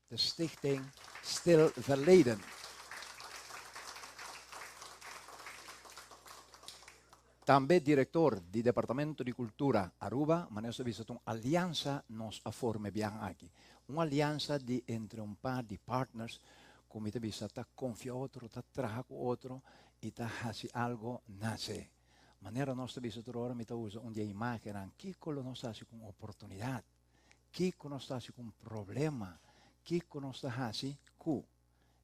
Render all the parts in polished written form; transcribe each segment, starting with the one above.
De Stichting Stil Verleden. Tambe director di Departamento di Cultura Aruba, manera nos ta bisa ta un aliansa nos a forma e biaha aki. Un aliansa di entre un par di partners cu mi ta bisa ta confia otro, ta traha cu otro y ta haci algo nace. Manera nos ta bisa tur ora mi ta usa un di e imagennan, kico lo nos haci cu un oportunidad? Kico nos ta haci cu un problema? Kico nos ta haci cu?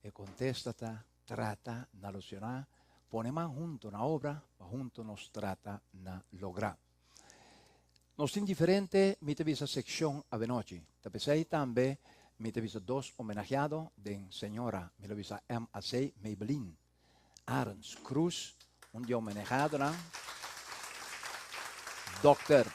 E contesta ta, trata na luciona, pone man hunto na obra pa hunto nos trata na logra. Nos tin diferente, mi ta bisa seccion avenochi. Ta pesey tambe mi ta bisa dos homenajeado den señora, mi lo bisa MAC Maybelline Arends Cruz, un di homenajeadonan, Dòkter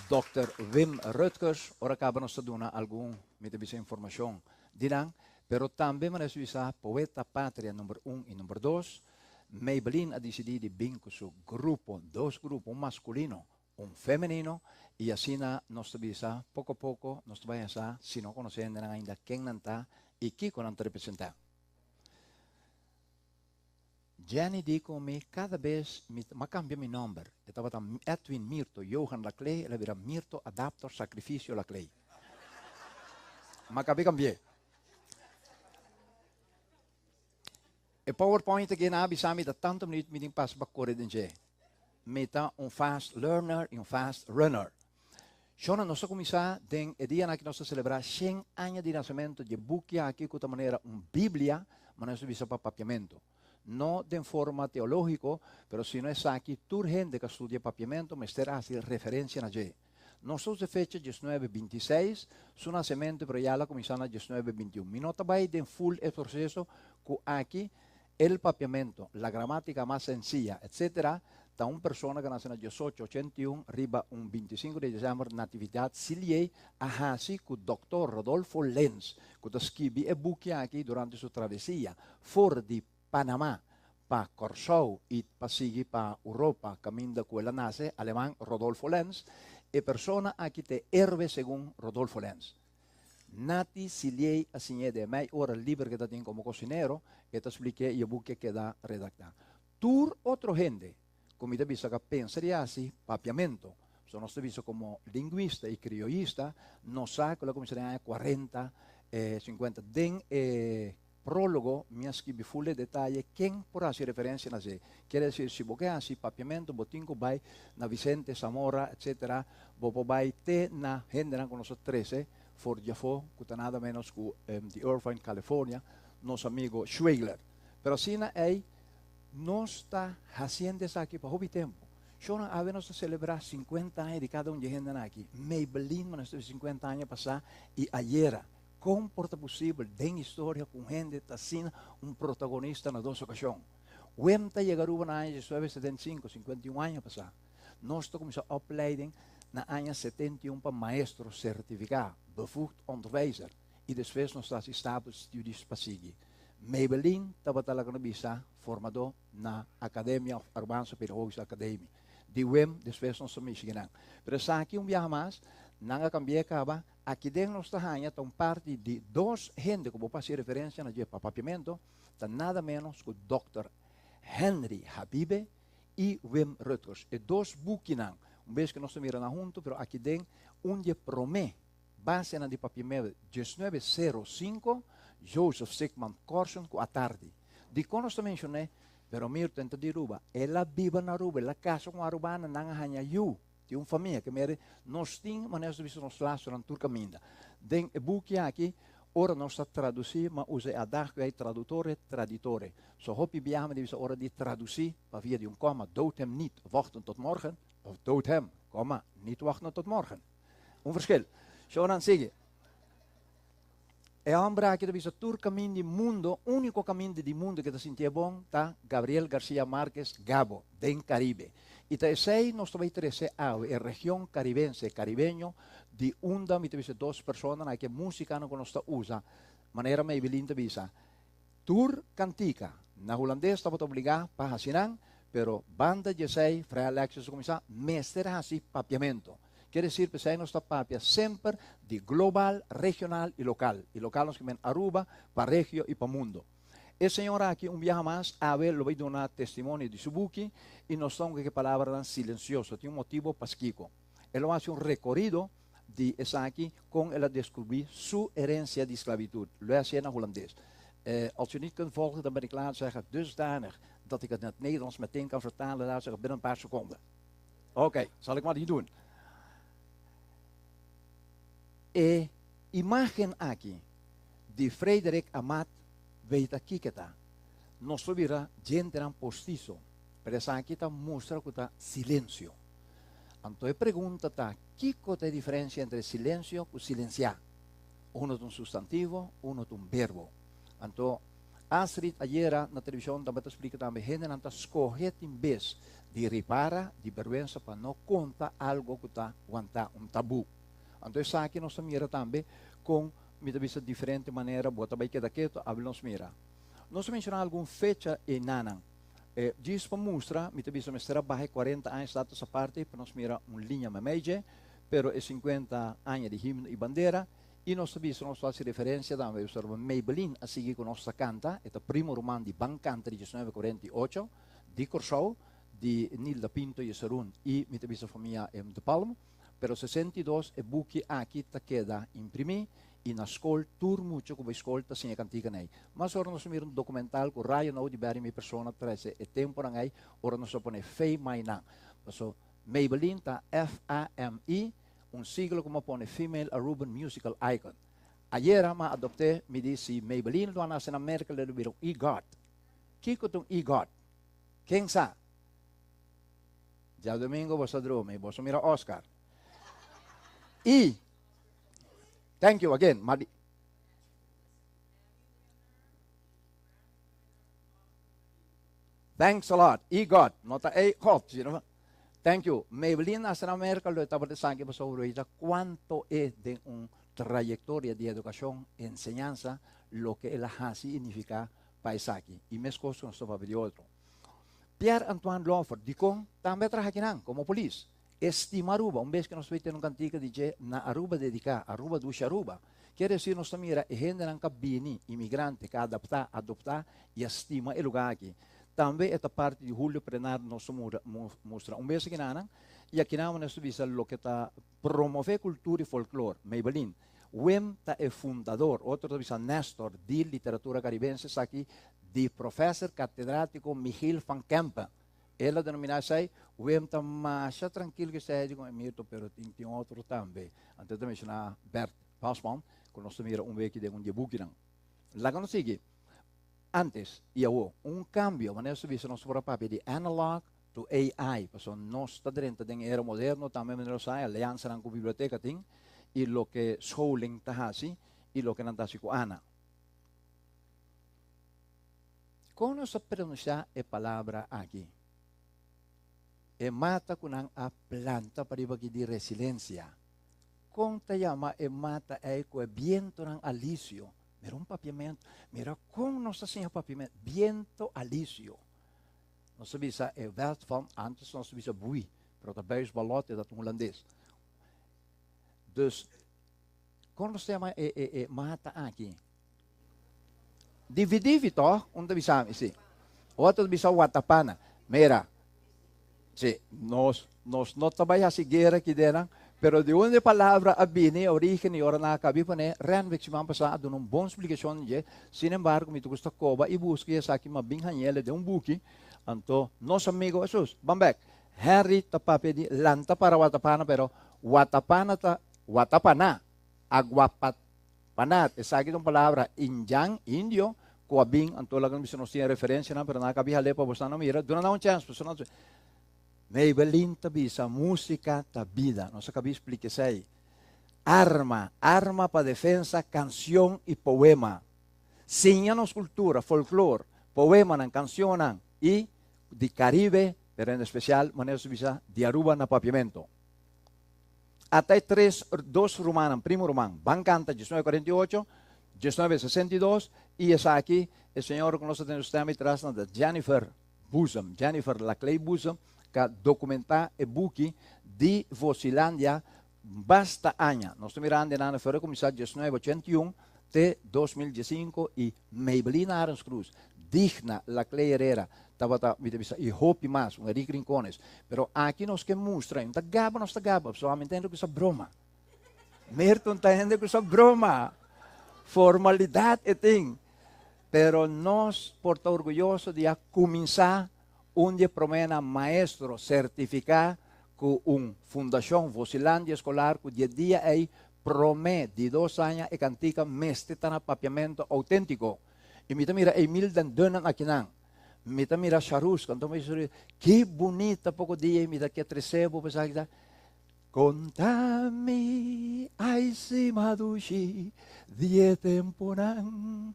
Dòkter Wim Rutgers, ora caba nos ta duna algun, mi ta bisa informacion di nan, pero tambe manera su bisa Poeta Patria number un y number dos, Maybelline a dicidi di bin cu su grupo, dos grupo, un masculino, un femenino, y asina nos ta bisa poco poco nos ta bay a sa si no conoce hendenan ainda ken nan ta y kico nan ta representa. Jenny di cu mi cada bes mi a cambia mi nomber, e tabata Edwin Mirto Johan Laclay, el a bira Mirto Adaptor Sacrificio Laclay. M'a cabe cambi'e. E PowerPoint aki nan a bisa mi ta tanto minuut mi tin pasa pa core den dje. Mi ta un fast learner y un fast runner. Shona, nos ta cuminsa den e dianan aki nos ta celebra shen aña di nacemento dje buki aki cu ta manera un Biblia, ma nos ta bisa pa papiamento. No den forma teologico, pero sino esaki tur hende cu a studia papiamento mester haci referencia na dje. Nos ta usa e fecha diesnuebe bintiseis, su nasementu, pero ya el a kuminsá na diesnuebe bintiun. Mi no ta bai den ful e proseso ku aki el papiamentu, la gramática mas sencilla, etcétera, ta un persona ku a nase na diesocho ochenta i un riba un bintisinku di desèmber Natividad Silié a hasi ku dòktor Rodolfo Lenz ku ta skibi e buki aki durante su travesia for di Panamá pa Kòrsou i pa sigui pa Europa kaminda ku el a nase, aleman Rodolfo Lenz. E persona aki ta e héroe segun Rodolfo Lenz. Nati Siliey a siñ'é den mei ora liber ku e ta tin komo kosinero, e ta splik'é i e buki a keda redaktá. Tur otro hende ku mi ta bisa ku a pensa di hasi papiamentu, pasobra nos ta bisa komo lingwista i krioyista, nos sa ku el a kuminsá den aña kuarenta, sinkuenta den e Prólogo, mi a skibi ful e detaye ken por hasi referensia na ze. Kier desir si bo ke hasi papiamentu bo tin ku bai na Vicente Zamora etc. Bo por bai te na hendenan ku nos a trese for di afó ku ta nada menos ku di Irvine California nos amigo Schwegler. Pero asina ei nos ta hasiendo esaki pa hopi tempu. Shornan awe nos ta selebrá sinkuenta aña di kada un di e hendenan aki. Maybelline nos ta sinkuenta aña pasá i ayera. Kon por ta posibel den historia ku un hende ta asina un protagonista na dos okashon? Wim ta yega Aruba na aña diesnuebe setenta i sinku, sinkuenta i un aña pasá. Nos ta kuminsá opleiding na aña setenta i un pa maestro sertifiká, bevoegd onderwijzer, i despues nos ta hasi stapelstudies pa sigui. Maybelline tabata laga no bisa formadó na Academia of Arubaanse Pedagogische Academie. Di Wim despues nos ta mishi nan. Pero esaki un biaha mas nan a kambi'é kaba. Aki den nos ta haña ta un parti di dos hende ku bo por hasi referensia na dje pa papiamentu, ta nada ménos ku Dòkter Henry Habibe i Wim Rutgers. E dos bukinan, un bes ku nos ta mira nan huntu, pero aki den un di e promé basenan di papiamentu, diesnuebe sero sinku, Joseph Sigmund Corson ku Atardi. Dikon nos ta menshon'é? Pero Mirten ta di Aruba. El a biba na Aruba, el a kasa ku un arubana, nan a haña yu. Tin un famia ke mere nos tin manera nos ta bisa nos lasonan tur kaminda. Den e buki aki ora nos ta tradusí ma usa e adagio ei tradutore traditore. So hopi biaha mi ta bisa ora di tradusí pa via di un kòma dood hem niet wachten tot morgen of dood hem kòma niet wachten tot morgen. Un verschil. Shownan sigui. E hòmber aki ta bisa tur kaminda di mundo, úniko kaminda di mundo ke ta sintié bon ta Gabriel Garcia Marquez, Gabo, den Karibe. I ta esei nos ta bai trese awe, e region karibense, karibeño, di unda mi ta bisa dos personanan aki e músikanan ku nos ta usa, manera Maybelline ta bisa, tur kantika na hulandes tabata obligá pa hasi nan, pero banda di esei Frei Alexis a kuminsá mester hasi papiamentu. Kier decir p'esey nos ta papia semper di global, regional y local. Y local nos kimen Aruba, pa regio y pa mundo. E señora aki un biaha mas awe lo bay duna testimonio di su buki y nos ta hunga cu e palabranan silencioso. Tin un motibo paskico. E lo haci un recorido di esaki con el a descubri su herencia di sclavitud. Lo e hacié na Hulandes. Als u niet kunt volgen dan ben ik laat zeggen dusdanig dat ik het in het Nederlands meteen kan vertalen laat zeggen binnen een paar seconden. Oké, zal ik maar niet doen. E imagen aki di Frederik Amat weet kiko ta. Nos lo bira djentenan postiso, pero esaki ta mustra ku ta silensio. Anto e pregunta ta, kiko ta e diferensia entre silensio ku silensiá? Uno ta un sustantivo, uno ta un verbo. Anto Astrid ayera na televishon tabata splika tambe hendenan ta skohe tin bes di ripara di berwensa pa no konta algo ku ta wantá un tabú. Anto esaki nos ta mira tambe kon mi ta bisa diferente manera bo ta bai keda keto abel nos mira. Nos a menshoná algun fecha einanan. E djis pa mustra mi ta bisa mester a baha e 40 aña status aparte pa nos mira un liña meimei dje, pero e 50 aña di himno i bandera i nos ta bisa nos ta hasi referencia tambe observa Maybelline a sigui ku nos ta kanta e ta primo ruman di Ban Kanta di 1948 di Kòrsou di Nilda Pinto Jeserun i mi ta bisa famia De Palm. Pero 62 e buki aki ta keda imprimí i na skol tur mucha ku bai skol ta siña kantika nei. Mas ora nos a mira un dokumental ku Rayo Nou di Berry mi persona trese e temponan ei ora nos a pone Fe Mai Nan. Paso Maybelline ta FAMI, un siglo ku mi a pone Female Aruban Musical Icon. Ayera mi a adopt'é, mi di si Maybelline lo a nase na Merka lo bira un EGOT. Kiko ta un EGOT? Ken sa? Djadomingo boso a drumi, boso mira Oscar. Y, thank you again, ma di, Thanks a lot. E God, no ta e God, sino Thank you. Maybelline nace na Merca, lo e tabata esaki pasobra lo e ta cuanto e den un trayectoria di educacion, enseñansa, loke el a haci y nifica pa esaki. Y mescos cu nos ta papia di otro. Pierre Antoine Lauffer, dikon tambe a traha akinan komo polis. E stima Aruba. Un bes ku nos bai tene un kantika di dje na Aruba dediká, Aruba dushi Aruba. Kier desir nos ta mira e hendenan ka bini, imigrante, ka adaptá, adoptá i a stima e lugá aki. Tambe e ta parti di Julio Prenar nos ta mustra un bes akinanan i akinan nos ta bisa loke ta promové kultura i folklor. Maybelline Wim ta e fundador, otro ta bisa Nestor, di literatura karibense. Esaki di professor catedrático Michiel van Kempen. El a denominá esei, Wim ta masha trankil ku esei, di ku Mirto, pero tin tin otro tambe. Anto e ta menshoná Bert Pasman, ku nos ta mira un weki den un di e bukinan. Laga nos sigui. Antes i awor, un kambio, manera nos ta bisa nos por a papia di analog to AI, pasobra nos ta drenta den e era moderno tambe, manera nos sa, e aliansanan ku biblioteka tin i loke scholing ta hasi i loke nan ta hasi ku Ana. Kon nos ta pronunsiá e palabra aki? E mata ku nan a planta pariba aki di resilensia. Kon ta yama e mata ei ku e bientonan alisio? Mira un papiamentu. Mira kon nos ta siña papiamentu. Biento alisio. Nos ta bisa e wet van, antes nos ta bisa bui, pero ta buisbalot, e ta hulandes. Dus, kon nos ta yama e, e, e mata aki? Divi divi toch? Un ta bisa mi, si. Otro ta bisa watapana. Mira, si, nos, nos no ta bai hasi guera aki denan, pero di unda e palabra a bini, origen i ora nan a kabi pone, Renwick siman pasá a duna un bon splikashon di dje. Sin embargo, mi ta gusta koba i buska i esaki mi a bin hañ'el den un buki. Anto, nos amigo, Hesus, ban bek. Henry ta papia di lanta para watapana, pero watapana ta watapana, aguapat. Panat, esaki ta un palabra indjan, indio, ku a bin, anto laga nos bisa nos tin e referensianan, pero nan a kabi hal'é pa bosnan no mira. Duna nan un chèns, pasobra nan Maybelline ta bisa, Músika ta bida. Nos a kabi splika esei. Arma, arma pa defensa, kansion i poema. Siña nos kultura, folklor, poemanan, kansionnan i di Karibe, pero en espesial, manera nos ta bisa, di Aruba na Papiamento. Ata e tres, dos rumannan, primo ruman, ban kanta 1948, 1962, i esaki, e señora ku nos ta tene su stem atras nan ta Jennifer Boezem, Jennifer Laclay Boezem, ka dokumentá e buki di Vosilandia. Basta aña. Nos ta mirando e nan for a kuminsá 1981 te 2015 i Maybelline Arends Croes, Digna Laclé Herrera tabata mi ta bisa i hopi mas, un Eric Rincones. Pero aki nos ke mustra, i no ta gaba nos ta gaba, pasobra mi ta hende ku sa broma. Mirton ta hende ku sa broma. Formalidat e tin. Pero nos por ta orguyoso di a kuminsá un di e proménan maestro sertifiká ku un fundashon Vosilandia Eskolar ku di e dia ei promé di dos aña e kantika mester ta na papiamentu outéntiko. I mi ta mira Emil den Dunnen akinan. Mi ta mira Sharuska. Anto mi bisa, Ki bunita poko dia ei mi ta ke trese bo pa esaki ta. Konta mi, ai si madushi di e tempunan.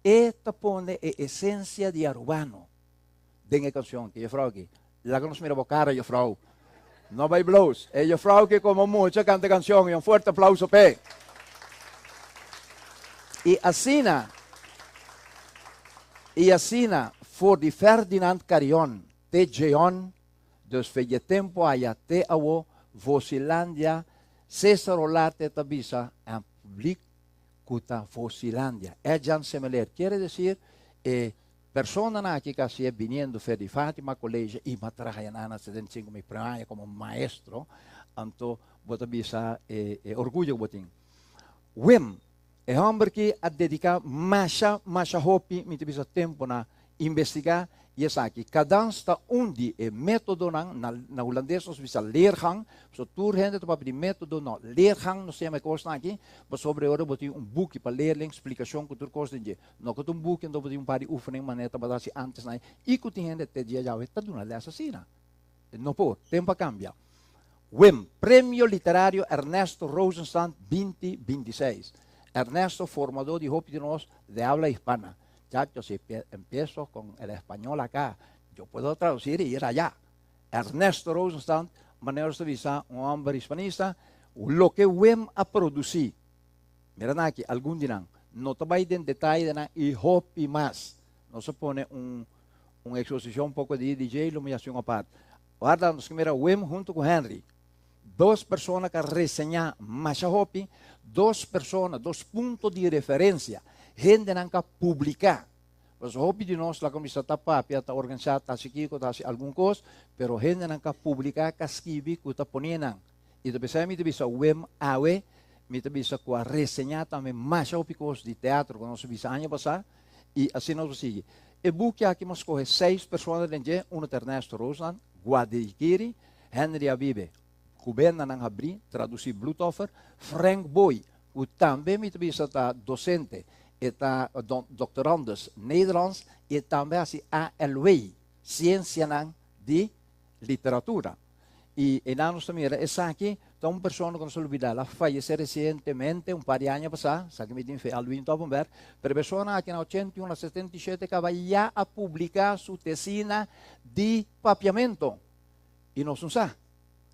E ta pone e esencia di Arubano den e cancion aki. Juffrouw aki, laga nos mira bo cara, juffrouw. No bay bloos. E juffrouw aki como mucha canta e cancion y un fuerte aplauso p'e. Y asina, y asina for di Ferdinand Carrion te Jeon Dus fe dje tempo aya te awo Vosilandia Cesar Olarte ta bisa en publiek ku ta Vosilandia. Edjean Semeleer kiere decir e personanan aki ka hacié biniendo fe di Fatima College y ma traha ya na 75 mi primer aña como maestro anto bo ta bisa e e orguyo ku bo tin. Wim, e homber ki a dedica masha masha hopi mi ta bisa tempo na Investigá i esaki. Kadans ta un di e métodonan, na na hulandes nos bisa leergang, pasobra tur hende ta papia di método, no, leergang nos ta yama e kosnan aki, pasobra e ora bo tin un buki pa leerling, splikashon ku tur kos den dje. No ku ta un buki anto bo tin un par di oefening manera tabata hasi ántes nan i ku tin hende te dia djawe ta duna lès asina. No por, tempu a kambia. Wim, Premio Literario Ernesto Rosenstand 2026. Ernesto, formadó di hopi di nos de habla hispana. Chacho, si empiezo con el español acá, yo puedo traducir y ir allá. Ernesto Rosenstand, manera nos ta bisa, un homber hispanista, loke Wim a produci, mira nan aki, algun di nan, no ta bay den detaye de nan y hopi mas. Nos a pone un un exposicion poco di DJ, lo mi haci un apart. Warda, nos ke mira Wim hunto cu Henry. Dos persona ka reseñá masha hopi, dos persona, dos punto di referensia, hendenan ka publiká. Pasobra hopi di nos la kuminsá ta papia, ta organisá, ta hasi kiko, ta hasi algun kos, pero hendenan ka publiká, ka skibi ku ta pone nan. I ta p'esei mi ta bisa Wim awe, mi ta bisa ku a reseñá tambe masha hopi kos di teatro ku nos a bisa aña pasá, i asina nos a sigui. E buki aki mi a skohe seis persona den dje, unu ta Ernesto Roosland, Guadikiri, Henry Abibe, ku bendanan habrí, tradusí Bloedoffer, Frank Booi, ku tambe mi ta bisa ta dosente, e ta doctorandus Nederlands i e tambe hasi ALW, Siensianan di Literatura. I einan nos ta mira esaki ta un persona ku nos a lubidá, el a fayesé resientemente, un par di aña pasá, esaki mi tin fe Alwin Toppenberg, pero e persona aki na 81 a 77 kaba ya a publiká su tesina di papiamento. I nos no sa.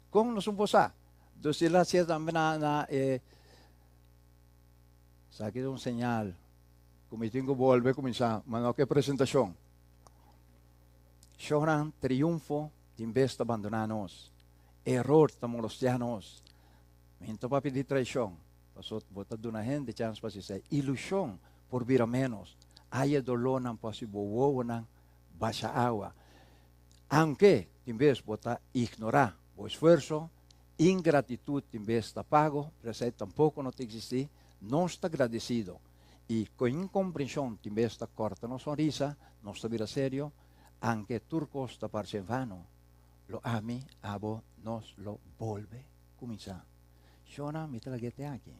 Kon nos no por sa? Dus el a hasié tambe na na e Esaki ta un señal ku mi tin ku bolbe kuminsá, ma no ku e presentashon. Shownan triunfo tin bes ta bandoná nos. Eror ta molostiá nos. Mi no ta papia di traishon, pasobra bo ta duna hende chans pa hasi esei. Ilushon por bira ménos. Aya dolónan por hasi bo wowonan basha awa. Aunke tin bes bo ta ignorá bo esfuerso, ingratitut tin bes ta pago, pero esei tampoko no ta eksistí. Nos ta gradesido i ku inkomprenshon tin bes ta kòrta nos sonrisa, nos ta bira serio, anke tur kos ta parse en vano, lo ami, abo, nos lo bolbe kuminsá. Shona, mi ta lag'é te aki.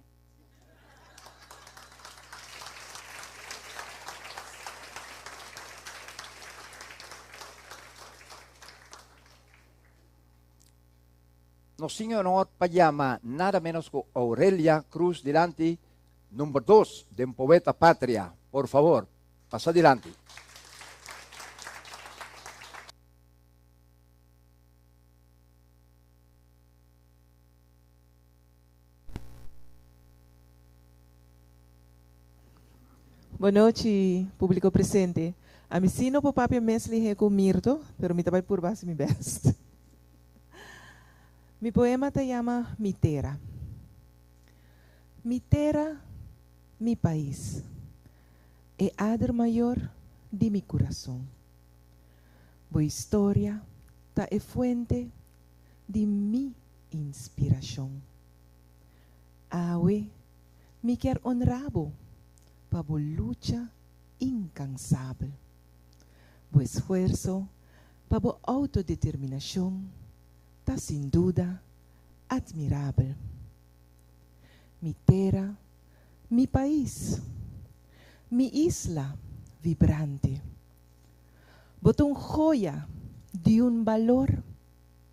Nos tin e honor pa yama nada menos ku Aurelia Cruz dilanti, number dos den Poeta Patria. Por favor, pasa dilanti. Bonochi publico presente. Ami si no por papia mes lihe cu Mirto, pero mi ta bay purba haci mi best. Mi poema ta yama Mi Tera. Mi tera, mi pais, e ader mayor di mi kurason. Bo historia ta e fuente di mi inspirashon. Awe mi kier honra bo pa bo lucha inkansabel, bo esfuerso pa bo outodeterminashon ta sin duda admirabel. Mi tera, mi pais, mi isla vibrante. Bo ta un joya di un balor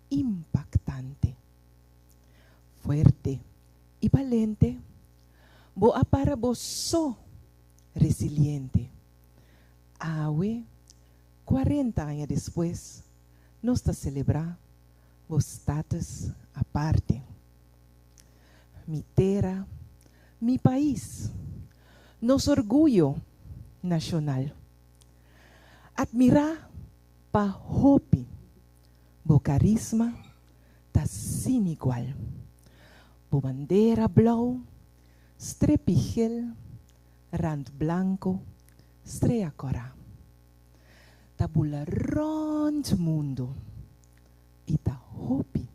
impaktante. Fuerte i balente, bo a para bo so resiliente. Awe, 40 aña despues, nos ta selebrá bo status aparte. Mi tera, mi pais, nos orguyo nashonal. Atmirá pa hopi, bo karisma ta sin igual. Bo bandera blou, strepi gel, rand blanko, strea kòrá. Ta bula rònt mundu i ta hopi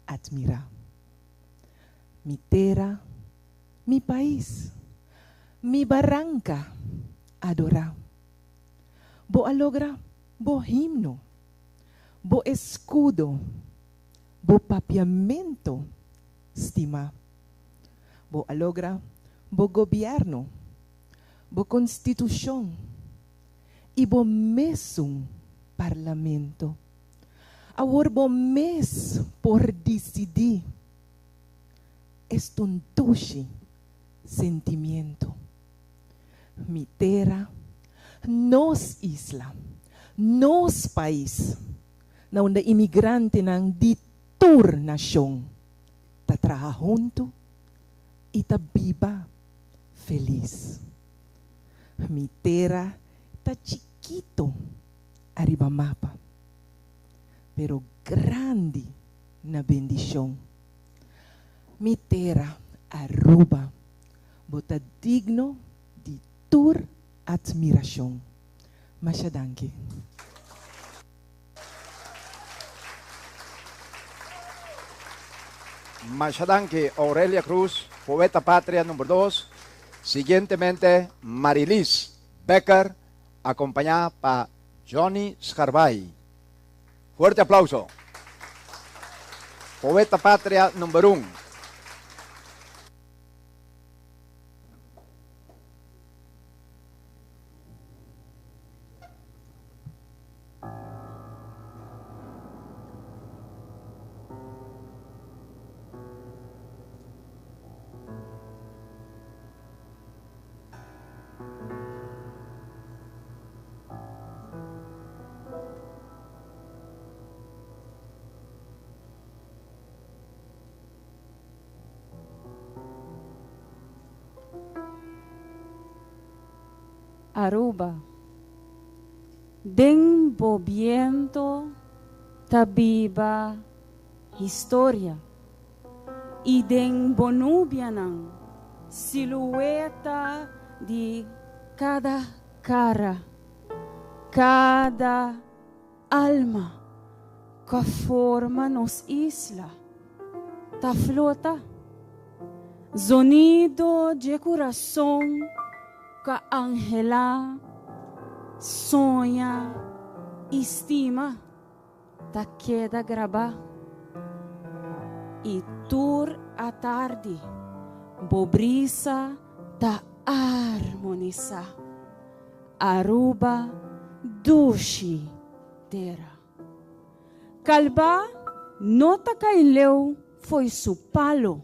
atmirá. Mi tera, mi pais, mi baranka adorá. Bo a logra bo himno, bo eskudo, bo papiamento stimá. Bo a logra bo gobièrnu, bo konstitushon i bo mesun parlamento. Awor bo mes por disidí. Esta un dushi sentimiento. Mi tera, nos isla, nos pais, na unda imigrantenan di tur nashon ta traha huntu i ta biba felis. Mi tera ta chikito ariba mapa, pero grandi na bendishon. Mi tera, Aruba, bo ta digno di tur admirashon. Masha danki. Masha danki, Aurelia Cruz, poeta patria number dos. Siguientemente, Marilis Becker, acompañá pa Johnny Scarbay. Fuerte aplauso. Poeta patria number un. Aruba. Den bo biento ta biba historia y den bo nubianan silueta di cada cara, cada alma cu a forma nos isla ta flota. Zonido dje curason cu a anhela, soña y stima ta keda grabá. I tur atardi bo brisa ta armonisá Aruba dushi tera. Kalbá no ta kai leu fo'i su palo.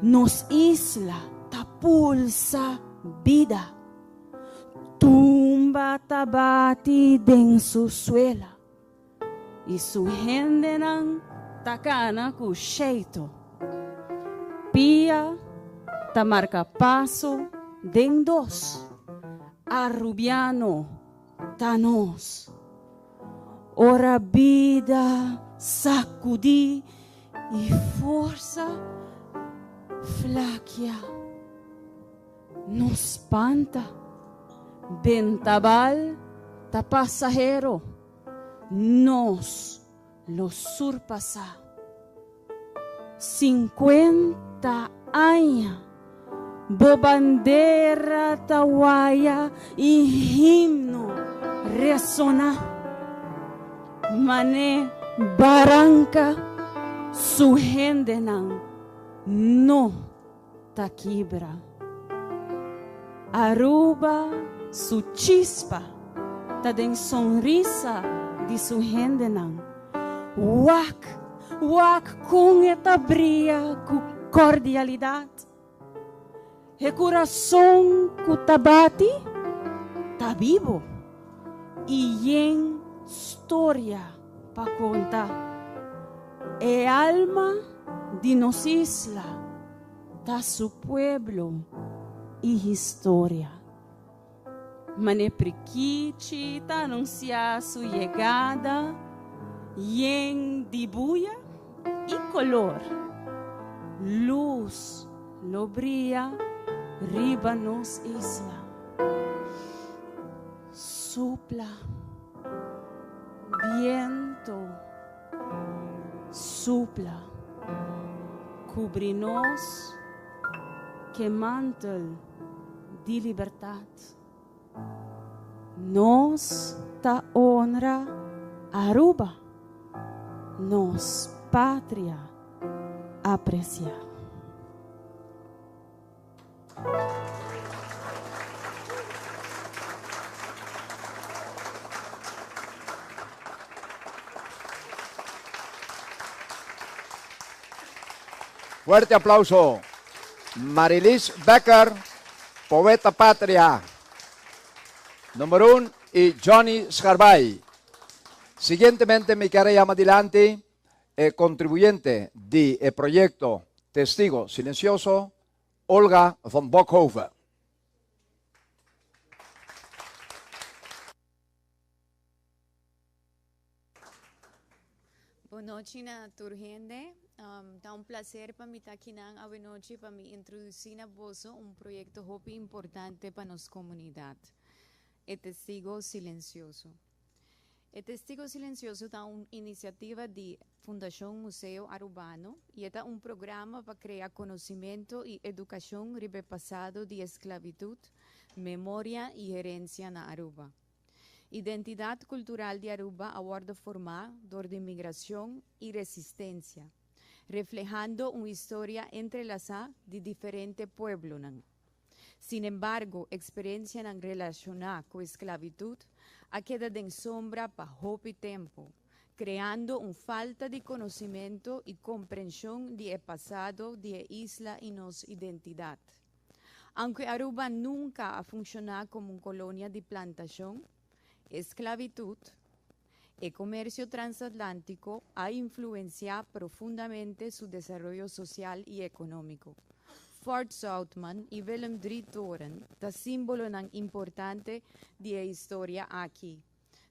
Nos isla ta pulsa bida. Tumba ta bati den su suela. I su hendenan ta kana ku sheito. Pia ta marka paso den dos. Arubiano ta nos. Ora bida sakudí. I forsa flakia. No spanta. Bentabal ta pasahero. Nos lo surpasá. 50 aña bo bandera ta waya i himno resoná. Mané baranka su hendenan no ta kibra. Aruba su chispa ta den sonrisa di su hendenan. Wak, wak kon e ta bria ku kordialidat. E kurason ku ta bati ta bibo i yen storia pa konta. E alma di nos isla ta su pueblo i historia. Mane prikichi ta anunsiá su yegada yen di buya i kolor. Lus lo bria riba nos isla. Supla biento, supla, kubri nos ke mantel di libertat. Nos ta honra Aruba, nos patria apresiá. Fuerte aplauso. Marilis Becker, poeta patria. Numero 1 y Johnny Scharbay. Siguientemente mi quiere llama adelante el contribuyente del proyecto Testigo Silencioso, Olga van Bokhoven. Bon nochi na tur hende. Ta un placer pa mi ta akinan awenochi pa mi introduci na boso un proyecto hopi importante pa nos comunidad, E Testigo Silencioso. E Testigo Silencioso ta un iniciativa di Fundacion Museo Arubano y e ta un programa pa crea conocimento y educacion riba e pasado di esclavitud, memoria y herencia na Aruba. Identidad cultural di Aruba a wordo forma dor di migracion y resistencia, reflehando un historia entrelasa di diferente pueblonan. Sinembargo, experiencianan relaciona cu esclavitud a keda den sombra pa hopi tempo, creando un falta di conocimento y comprension di e pasado di e isla y nos identidad. Aunke Aruba nunca a funciona como un colonia di plantacion, esclavitud, e comercio transatlantico a influencia profundamente su desaroyo social y economico. Fort Zoutman y Willem III Toren ta simbolonan importante di e historia aki,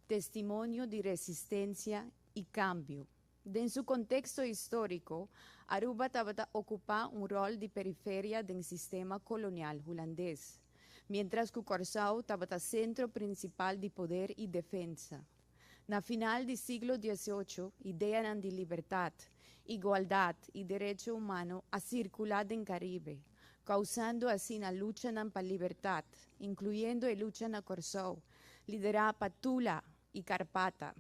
testimonio di resistencia y cambio. Den su contexto historico, Aruba tabata ocupa un rol di periferia den sistema colonial Hulandes, mientras cu Corsou tabata centro principal di poder y defensa. Na final di siglo 18, ideanan di libertad, igualdad y derecho humano a circula den Caribe, causando asina luchanan pa libertad, incluyendo e lucha na Corsou, lidera pa Tula y Carpata.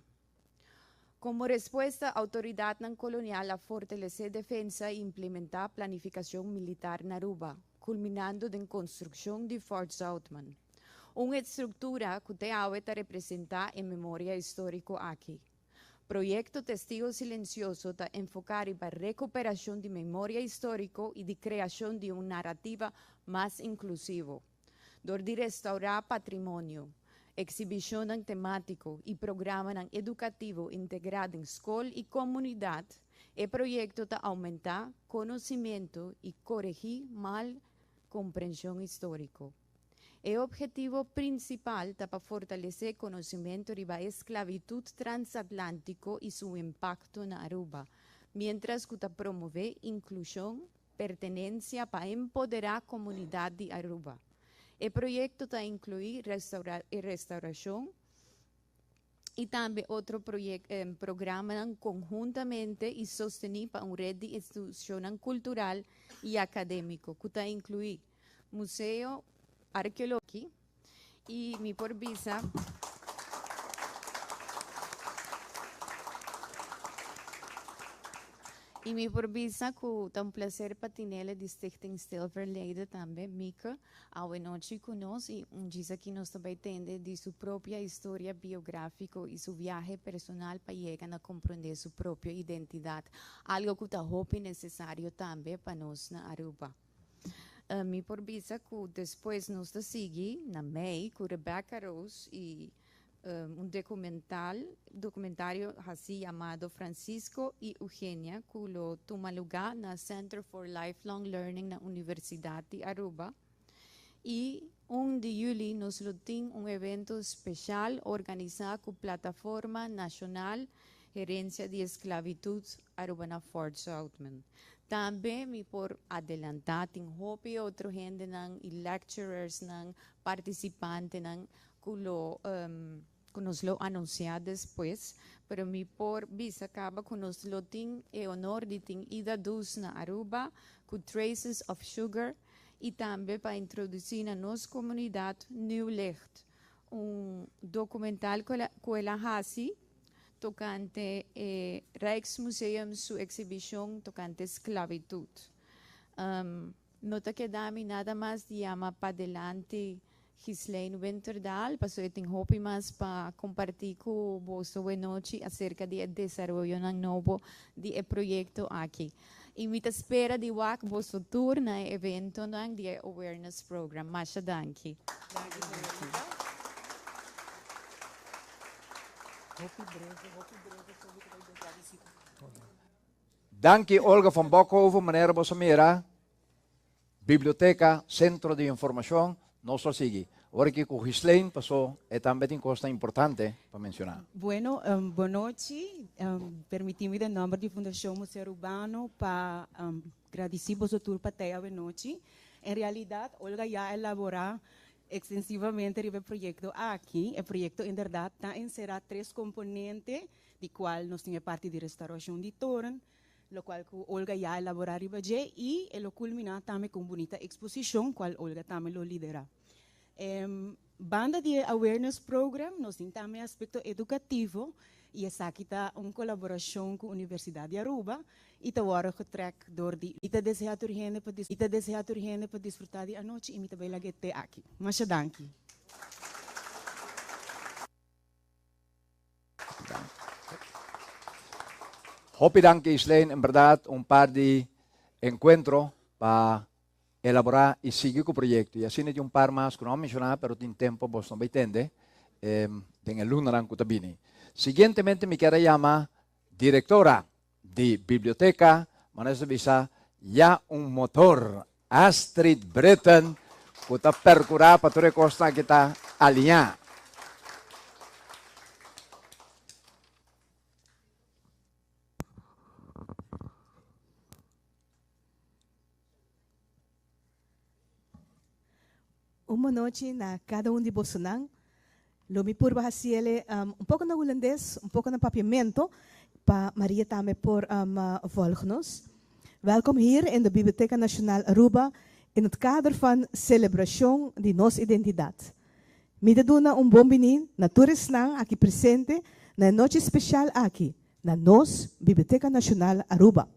Como respuesta, autoridadnan colonial a fortalece defensa y implementa planificacion militar na Aruba, culminando den construccion di Fort Zoutman. Un estructura cu te awe ta representa e memoria historico aki. Proyecto Testigo Silencioso ta enfoca riba recuperacion di memoria historico y di creacion di un narrativa mas inclusivo. Dor di restaura patrimonio, exhibicionnan tematico y programanan educativo integra den scol y comunidad, e proyecto ta aumenta conocimento y coregi mal comprension historico. E obhetivo principal ta pa fortalece conocimento riba esclavitud transatlantico y su impacto na Aruba. mientras ku ta promové inklushon, pertenensia pa empoderá komunidat di Aruba. E proyekto ta inkluí e restaurashon i tambe otro programanan konhuntamente i sostení pa un ret di institushonnan kultural i akadémiko ku ta inkluí Museo Arkeológiko i mi por bisa. I mi por bisa ku ta un plaser pa tinele di Stichting Stil Verleden tambe, Mieke, awe nochi ku nos i un djis aki nos ta bai tende di su propia historia biográfiko i su viahe personal pa yega na komprondé su propio identidat, algo ku ta hopi nesesario tambe pa nos na Aruba. Mi por bisa ku despues nos ta sigui na mei ku Rebecca Roos i un dokumental dokumentario hasi yamado Francisco y Eugenia ku lo tuma lugá na Center for Lifelong Learning na Universidat di Aruba. I un di yüli nos lo tin un evento speshal organisá ku Plataforma Nashonal Herensia di Esklabitut Aruba na Fort Zoutman. Tambe mi por adelantá tin hopi otro hendenan i lecturersnan, partisipantenan ku lo ku nos lo anunsiá despues, pero mi por bisa kaba ku nos lo tin e honor di tin Ida Dus na Aruba ku Traces of Sugar i tambe pa introdusí na nos komunidat Nieuw Licht, un dokumental ku el a hasi tokante e Rijksmuseum su eksibishon tokante sklabitut. No ta keda mi nada mas di yama padelanti Ghislaine Winterdaal, pasobra e tin hopi mas pa kompartí ku boso wenochi aserka di e desaroyonan nobo di e proyekto aki. I mi ta spera di wak boso tur na e eventonan di e Awareness Program. Masha danki. Danki Olga van Bokhoven, manera boso mira, Biblioteka, Sentro di Informashon, nos lo sigui. Ora ki ku Ghislaine paso e tambe tin kosnan importante pa menshoná. Bueno, bonochi. Permití mi den nòmber di Fundashon Museo Arubano pa gradisí boso tur pa tei awenochi. En realidat, Olga ya a elaborá ekstensivamente riba e proyekto aki. E proyekto inderdat ta enserá tres komponente, di kual nos tin e parti di restaurashon di toren, lokual ku Olga ya a elaborá riba dje i e lo kulminá tambe ku un bunita eksposishon kual Olga tambe lo liderá. Banda di e awareness program nos tin tambe e aspekto edukativo i esaki ta un kolaborashon ku Universidat di Aruba i ta wòrdu getrèk dor di Mi ta deseá tur hende pa Mi ta deseá tur hende pa disfrutá di anochi i mi ta bai laga e te aki. Masha danki. Hopi danki Islaine, en berdad un par di encuentro pa elabora y sigui cu proyecto y asina tin un par mas cu no a menciona pero tin tempo bos no bay tende den e lunanan cu ta bini. Siguientemente mi kier a yama directora di biblioteca, manera sa bisa ya un motor, Astrid Britten, cu ta percura pa tur e cosnan aki ta aliña. Un bonochi na cada un di bosonan. Lo mi purba haci ele un poco na Hulandes, un poco na Papiamento, pa Maria tambe por volg nos. Welkom hier in de Biblioteca Nacional Aruba in het kader van celebracion di nos identidad. Mi ta duna un bon bini na tur esnan aki presente na e nochi special aki na nos Biblioteca Nacional Aruba.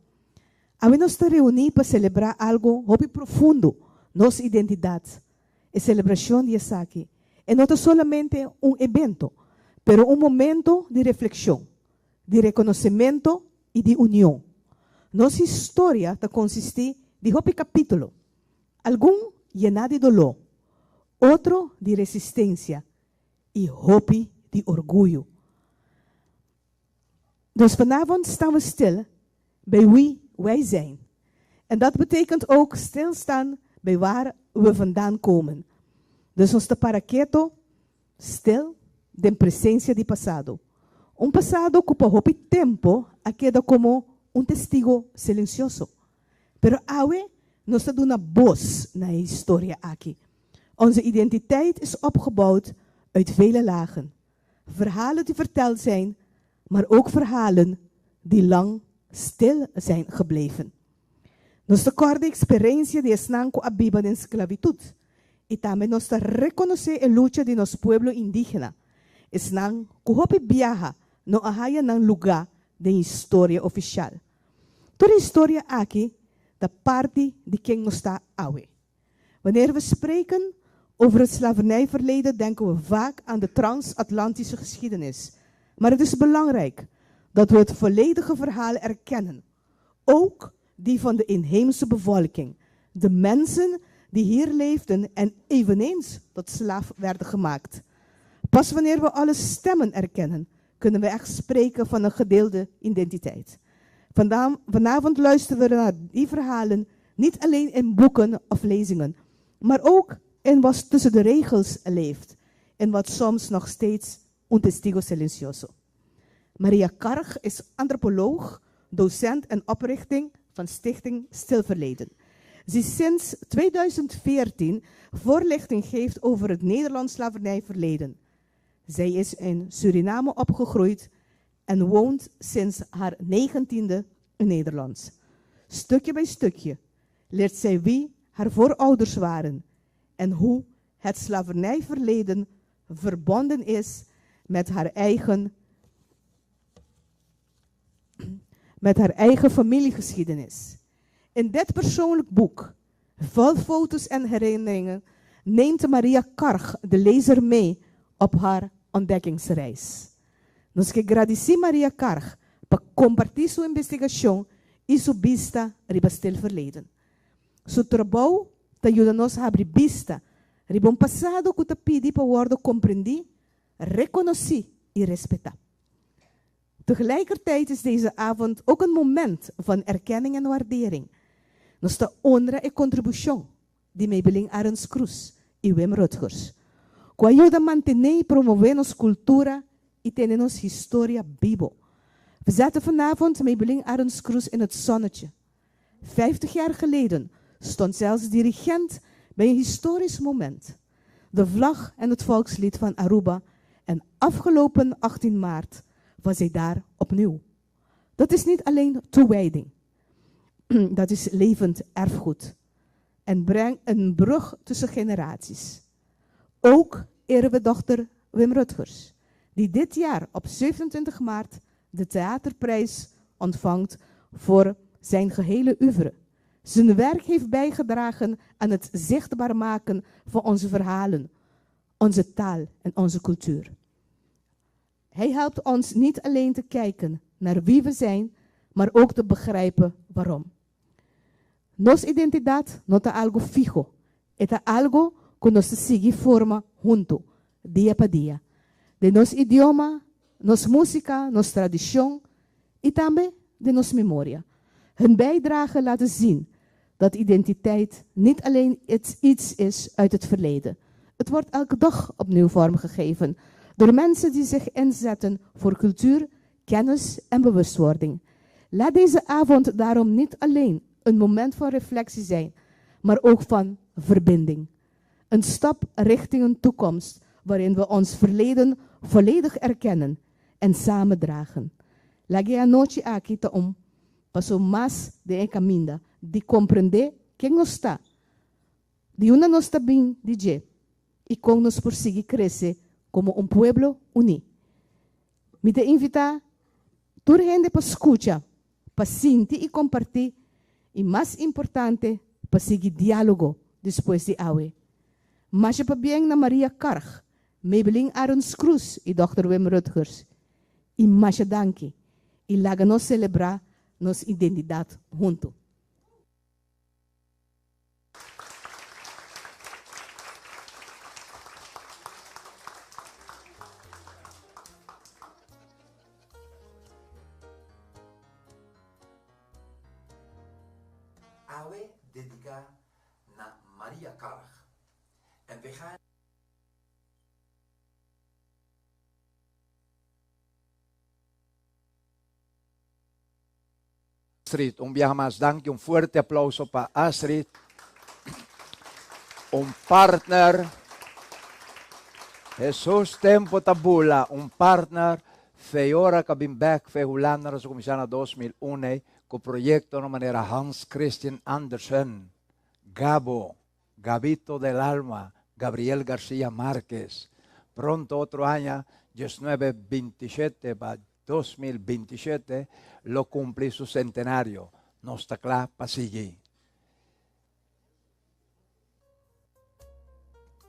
Awe nos ta reuní pa selebrá algu hopi profundo, nos identidat. E selebrashon di esaki e no ta solamente un ebento, pero un momento di reflekshon, di rekonosementu i di union. Nos historia ta konsistí di hopi kapítulo, algun yená di doló, otro di resistensia i hopi di orguyo. Dus vanavond staan we stil bij wie wij zijn. En dat betekent ook stilstaan bij waar we vandaan komen. Dus nos ta para keto, stil, den presencia di pasado. Un pasado cu pa hopi tempo a keda como. Un testigo silencioso. Pero awe nos ta duna bos na e historia aki. Onze identiteit is opgebouwd uit vele lagen. Verhalen die verteld zijn, maar ook verhalen die lang stil zijn gebleven. Nos ta corda e experencia di esnan cu a biba den sclavitud y tambe nos ta reconoce e lucha di nos pueblo indigena, esnan cu hopi biaha no a haya nan luga den historia oficial. Tur e historia aki ta parti di ken nos ta awe. Wanneer we spreken over het slavernijverleden denken we vaak aan de transatlantische geschiedenis. Maar het is belangrijk dat we het volledige verhaal erkennen. Ook die van de inheemse bevolking. De mensen die hier leefden en eveneens tot slaaf werden gemaakt. Pas wanneer we alle stemmen erkennen, kunnen we echt spreken van een gedeelde identiteit. Vanavond luisteren we naar die verhalen, niet alleen in boeken of lezingen, maar ook in wat tussen de regels leeft en wat soms nog steeds un testigo silencioso. Maria Karg is antropoloog, docent en oprichting van Stichting Stilverleden. Ze sinds 2014 voorlichting geeft over het Nederlands slavernijverleden. Zij is in Suriname opgegroeid en woont sinds haar 19e in Nederland. Stukje bij stukje leert zij wie haar voorouders waren en hoe het slavernijverleden verbonden is met haar eigen, met haar eigen familiegeschiedenis. In dit persoonlijk boek, vol foto's en herinneringen, neemt Maria Karg de lezer mee op haar ontdekkingsreis. Nos ke gradisí Maria Karg pa kompartí su investigashon i su bista riba stil verleden. Su trabou ta yuda nos habri bista riba un pasado ku ta pidi pa wòrdu komprendí, rekonosí i respetá. Tegelijkertijd is deze avond ook een moment van erkenning en waardering. Nos ta honra e kontribushon di Maybelline Arends Croes i Wim Rutgers, ku a yuda mantené i promové nos kultura i tene nos historia bibo. We zetten vanavond Maybelline Arends Croes in het zonnetje. 50 jaar geleden stond zij als dirigent bij een historisch moment. De vlag en het volkslied van Aruba en afgelopen 18 maart was zij daar opnieuw. Dat is niet alleen toewijding. Dat is levend erfgoed. En breng een brug tussen generaties. Ook eren we dochter Wim Rutgers, die dit jaar op 27 maart de theaterprijs ontvangt voor zijn gehele oeuvre. Zijn werk heeft bijgedragen aan het zichtbaar maken van onze verhalen, onze taal en onze cultuur. Hij helpt ons niet alleen te kijken naar wie we zijn, maar ook te begrijpen waarom. Nos identidad no ta algo fiho, e ta algo ku nos ta sigui forma huntu, dia pa dia. Den nos idioma, nos músika, nos tradishon i tambe den nos memoria. Hun bijdrage laten zien dat identiteit niet alleen iets is uit het verleden. Het wordt elke dag opnieuw vormgegeven door mensen die zich inzetten voor cultuur, kennis en bewustwording. Laat deze avond daarom niet alleen een moment van reflectie zijn, maar ook van verbinding. Een stap richting een toekomst waarin we ons verleden volledig erkennen en samen dragen. Laga e anochi aki ta un paso mas den e kaminda di komprendé ken nos ta, di unda nos ta bin di dje i kon nos por sigui krese komo un pueblo uní. Mi ta invitá tur hende pa skucha, pa sinti i kompartí i mas importante pa sigui diálogo despues di awe. Masha pabien na Maria Karg, Maybelline Arends Croes i Dòkter Wim Rutgers. I masha danki i laga nos selebrá nos identidat huntu. Awe dedica na Maria Karg. En we gaan. Astrid, un biaha mas danki, un fuerte aplauso pa Astrid, un partner, Hesus tempo ta bula, un partner, fe ora ka bin bek fe Hulanda nos a kuminsá na 2001 ei ku proyektonan manera Hans Christian Andersen, Gabo, Gabito del Alma, Gabriel Garcia Marquez. Pronto otro aña, diesnuebe bintishete pa 2027, lo cumpli su centenario. Nos ta cla pa sigui.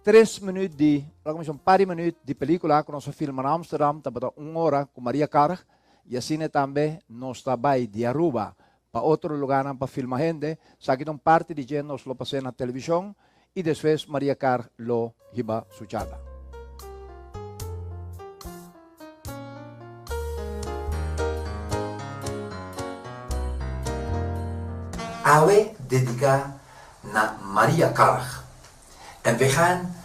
Tres minuut di, laga mi bisa un par di minuut di pelicula cu nos a filma na Amsterdam, tabata un ora cu Maria Karg, y asina tambe nos ta bay di Aruba pa otro lugarnan pa filma hende, esaki ta un parti di dje nos lo pas'é na televishon i despues Maria Kar lo hiba su charla. Awe dedica na Maria Karg en we gaan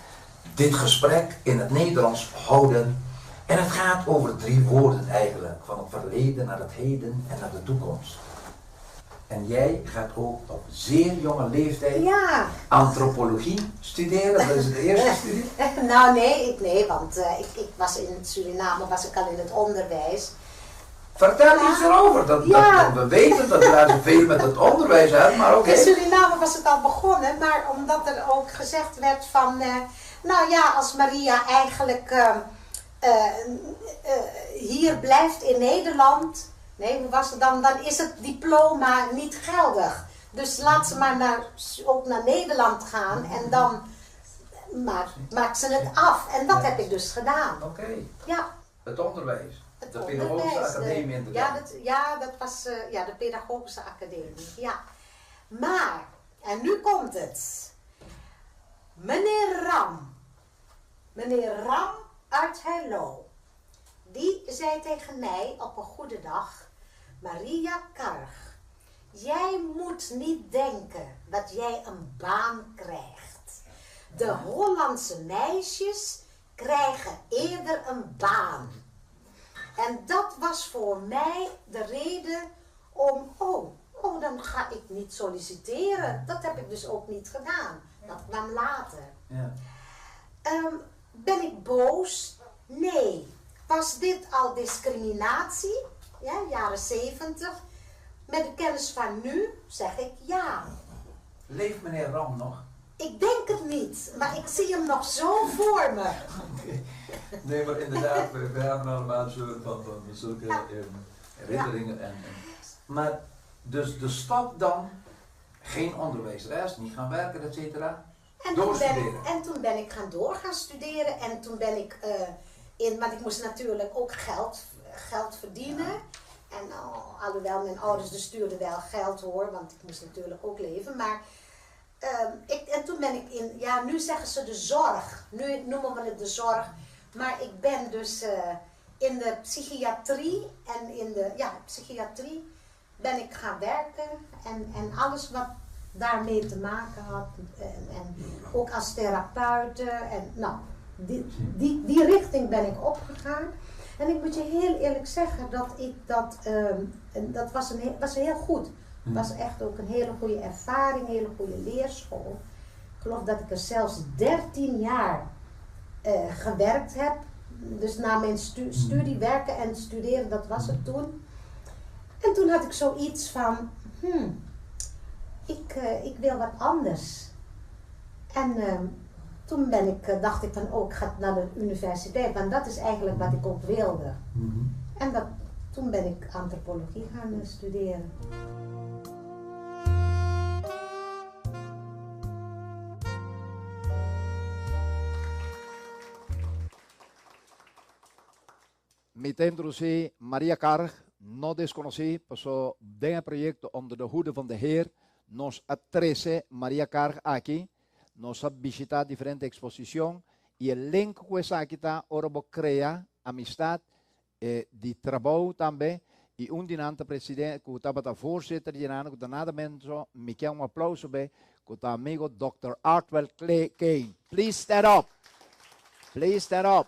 dit gesprek in het Nederlands houden en het gaat over drie woorden eigenlijk, van het verleden naar het heden en naar de toekomst. En jij gaat ook op zeer jonge leeftijd Ja. antropologie studeren, dat is de eerste studie? Nou nee, ik, nee want eh, ik, ik was in Suriname was ik al in het onderwijs. Vertel iets erover. Dat, Ja. dat, we weten dat je daar zoveel met het onderwijs hebt, maar oké. In Suriname was het al begonnen, maar omdat er ook gezegd werd van, eh, nou ja, als Maria eigenlijk eh, eh, hier blijft in Nederland, nee, hoe was het dan? Dan is het diploma niet geldig. Dus laat ze maar naar, ook naar Nederland gaan en dan maakt, maakt ze het af. En dat heb ik dus gedaan. Oké, Ja. het onderwijs. Het De Pedagogische onderwijs, de- Academie in de ja, dat, ja, dat was eh, ja, de Pedagogische Academie. Ja. Maar, en nu komt het. Meneer Ram, meneer Ram uit Heilo, die zei tegen mij op een goede dag: Maria Karg, jij moet niet denken dat jij een baan krijgt. De Hollandse meisjes krijgen eerder een baan. En dat was voor mij de reden om, oh, oh, dan ga ik niet solliciteren. Dat heb ik dus ook niet gedaan. Dat kwam later. Ja. Ehm, ben ik boos? Nee. Was dit al discriminatie? Ja, jaren 70. Met de kennis van nu zeg ik ja. Leeft meneer Ram nog? Ik denk het niet, maar ik zie hem nog zo voor me. Nee, maar inderdaad, we, we hebben allemaal zo van, van zulke herinneringen. En, en, maar dus de stap dan, geen onderwijzeres, niet gaan werken, et cetera. En toen, ben ik, Doorstuderen. en toen ben ik gaan door gaan studeren. En toen ben ik eh, in, want ik moest natuurlijk ook geld, geld verdienen. En oh, alhoewel mijn ouders dus stuurden wel geld hoor, want ik moest natuurlijk ook leven. Maar ik, en toen ben ik in, ja nu zeggen ze de zorg. Nu noemen we het de zorg. Maar ik ben dus eh, in de psychiatrie en in de ja, psychiatrie ben ik gaan werken. En, en alles wat daarmee te maken had. En, en ook als therapeute. En nou, die, die, die richting ben ik opgegaan. En ik moet je heel eerlijk zeggen dat ik dat, en dat was, een, was heel goed. Het was echt ook een hele goede ervaring, een hele goede leerschool. Ik geloof dat ik er zelfs 13 jaar eh, gewerkt heb. Dus na mijn stu- studie werken en studeren, dat was het toen. En toen had ik zoiets van, hmm, ik, eh, ik wil wat anders. En ehm, toen ben ik, eh, dacht ik van, oh, ik ga naar de universiteit, want dat is eigenlijk wat ik ook wilde. En dat, toen ben ik antropologie gaan studeren. Mi ta introducí Maria Karg, no desconocí, paso den e proyecto Onder de Hoede van de Heer, nos a trece Maria Karg aki, nos a bishita diferente exposicion y e link cu esaki ta ora bo crea amistad e di trabou tambe y un di nan ta presidente cu tabata voorzitter di nan cu ta nada menos mi kier un aplauso be cu ta amigo Dòkter Artwell Kane. Please stand up. Please stand up.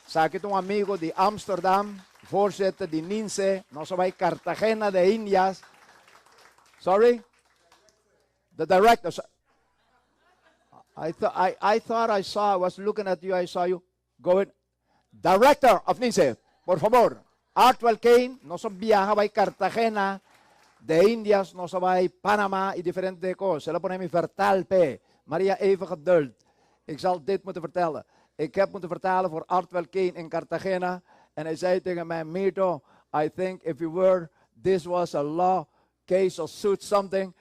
Esaki ta un amigo di Amsterdam. Voorzitter di NiNsee, nos a bai Cartagena de Indias. Sorry? The director. I, th I, I thought I saw, I was looking at you, I saw you going. Director of NiNsee, por fabor. Artwell Kane, nos a biaha bai Cartagena de Indias, nos a bai Panama i diferente kos. El a pone mi vertaal p'e. Maria, even geduld. Ik zal dit moeten vertellen. Ik heb moeten vertalen voor Artwell Kane in Cartagena. En hij zei tegen mij, Mirto, I think if you were, this was a law case or suit something,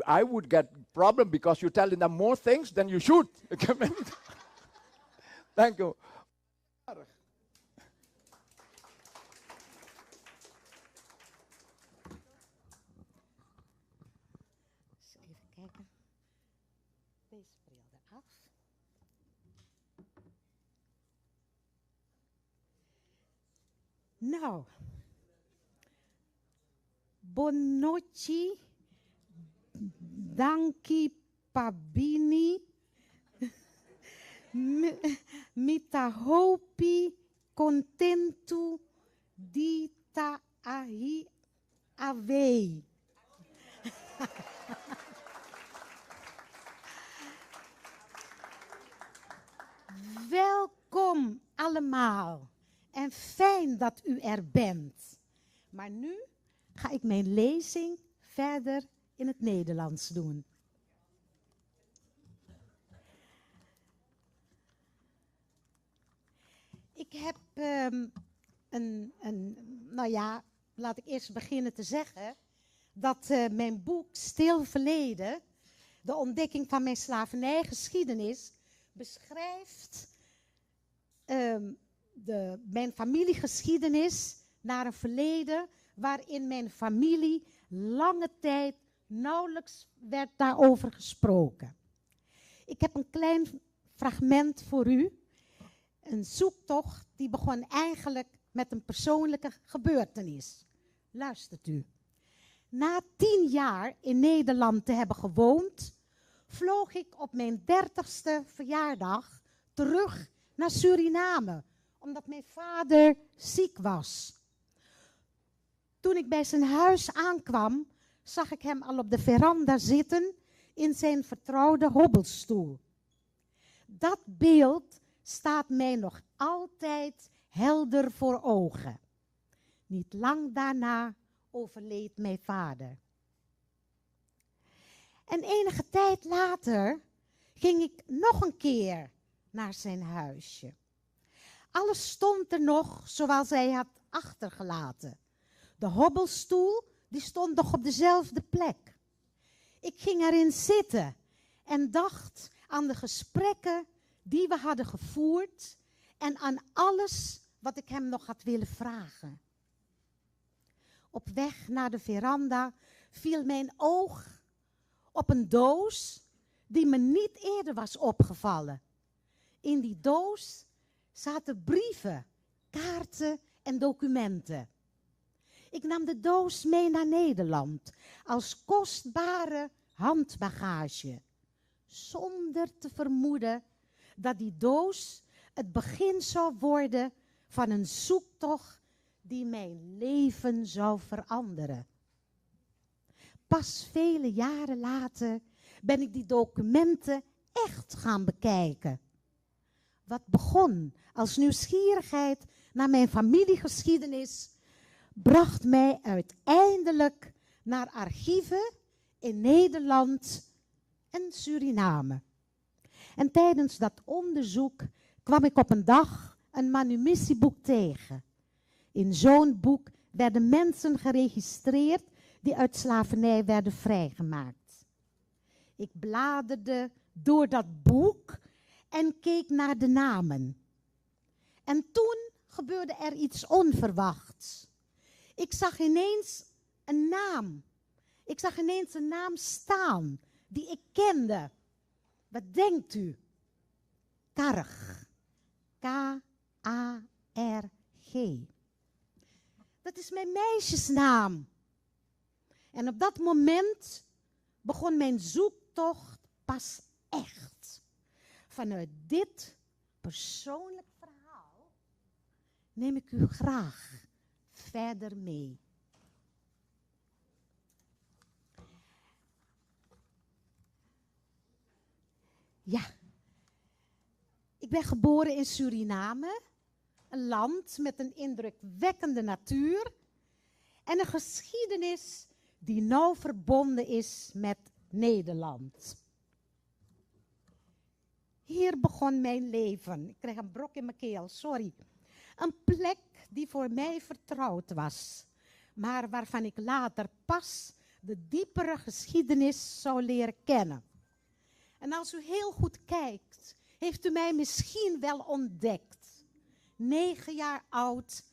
I would get problem because you're telling them more things than you should. Thank you. Even kijken. Deze bril eraf. Nou, bon nochi, danki pa bini. Mi ta hopi kontentu di ta ahi awe. Welkom allemaal en fijn dat u er bent. Maar nu ga ik mijn lezing verder in het Nederlands doen. Ik heb een, een, nou ja, laat ik eerst beginnen te zeggen dat mijn boek Stil Verleden, de ontdekking van mijn slavernijgeschiedenis, beschrijft mijn familiegeschiedenis naar een verleden waarin mijn familie lange tijd nauwelijks werd daarover gesproken. Ik heb een klein fragment voor u. Een zoektocht die begon eigenlijk met een persoonlijke gebeurtenis. Luistert u. Na 10 jaar in Nederland te hebben gewoond, vloog ik op mijn 30ste verjaardag terug naar Suriname, omdat mijn vader ziek was. Toen ik bij zijn huis aankwam, zag ik hem al op de veranda zitten in zijn vertrouwde hobbelstoel. Dat beeld staat mij nog altijd helder voor ogen. Niet lang daarna overleed mijn vader. En enige tijd later ging ik nog een keer naar zijn huisje. Alles stond er nog zoals hij had achtergelaten. De hobbelstoel die stond nog op dezelfde plek. Ik ging erin zitten en dacht aan de gesprekken die we hadden gevoerd en aan alles wat ik hem nog had willen vragen. Op weg naar de veranda viel mijn oog op een doos die me niet eerder was opgevallen. In die doos zaten brieven, kaarten en documenten. Ik nam de doos mee naar Nederland als kostbare handbagage, zonder te vermoeden dat die doos het begin zou worden van een zoektocht die mijn leven zou veranderen. Pas vele jaren later ben ik die documenten echt gaan bekijken. Wat begon als nieuwsgierigheid naar mijn familiegeschiedenis, bracht mij uiteindelijk naar archieven in Nederland en Suriname. En tijdens dat onderzoek kwam ik op een dag een manumissieboek tegen. In zo'n boek werden mensen geregistreerd die uit slavernij werden vrijgemaakt. Ik bladerde door dat boek en keek naar de namen. En toen gebeurde er iets onverwachts. Ik zag ineens een naam. Ik zag ineens een naam staan die ik kende. Wat denkt u? Karg. K-A-R-G. Dat is mijn meisjesnaam. En op dat moment begon mijn zoektocht pas echt. Vanuit dit persoonlijk verhaal neem ik u graag verder mee. Ja, ik ben geboren in Suriname, een land met een indrukwekkende natuur en een geschiedenis die nauw verbonden is met Nederland. Hier begon mijn leven. Ik kreeg een brok in mijn keel, sorry. Een plek die voor mij vertrouwd was, maar waarvan ik later pas de diepere geschiedenis zou leren kennen. En als u heel goed kijkt, heeft u mij misschien wel ontdekt. 9 jaar oud,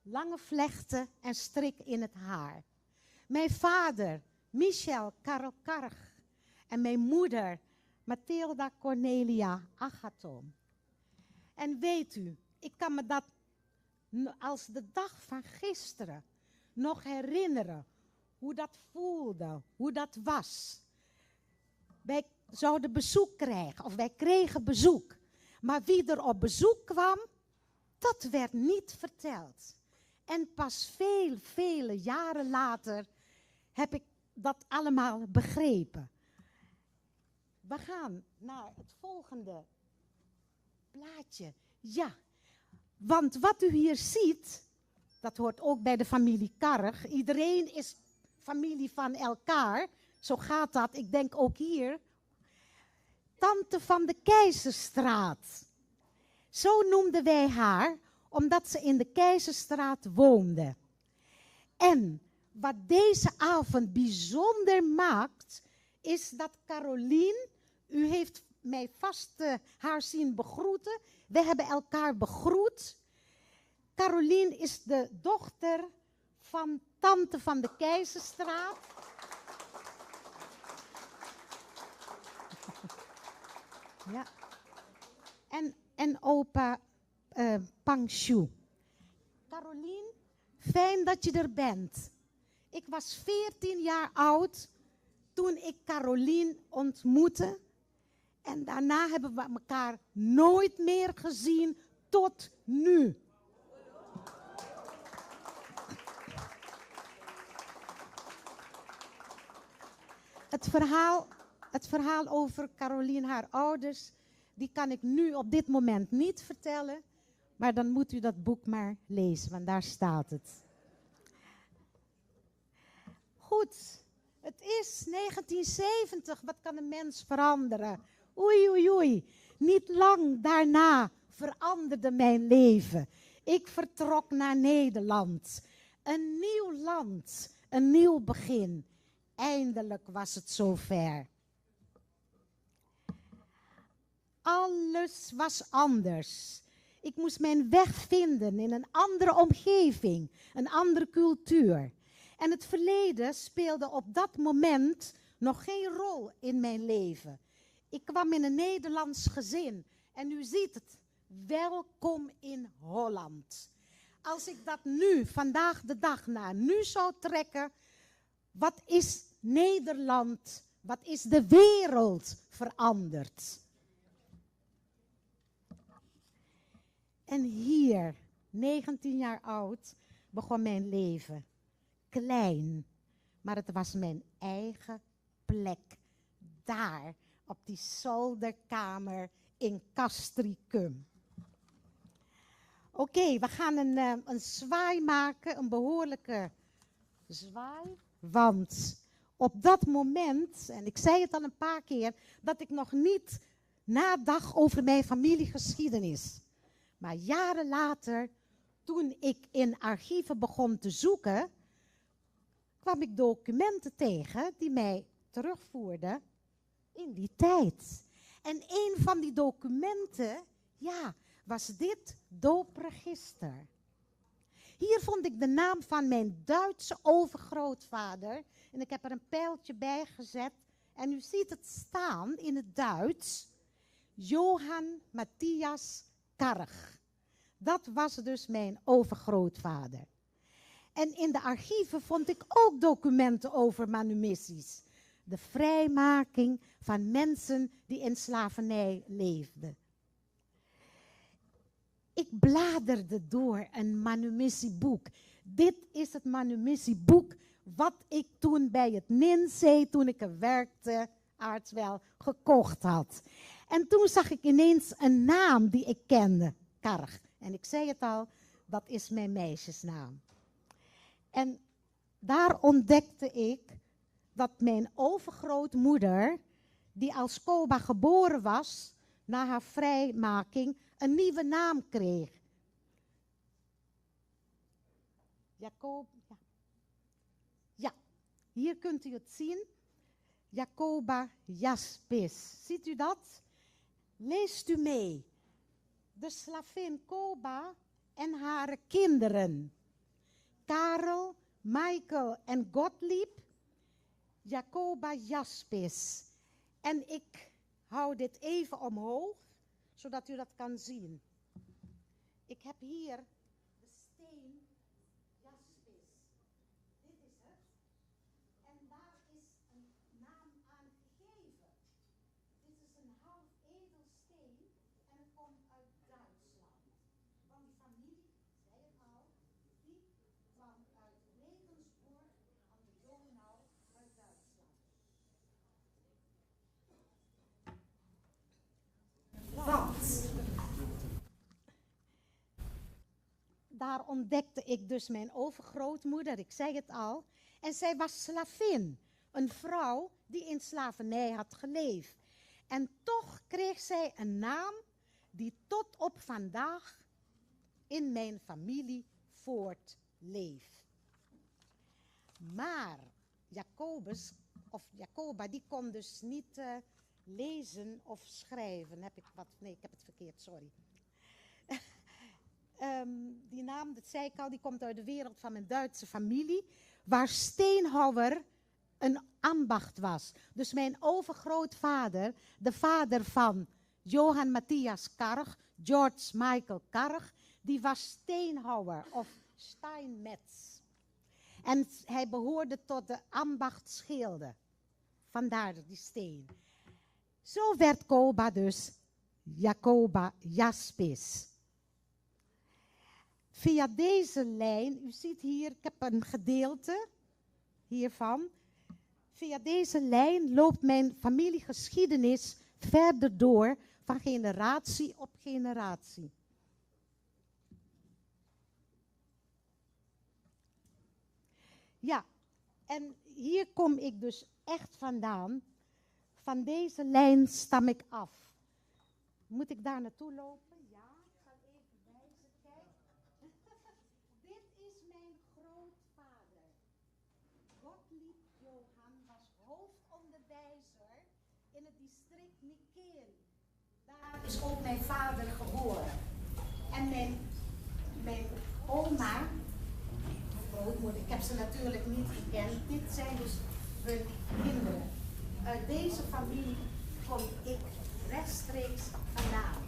lange vlechten en strik in het haar. Mijn vader, Michel Karel Karg, en mijn moeder, Mathilda Cornelia Agathon. En weet u, ik kan me dat als de dag van gisteren nog herinneren. Hoe dat voelde, hoe dat was. Wij zouden bezoek krijgen, of wij kregen bezoek. Maar wie er op bezoek kwam, dat werd niet verteld. En pas veel, vele jaren later heb ik dat allemaal begrepen. We gaan naar het volgende plaatje. Ja, want wat u hier ziet, dat hoort ook bij de familie Karg. Iedereen is familie van elkaar. Zo gaat dat, ik denk ook hier. Tante van de Keizerstraat. Zo noemden wij haar, omdat ze in de Keizerstraat woonde. En wat deze avond bijzonder maakt, is dat Carolien, u heeft mij vast haar zien begroeten. We hebben elkaar begroet. Carolien is de dochter van tante van de Keizerstraat. Ja. En opa Pang Shu. Carolien, fijn dat je er bent. Ik was 14 jaar oud toen ik Carolien ontmoette. En daarna hebben we elkaar nooit meer gezien tot nu. Het verhaal over Carolien, haar ouders, die kan ik nu op dit moment niet vertellen. Maar dan moet u dat boek maar lezen, want daar staat het. Goed, het is 1970. Wat kan een mens veranderen? Oei, oei, oei. Niet lang daarna veranderde mijn leven. Ik vertrok naar Nederland. Een nieuw land, een nieuw begin. Eindelijk was het zover. Alles was anders. Ik moest mijn weg vinden in een andere omgeving, een andere cultuur. En het verleden speelde op dat moment nog geen rol in mijn leven. Ik kwam in een Nederlands gezin en u ziet het, welkom in Holland. Als ik dat nu, vandaag de dag, naar nu zou trekken, wat is Nederland, wat is de wereld veranderd? En hier, 19 jaar oud, begon mijn leven. Klein, maar het was mijn eigen plek. Daar, op die zolderkamer in Castricum. Oké, we gaan een zwaai maken, een behoorlijke zwaai. Want op dat moment, en ik zei het al een paar keer, dat ik nog niet nadacht over mijn familiegeschiedenis. Maar jaren later, toen ik in archieven begon te zoeken, kwam ik documenten tegen die mij terugvoerden in die tijd. En een van die documenten, ja, was dit doopregister. Hier vond ik de naam van mijn Duitse overgrootvader. En ik heb er een pijltje bij gezet. En u ziet het staan in het Duits. Johann Matthias Karg. Dat was dus mijn overgrootvader. En in de archieven vond ik ook documenten over manumissies. De vrijmaking van mensen die in slavernij leefden. Ik bladerde door een manumissieboek. Dit is het manumissieboek wat ik toen bij het NiNsee, toen ik er werkte, aartswel, gekocht had. En toen zag ik ineens een naam die ik kende, Karg. En ik zei het al, dat is mijn meisjesnaam. En daar ontdekte ik dat mijn overgrootmoeder, die als Koba geboren was, na haar vrijmaking, een nieuwe naam kreeg. Jacob, ja. Ja, hier kunt u het zien. Jacoba Jaspis. Ziet u dat? Leest u mee. De slavin Koba en haar kinderen. Karel, Michael en Gottlieb. Jacoba Jaspis. En ik hou dit even omhoog, zodat u dat kan zien. Ik heb hier de steen Jaspis. Dit is het. En daar is een naam aan gegeven. Dit is een half edelsteen en het komt uit Duitsland. Want die familie, ik zei het al, die kwam uit Regensburg aan de Donau uit Duitsland. Want daar ontdekte ik dus mijn overgrootmoeder, ik zei het al. En zij was slavin, een vrouw die in slavernij had geleefd. En toch kreeg zij een naam die tot op vandaag in mijn familie voortleeft. Maar Jacobus, of Jacoba, die kon dus niet lezen of schrijven. Heb ik wat? Nee, ik heb het verkeerd, sorry. Die naam, dat zei ik al, die komt uit de wereld van mijn Duitse familie, waar steenhouwer een ambacht was. Dus mijn overgrootvader, de vader van Johan Matthias Karg, George Michael Karg, die was steenhouwer of steinmetz. En hij behoorde tot de ambachtsschilden. Vandaar die steen. Zo werd Koba dus Jacoba Jaspis. Via deze lijn, u ziet hier, ik heb een gedeelte hiervan. Via deze lijn loopt mijn familiegeschiedenis verder door van generatie op generatie. Ja, en hier kom ik dus echt vandaan. Van deze lijn stam ik af. Moet ik daar naartoe lopen? Ja, ik zal even wijzen. Kijk, dit is mijn grootvader. Gottlieb Johan was hoofdonderwijzer in het district Nickerie. Daar is ook mijn vader geboren. En mijn oma, mijn grootmoeder, ik heb ze natuurlijk niet gekend. Dit zijn dus hun kinderen. Uit deze familie kom ik rechtstreeks vandaan.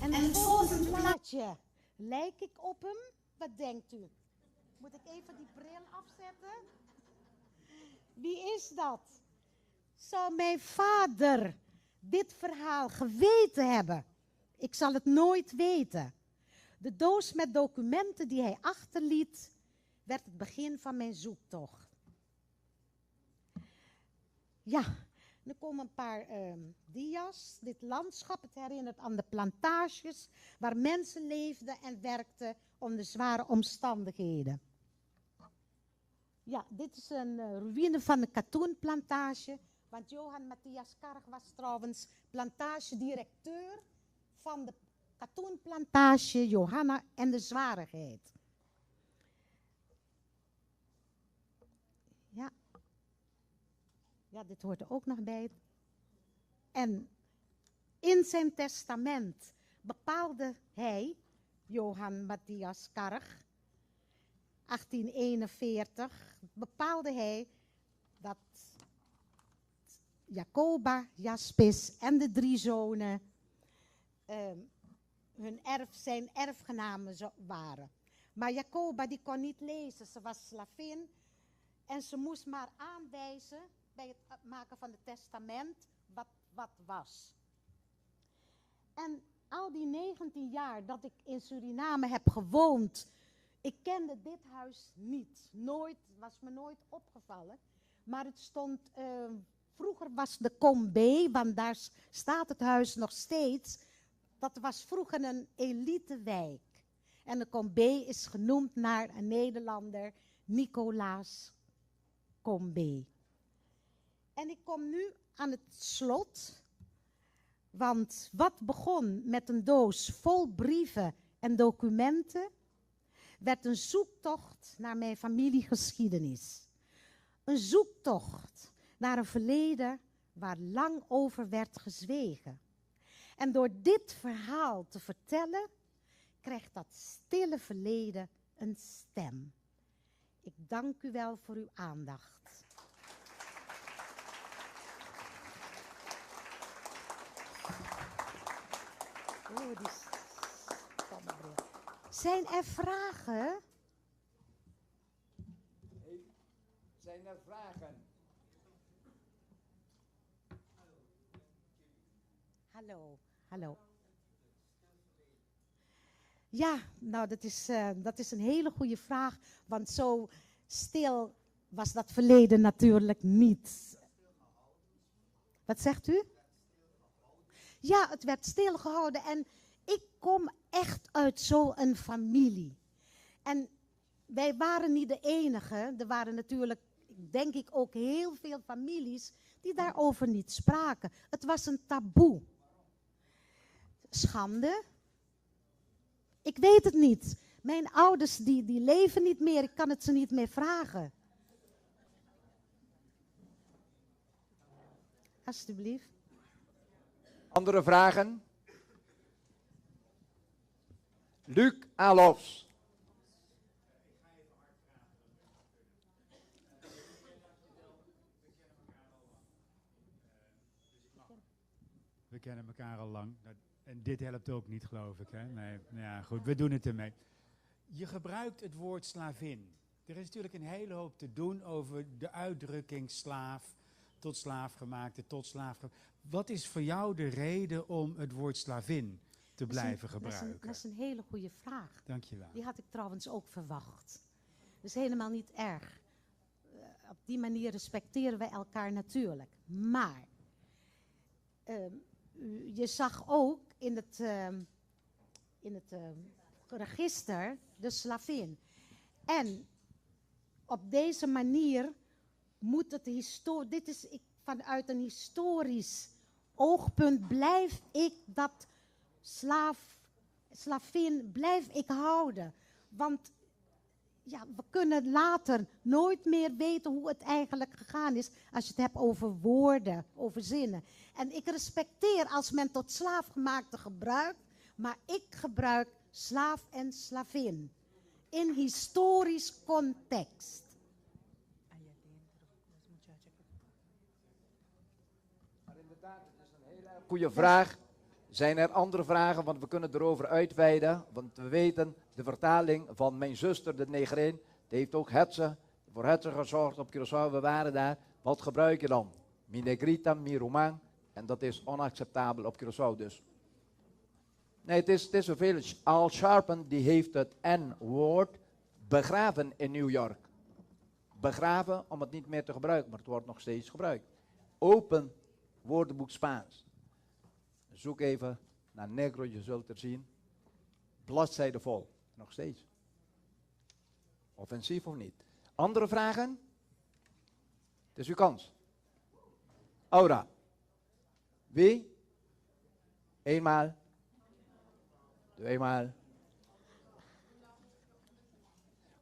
En het volgende plaatje, lijk ik op hem? Wat denkt u? Moet ik even die bril afzetten? Wie is dat? Zou mijn vader dit verhaal geweten hebben? Ik zal het nooit weten. De doos met documenten die hij achterliet, werd het begin van mijn zoektocht. Ja, er komen een paar dia's. Dit landschap, het herinnert aan de plantages waar mensen leefden en werkten onder zware omstandigheden. Ja, dit is een ruïne van de katoenplantage. Want Johan Matthias Karg was trouwens plantagedirecteur van de katoenplantage Johanna en de Zwarigheid. Ja. Ja, dit hoort er ook nog bij. En in zijn testament bepaalde hij, Johan Matthias Karg, 1841, bepaalde hij dat Jacoba, Jaspis en de drie zonen hun erf, zijn erfgenamen waren. Maar Jacoba die kon niet lezen, ze was slavin en ze moest maar aanwijzen bij het maken van het testament wat wat was. En Al die 19 jaar dat ik in Suriname heb gewoond, ik kende dit huis niet. Nooit, was me nooit opgevallen. Maar het stond, vroeger was de Combé, want daar staat het huis nog steeds. Dat was vroeger een elitewijk. En de Combé is genoemd naar een Nederlander, Nicolaas Combé. En ik kom nu aan het slot. Want wat begon met een doos vol brieven en documenten, werd een zoektocht naar mijn familiegeschiedenis. Een zoektocht naar een verleden waar lang over werd gezwegen. En door dit verhaal te vertellen, krijgt dat stille verleden een stem. Ik dank u wel voor uw aandacht. Oh, die stomme bril. Zijn er vragen? Zijn er vragen? Hallo, hallo. Ja, nou dat is een hele goede vraag, want zo stil was dat verleden natuurlijk niet. Wat zegt u? Ja, het werd stilgehouden en ik kom echt uit zo'n familie. En wij waren niet de enige. Er waren natuurlijk, denk ik, ook heel veel families die daarover niet spraken. Het was een taboe. Schande? Ik weet het niet. Mijn ouders die leven niet meer. Ik kan het ze niet meer vragen. Alsjeblieft. Andere vragen? Luc Alofs. We kennen elkaar al lang. En dit helpt ook niet, geloof ik. Hè? Nee, nou ja, goed, we doen het ermee. Je gebruikt het woord slavin. Er is natuurlijk een hele hoop te doen over de uitdrukking slaaf, tot slaafgemaakte, tot slaaf. Wat is voor jou de reden om het woord slavin te blijven gebruiken? Dat is een hele goede vraag. Dankjewel. Die had ik trouwens ook verwacht. Dat is helemaal niet erg. Op die manier respecteren wij elkaar natuurlijk. Maar je zag ook in het register de slavin. En op deze manier moet het dit is ik, vanuit een historisch oogpunt blijf ik dat slavin blijf ik houden. Want ja, we kunnen later nooit meer weten hoe het eigenlijk gegaan is als je het hebt over woorden, over zinnen. En ik respecteer als men tot slaafgemaakte gebruikt, maar ik gebruik slaaf en slavin in historisch context. Maar inderdaad, het is een hele goede vraag. Zijn er andere vragen? Want we kunnen erover uitweiden. Want we weten, de vertaling van mijn zuster, de negerin, die heeft ook hetze, voor hetze gezorgd op Curaçao. We waren daar. Wat gebruik je dan? Mi negrita, mi ruman. En dat is onacceptabel op Curaçao dus. Nee, het is vervelend. Al Sharpton die heeft het N-woord begraven in New York. Begraven om het niet meer te gebruiken, maar het wordt nog steeds gebruikt. Open woordenboek Spaans. Zoek even naar negro, je zult er zien. Bladzijde vol, nog steeds. Offensief of niet? Andere vragen? Het is uw kans. Aura. Wie? Eenmaal. Tweemaal.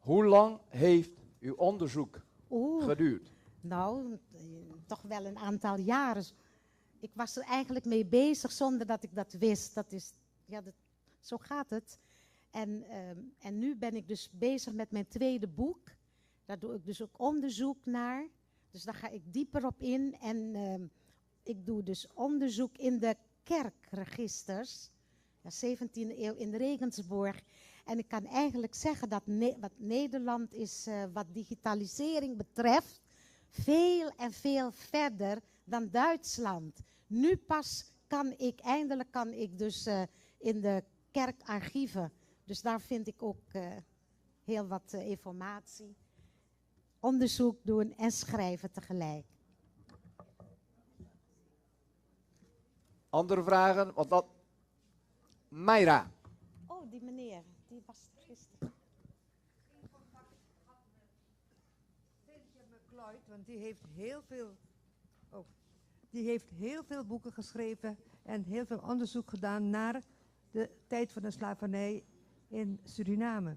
Hoe lang heeft uw onderzoek geduurd? Nou, toch wel een aantal jaren. Ik was er eigenlijk mee bezig zonder dat ik dat wist. Dat is, ja, dat, zo gaat het. En nu ben ik dus bezig met mijn tweede boek. Daar doe ik dus ook onderzoek naar. Dus daar ga ik dieper op in. En ik doe dus onderzoek in de kerkregisters. Ja, 17e eeuw in Regensburg. En ik kan eigenlijk zeggen dat wat Nederland is, wat digitalisering betreft, veel en veel verder dan Duitsland. Nu pas kan ik, eindelijk kan ik dus uh, in de kerkarchieven. Dus daar vind ik ook uh, heel wat uh, informatie. Onderzoek doen en schrijven tegelijk. Andere vragen? Want dat. Mayra. Oh, die meneer, die was er gisteren. McLeod, want die heeft heel veel, oh, die heeft heel veel boeken geschreven en heel veel onderzoek gedaan naar de tijd van de slavernij in Suriname.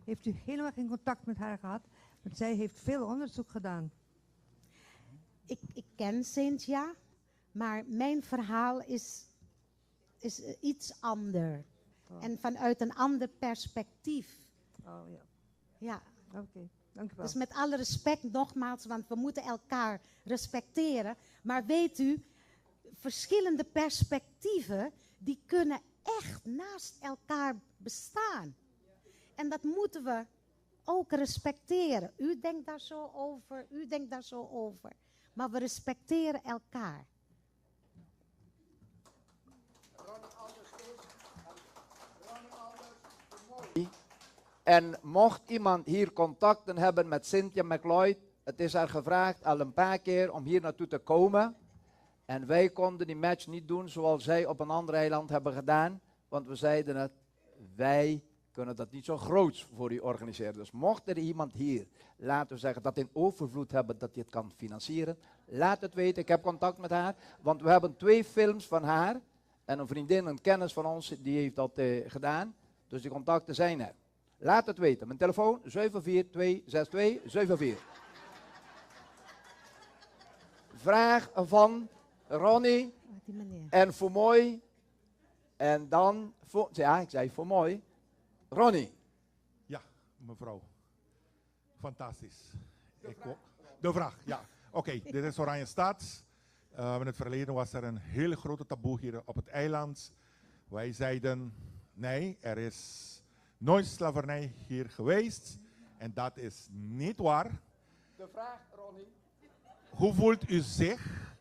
Heeft u helemaal geen contact met haar gehad? Want zij heeft veel onderzoek gedaan. Ik ken Cynthia, maar mijn verhaal is iets anders. Oh. En vanuit een ander perspectief. Oh ja. Ja. Oké, okay, dank u wel. Dus met alle respect nogmaals, want we moeten elkaar respecteren. Maar weet u, verschillende perspectieven, die kunnen echt naast elkaar bestaan. En dat moeten we ook respecteren. U denkt daar zo over, u denkt daar zo over. Maar we respecteren elkaar. En mocht iemand hier contacten hebben met Cynthia McLeod, het is haar gevraagd al een paar keer om hier naartoe te komen. En wij konden die match niet doen zoals zij op een ander eiland hebben gedaan. Want we zeiden het, wij kunnen dat niet zo groots voor u organiseren. Dus mocht er iemand hier, laten we zeggen, dat in overvloed hebben dat hij het kan financieren, laat het weten. Ik heb contact met haar, want we hebben 2 films van haar. En een vriendin, een kennis van ons, die heeft dat gedaan. Dus die contacten zijn er. Laat het weten. Mijn telefoon 7426274. Vraag van Ronnie en Fumoy. En dan, ja, ik zei Fumoy. Ronnie. Ja, mevrouw. Fantastisch. De vraag, ja. Oké, okay, dit is Oranjestad. In het verleden was er een hele grote taboe hier op het eiland. Wij zeiden, nee, er is nooit slavernij hier geweest. En dat is niet waar. De vraag, Ronnie. Hoe voelt u zich?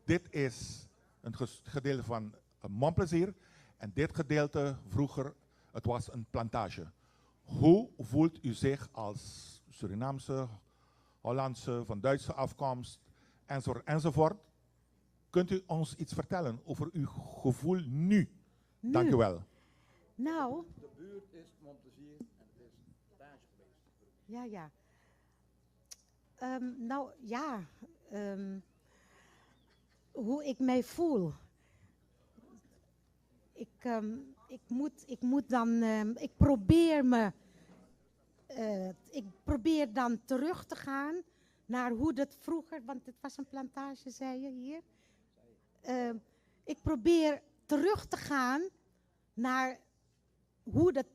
Dit is een gedeelte van Mon Plaisir. En dit gedeelte vroeger, het was een plantage. Hoe voelt u zich als Surinaamse, Hollandse, van Duitse afkomst, enzovoort, enzovoort? Kunt u ons iets vertellen over uw gevoel nu? Nu. Dank u wel. Nou. De buurt is Mon Plaisir en het is een plantage geweest. Ja, ja. Nou ja, hoe ik mij voel. Ik moet dan, ik probeer me, ik probeer dan terug te gaan naar hoe dat vroeger, want het was een plantage, zei je hier. Ik probeer terug te gaan naar hoe dat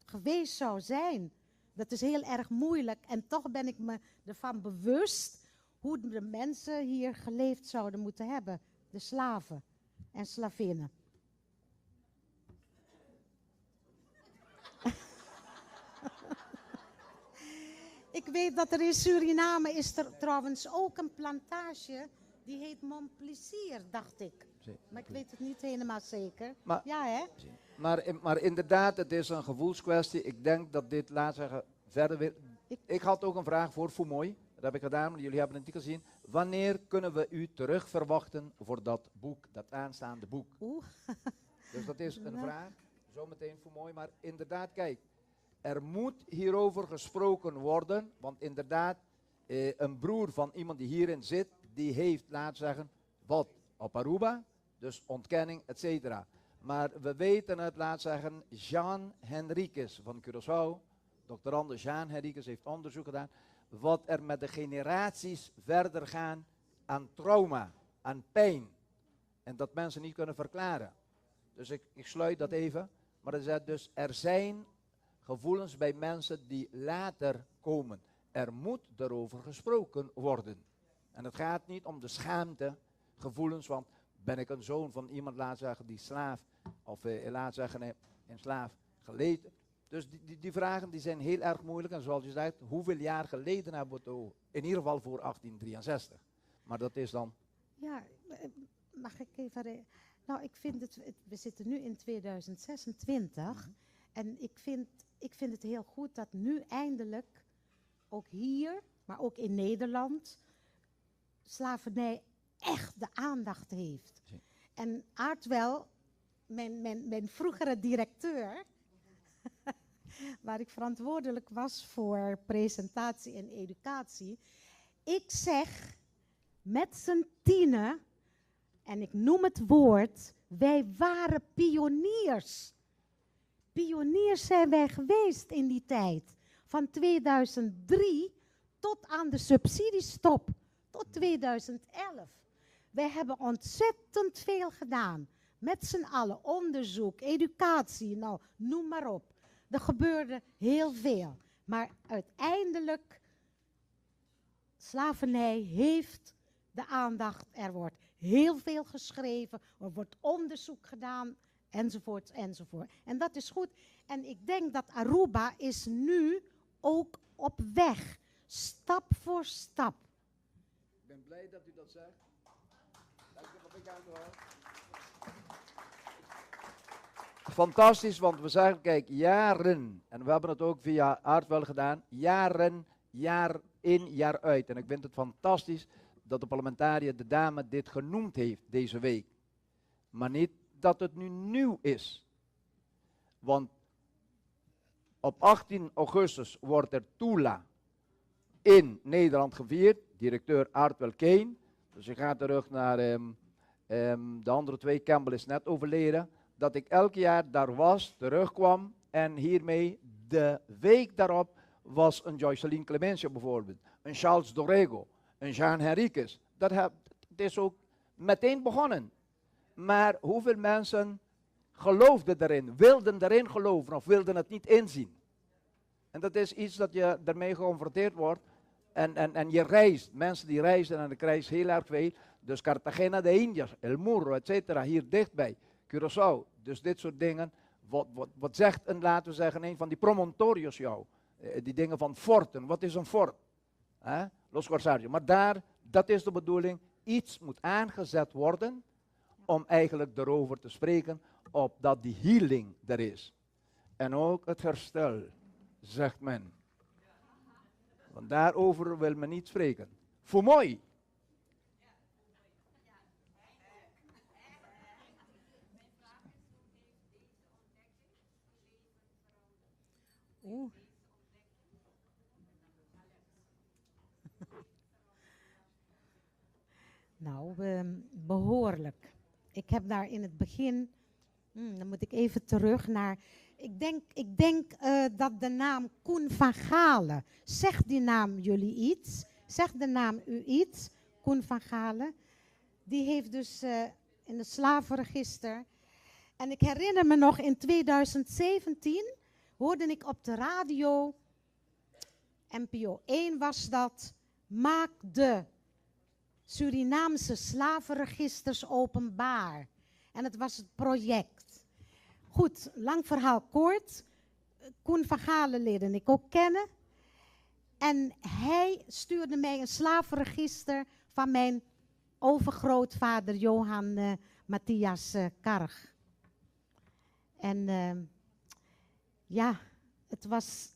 geweest zou zijn. Dat is heel erg moeilijk en toch ben ik me ervan bewust hoe de mensen hier geleefd zouden moeten hebben. De slaven en slavinnen. Ik weet dat er in Suriname is er trouwens ook een plantage die heet Mon Plaisir, dacht ik. Maar ik weet het niet helemaal zeker. Maar, ja, hè? Maar inderdaad, het is een gevoelskwestie. Ik denk dat dit, laat zeggen, verder weer... Ik had ook een vraag voor Fumoy. Dat heb ik gedaan, maar jullie hebben het niet gezien. Wanneer kunnen we u terug verwachten voor dat boek, dat aanstaande boek? Oeh. Dus dat is een vraag. Zometeen Fumoy. Maar inderdaad, kijk. Er moet hierover gesproken worden. Want inderdaad, een broer van iemand die hierin zit, die heeft, laat zeggen, wat op Aruba. Dus ontkenning, et cetera. Maar we weten het, laat zeggen, Jean Henriquez van Curaçao, doctorande Anders Jean Henriquez heeft onderzoek gedaan, wat er met de generaties verder gaan aan trauma, aan pijn. En dat mensen niet kunnen verklaren. Dus ik sluit dat even. Maar er zijn dus, er zijn gevoelens bij mensen die later komen. Er moet erover gesproken worden. En het gaat niet om de schaamte, gevoelens, want ben ik een zoon van iemand, laat zeggen, die slaaf, of laat zeggen, nee, een slaaf geleden. Dus die vragen die zijn heel erg moeilijk. En zoals je zegt, hoeveel jaar geleden hebben we het over? In ieder geval voor 1863. Maar dat is dan... Ja, mag ik even... Nou, ik vind het, we zitten nu in 2026 en ik vind, ik vind het heel goed dat nu eindelijk, ook hier, maar ook in Nederland, slavernij echt de aandacht heeft. En Aardwel, mijn, mijn, mijn vroegere directeur, waar ik verantwoordelijk was voor presentatie en educatie. Ik zeg met z'n tienen, en ik noem het woord, wij waren pioniers. Pioniers zijn wij geweest in die tijd. Van 2003 tot aan de subsidiestop, tot 2011. Wij hebben ontzettend veel gedaan. Met z'n allen, onderzoek, educatie, nou, noem maar op. Er gebeurde heel veel. Maar uiteindelijk, slavernij heeft de aandacht. Er wordt heel veel geschreven, er wordt onderzoek gedaan, enzovoort, enzovoort. En dat is goed. En ik denk dat Aruba is nu ook op weg, stap voor stap. Ik ben blij dat u dat zegt. Dank je wel. Fantastisch, want we zeggen, kijk, jaren, en we hebben het ook via Aardwel gedaan, jaren, jaar in, jaar uit. En ik vind het fantastisch dat de parlementariër, de dame, dit genoemd heeft deze week. Maar niet dat het nu nieuw is. Want op 18 augustus wordt er Tula in Nederland gevierd, directeur Aardwel Kane. Dus je gaat terug naar de andere twee, Campbell is net overleden. Dat ik elk jaar daar was, terugkwam en hiermee de week daarop was een Joyceline Clementia bijvoorbeeld, een Charles Dorego, een Jean Henriquez. Dat heb, het is ook meteen begonnen. Maar hoeveel mensen geloofden erin, wilden erin geloven of wilden het niet inzien? En dat is iets dat je ermee geconfronteerd wordt. En, en, en je reist, mensen die reizen en ik reis heel erg veel. Dus Cartagena de Indias, El Murro, et cetera, hier dichtbij. Curaçao, dus dit soort dingen. Wat, wat, wat zegt een, laten we zeggen, een van die promontorios jou? Die dingen van forten, wat is een fort? Hè? Los Corsario. Maar daar, dat is de bedoeling, iets moet aangezet worden om eigenlijk erover te spreken, opdat die healing er is. En ook het herstel, zegt men. Want daarover wil men niet spreken. Voor mooi. Oeh. Nou, behoorlijk. Ik heb daar in het begin, dan moet ik even terug naar. Ik denk, ik denk dat de naam Koen van Galen, zegt die naam jullie iets? Zegt de naam u iets? Koen van Galen. Die heeft dus in het slavenregister. En ik herinner me nog in 2017 hoorde ik op de radio, NPO 1 was dat, maak de Surinaamse slavenregisters openbaar. En het was het project. Goed, lang verhaal kort. Koen van Galen leerde ik ook kennen. En hij stuurde mij een slavenregister van mijn overgrootvader Johan Matthias Karg. En ja, het was,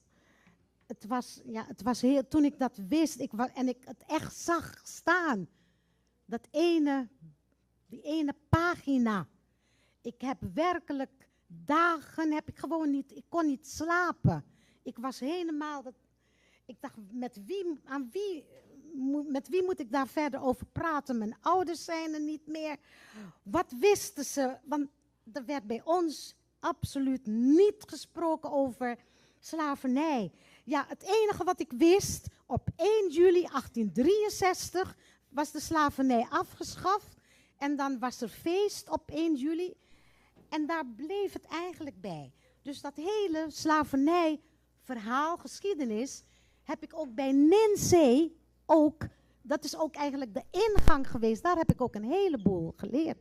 ja, het was heel, toen ik dat wist ik en ik het echt zag staan, dat ene, die ene pagina. Ik heb werkelijk dagen, heb ik gewoon niet, ik kon niet slapen. Ik was helemaal, dat, ik dacht, met wie, aan wie, met wie moet ik daar verder over praten? Mijn ouders zijn er niet meer. Wat wisten ze? Want er werd bij ons absoluut niet gesproken over slavernij. Ja, het enige wat ik wist, op 1 juli 1863 was de slavernij afgeschaft. En dan was er feest op 1 juli. En daar bleef het eigenlijk bij. Dus dat hele slavernijverhaal, geschiedenis, heb ik ook bij Ninsee ook, dat is ook eigenlijk de ingang geweest. Daar heb ik ook een heleboel geleerd.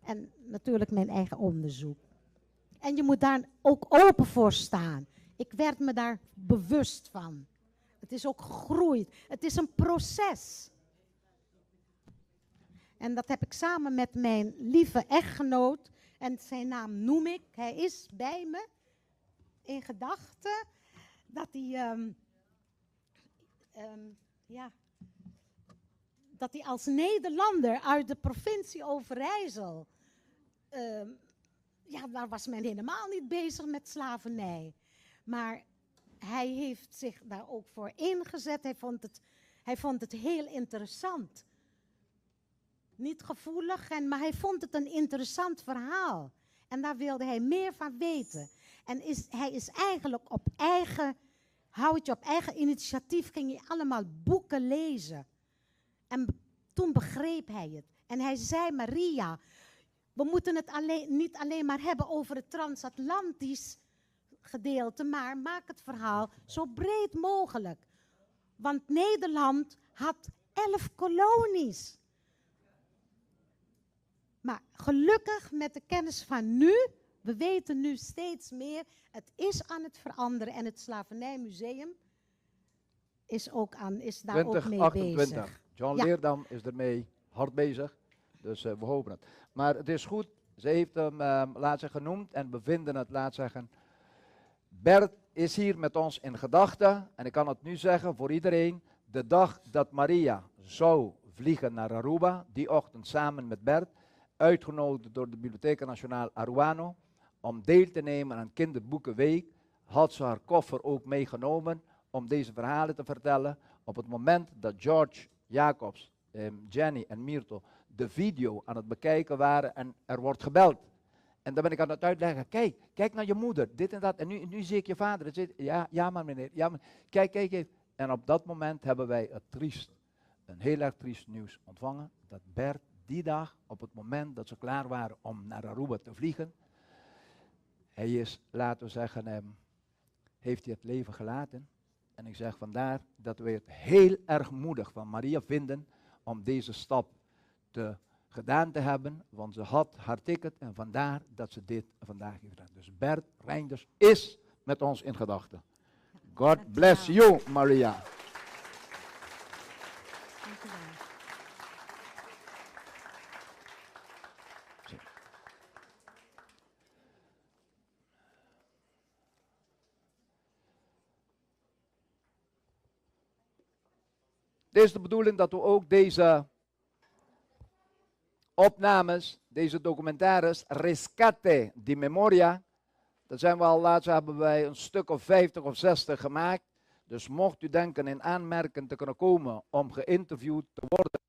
En natuurlijk mijn eigen onderzoek. En je moet daar ook open voor staan. Ik werd me daar bewust van. Het is ook gegroeid. Het is een proces. En dat heb ik samen met mijn lieve echtgenoot. En zijn naam noem ik. Hij is bij me in gedachten. Dat hij, ja, dat hij als Nederlander uit de provincie Overijssel. Ja, daar was men helemaal niet bezig met slavernij. Maar hij heeft zich daar ook voor ingezet. Hij vond het heel interessant. Niet gevoelig, maar hij vond het een interessant verhaal. En daar wilde hij meer van weten. En hij is eigenlijk op eigen houtje, op eigen initiatief, ging hij allemaal boeken lezen. En toen begreep hij het. En hij zei, Maria, we moeten het niet alleen maar hebben over het transatlantisch gedeelte, maar maak het verhaal zo breed mogelijk. Want Nederland had 11 kolonies. Maar gelukkig met de kennis van nu, we weten nu steeds meer, het is aan het veranderen en het Slavernijmuseum is daar ook mee 2028. bezig. John Ja. Leerdam is ermee hard bezig, dus we hopen het. Maar het is goed, ze heeft hem, laat zeggen, genoemd en we vinden het, laat zeggen. Bert is hier met ons in gedachten en ik kan het nu zeggen voor iedereen, de dag dat Maria zou vliegen naar Aruba, die ochtend samen met Bert, uitgenodigd door de Biblioteca Nacional Aruano, om deel te nemen aan Kinderboekenweek, had ze haar koffer ook meegenomen om deze verhalen te vertellen. Op het moment dat George Jacobs, Jenny en Mirto de video aan het bekijken waren en er wordt gebeld. En dan ben ik aan het uitleggen, kijk naar je moeder, dit en dat. En nu zie ik je vader. Het zit, ja, ja maar meneer, ja, maar, kijk, kijk even. En op dat moment hebben wij een heel erg triest nieuws ontvangen, dat Bert die dag, op het moment dat ze klaar waren om naar Aruba te vliegen, hij is, laten we zeggen, heeft hij het leven gelaten. En ik zeg vandaar dat wij het heel erg moedig van Maria vinden om deze stap gedaan te hebben, want ze had haar ticket en vandaar dat ze dit vandaag heeft gedaan. Dus Bert Reinders is met ons in gedachten. God bless you, Maria. Dank u wel. Het is de bedoeling dat we ook deze opnames, deze documentaires, Rescate di Memoria, dat zijn we al laatst, hebben wij een stuk of 50 of 60 gemaakt. Dus mocht u denken in aanmerking te kunnen komen om geïnterviewd te worden.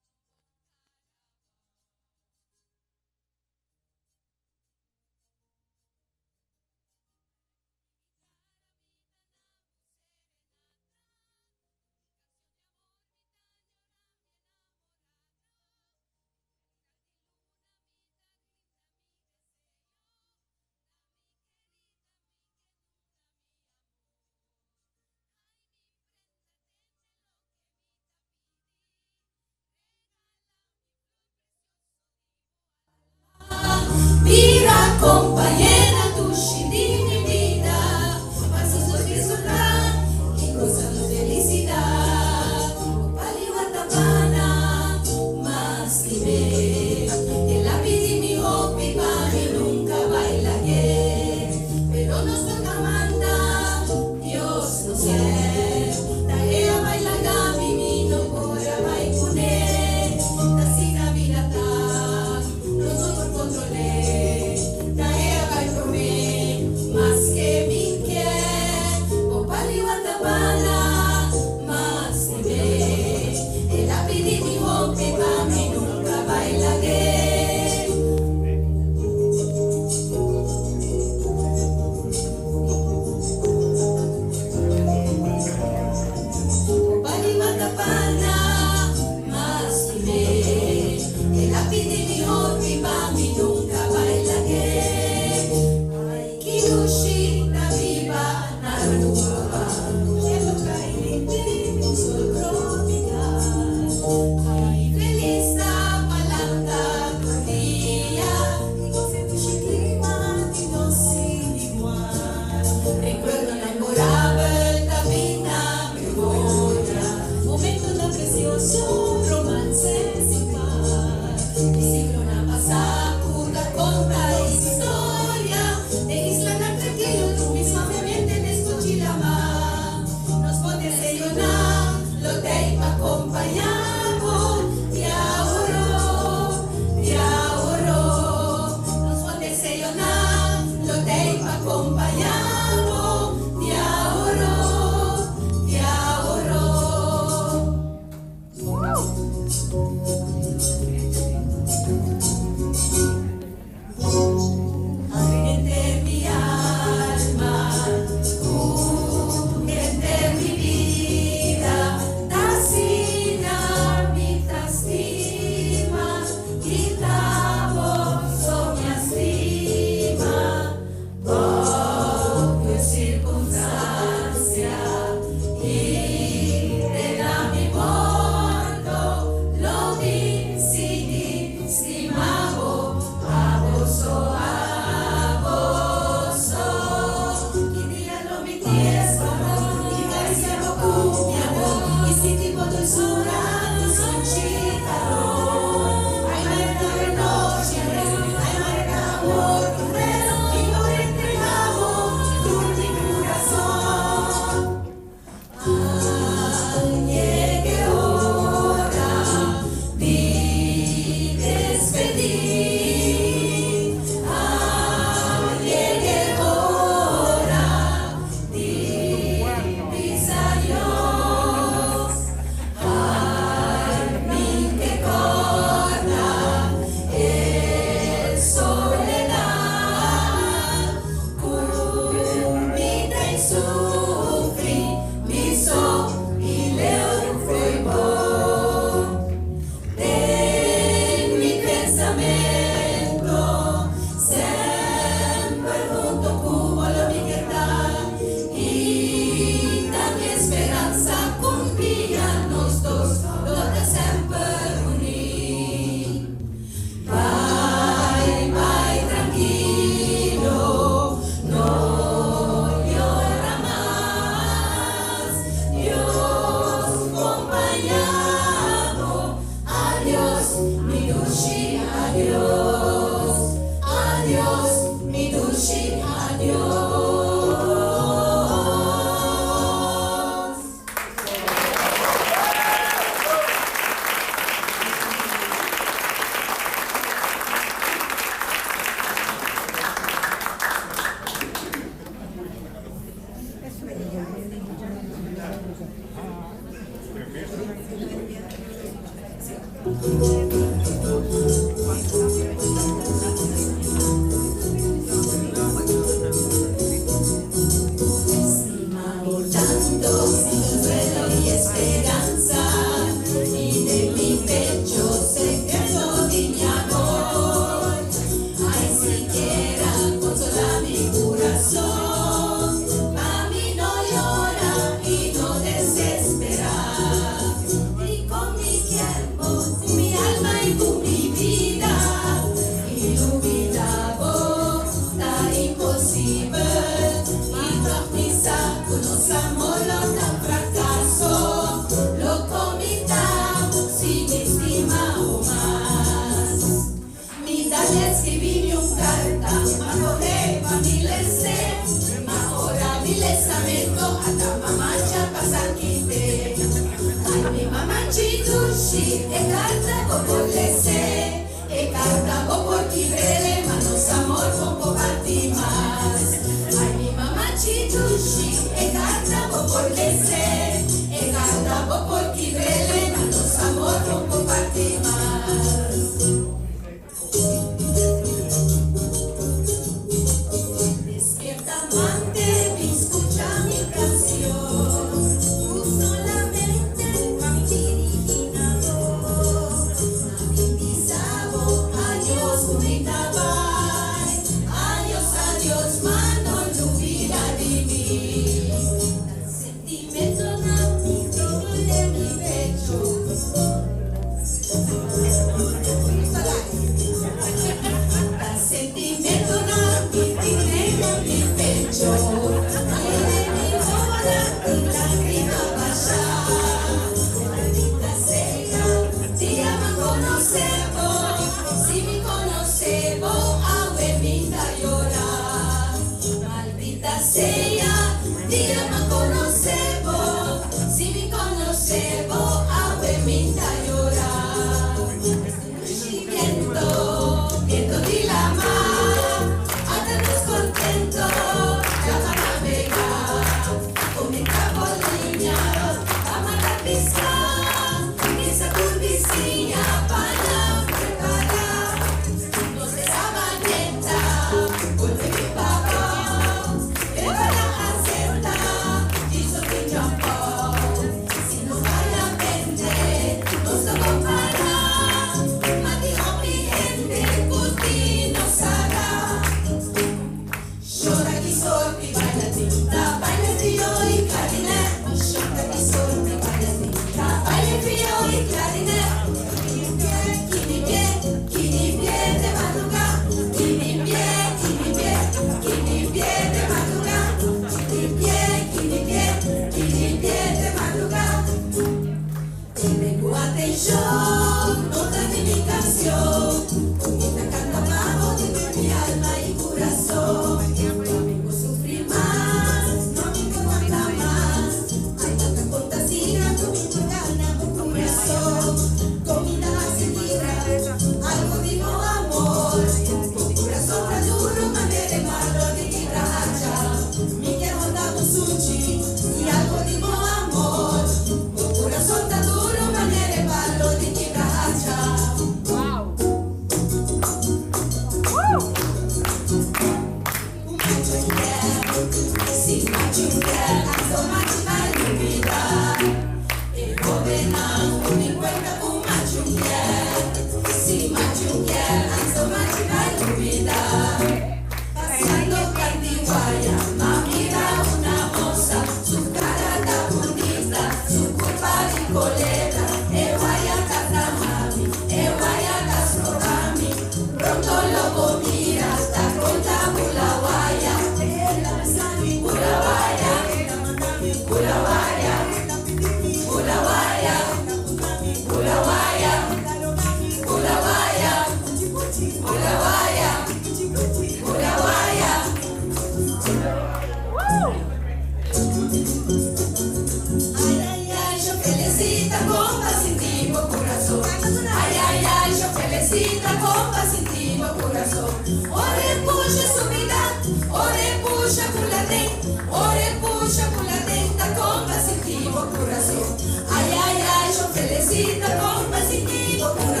Ay, ay, ay, yo felicito, compa, sin ti, corazón.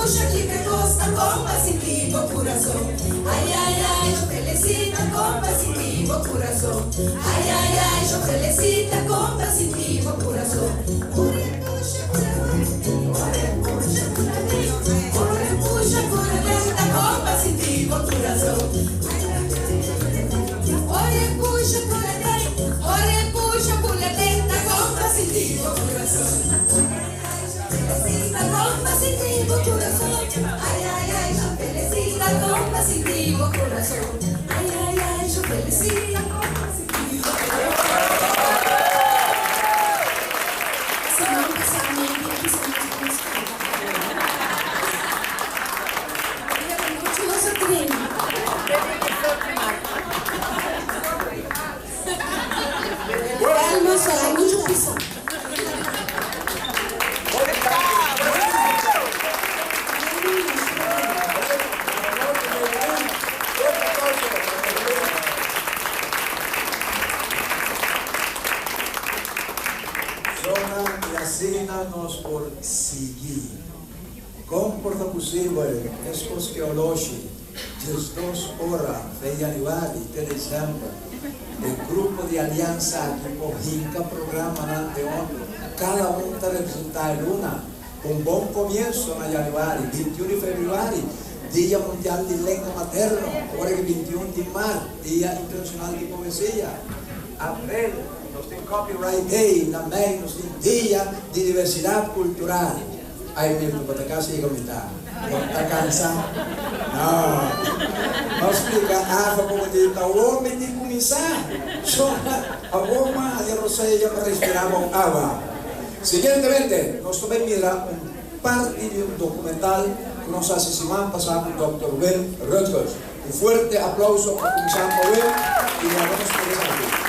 pusha kibra kos ta kon pa sinti bo kurason. Ai ai ai, yo felicita kon pa sinti bo kurason. Ai ai ai, yo felicita kon pa sinti bo kurason. Ora pusha kura ora pusha kura ora pusha kura ta kon pa sinti bo kurason. Ora pusha kura ora pusha kura ta kon pa sinti bo kurason. Felicita kon pa sinti bo kurason. Ai ai ai, yo felicita kon pa sinti bo kurason. Ai ai ai, yo felicita kon pa sinti bo kurason. Siman pasá mi a bisa nos nos kanta. Dia anochi nos a drumi. Wel nos a muchu pisá. Zona i asina nos por sigui. Kon por ta posibel meskos ku e oloshi 12 ora fe yanüari te desèmber e grupo di aliansa aki por hinka programanan den otro, kada un ta representá e luna? Un bon komienso na yanüari, 21 di febrüari, Dia Mundial di Lenga Materno, ora ki 21 di mart, Dia Internashonal di Poesia, aprel nos tin Copyright Day, na mei nos tin Dia di Diversidat Kultural. Ay Mirto, bo ta kasi yega mitá. Bo ta kansa? No. Bo splika afa komo di ta awor mi tin kuminsá. Shona, awor ma haña rosea pa respirá bou awa. Siguientemente, nos ta bai mira un parti di un dokumental ku nos hasi siman pasá ku Dòkter Wim Rutgers. Un fuerte aplauso pa kuminsá pa Wim i laga nos mira esaki.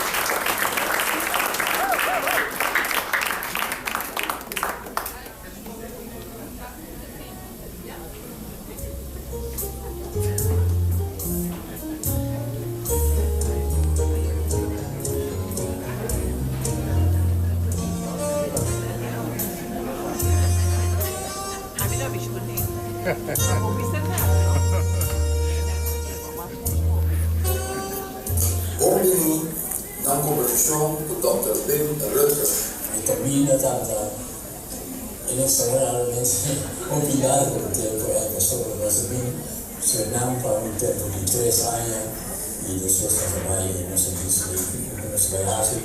Bon bini na un kombersashon ku Dòkter Wim Rutgers. E kaminda tabata Inesperadamente hopi largo e tempo ei pasobra nos a bin Surinam pa un tempo di tres aña y despues nos a bai y nos a dicidi kico nos a bai haci.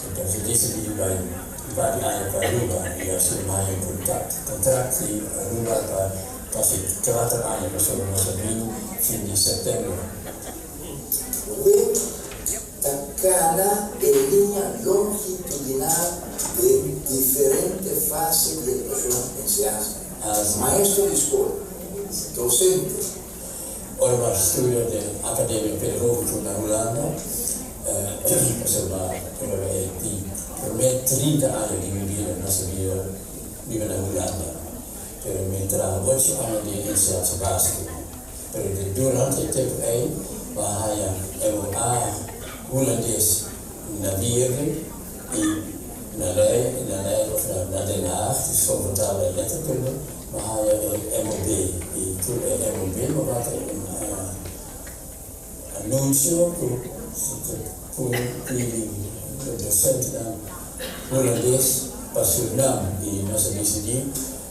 Entonces a dicidi di bai un par di aña pa Aruba y asina mi haña un contact, contract di Aruba pa casi cuater aña pasobra nos a bin fin di september. Web ta kana e liña longitudinal den diferente fase di edukashon enseñansa. Maestro di skol, dosente. Ora mi a studia den Akademia Pedagógiko na Hulanda, pasobra ora e di promé 30 aña di mi bida nos a bira biba na Hulanda, pero mi a traha ocho aña den enseñansa básiko. Pero di durante e tempu ei bo a haña MOA Hulandes na Wierden i na Leiden, na Leiden of na Den Haag, di School van Taal en Letterkunde, bo a haña e MOB. I tur e MOB bo bata un anunsio ku ku pidi dosentenan Hulandes pa Surinam i nos a disidí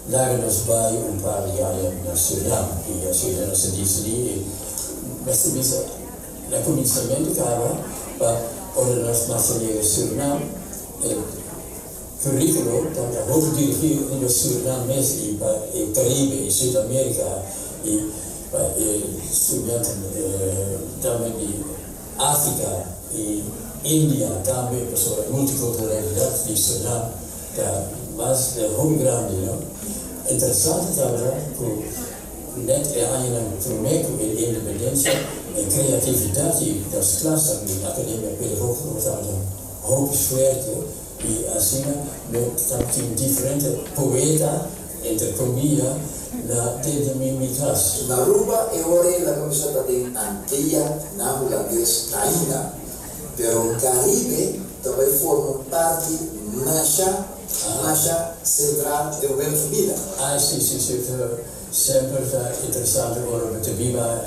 Laga nos bai un par di aña na Surinam i asina nos a disidí i mester bisa na kuminsamentu kaba pa ora nos mas a yega Surinam e kurikulo tabata hopi dirigí riba Surinam mes i pa e Karibe i Sud Amerika i pa e studiantenan tambe di Afrika i India tambe pasobra e multikulturalidat di Surinam Ta mas hopi grandi no. Interesante tabata ku net e añanan promé ku e independensia e kreatividat di nos klasnan di Akademia Pedagógiko tabata hopi fuerte i asina no tabatin diferente poeta entre komia na den di mi klas. Na Aruba e ora ei la kuminsá ta den Antia na Hulandes ainda, pero Karibe ta bai forma un parti masha, masha sentral den Wim su bida. Ai, si, si, si. Semper ta interesante ora bo ta biba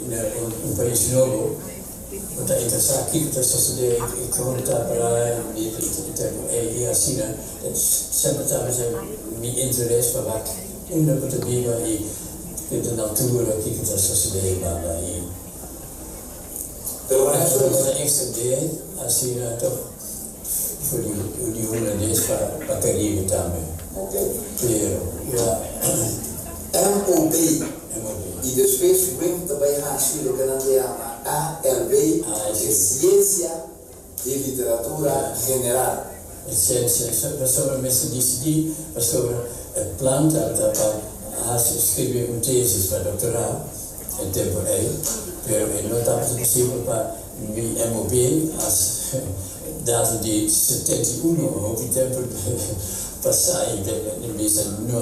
na un pais nobo, bo ta interesá kiko ta sosodé i kon ta pará e tempu ei i asina. Semper tabata mi interes pa wak unda bo ta biba i ku ta natura, kiko ta sosodé ei banda i Pero bo ta ekstendé asina tòg for di hulandes pa Karibe tambe. Pero ya. MOB i despues Wim ta bai hasi loke nan ta yama ALB, e Siensia di Literatura General. E siensia pasobra mester disidí pasobra e plan tabata pa hasi skribi un tesis pa doktorá e tempu ei, pero e no tabata posibel pa mi MOB as dato di 71, hopi tempu pasá i bisa no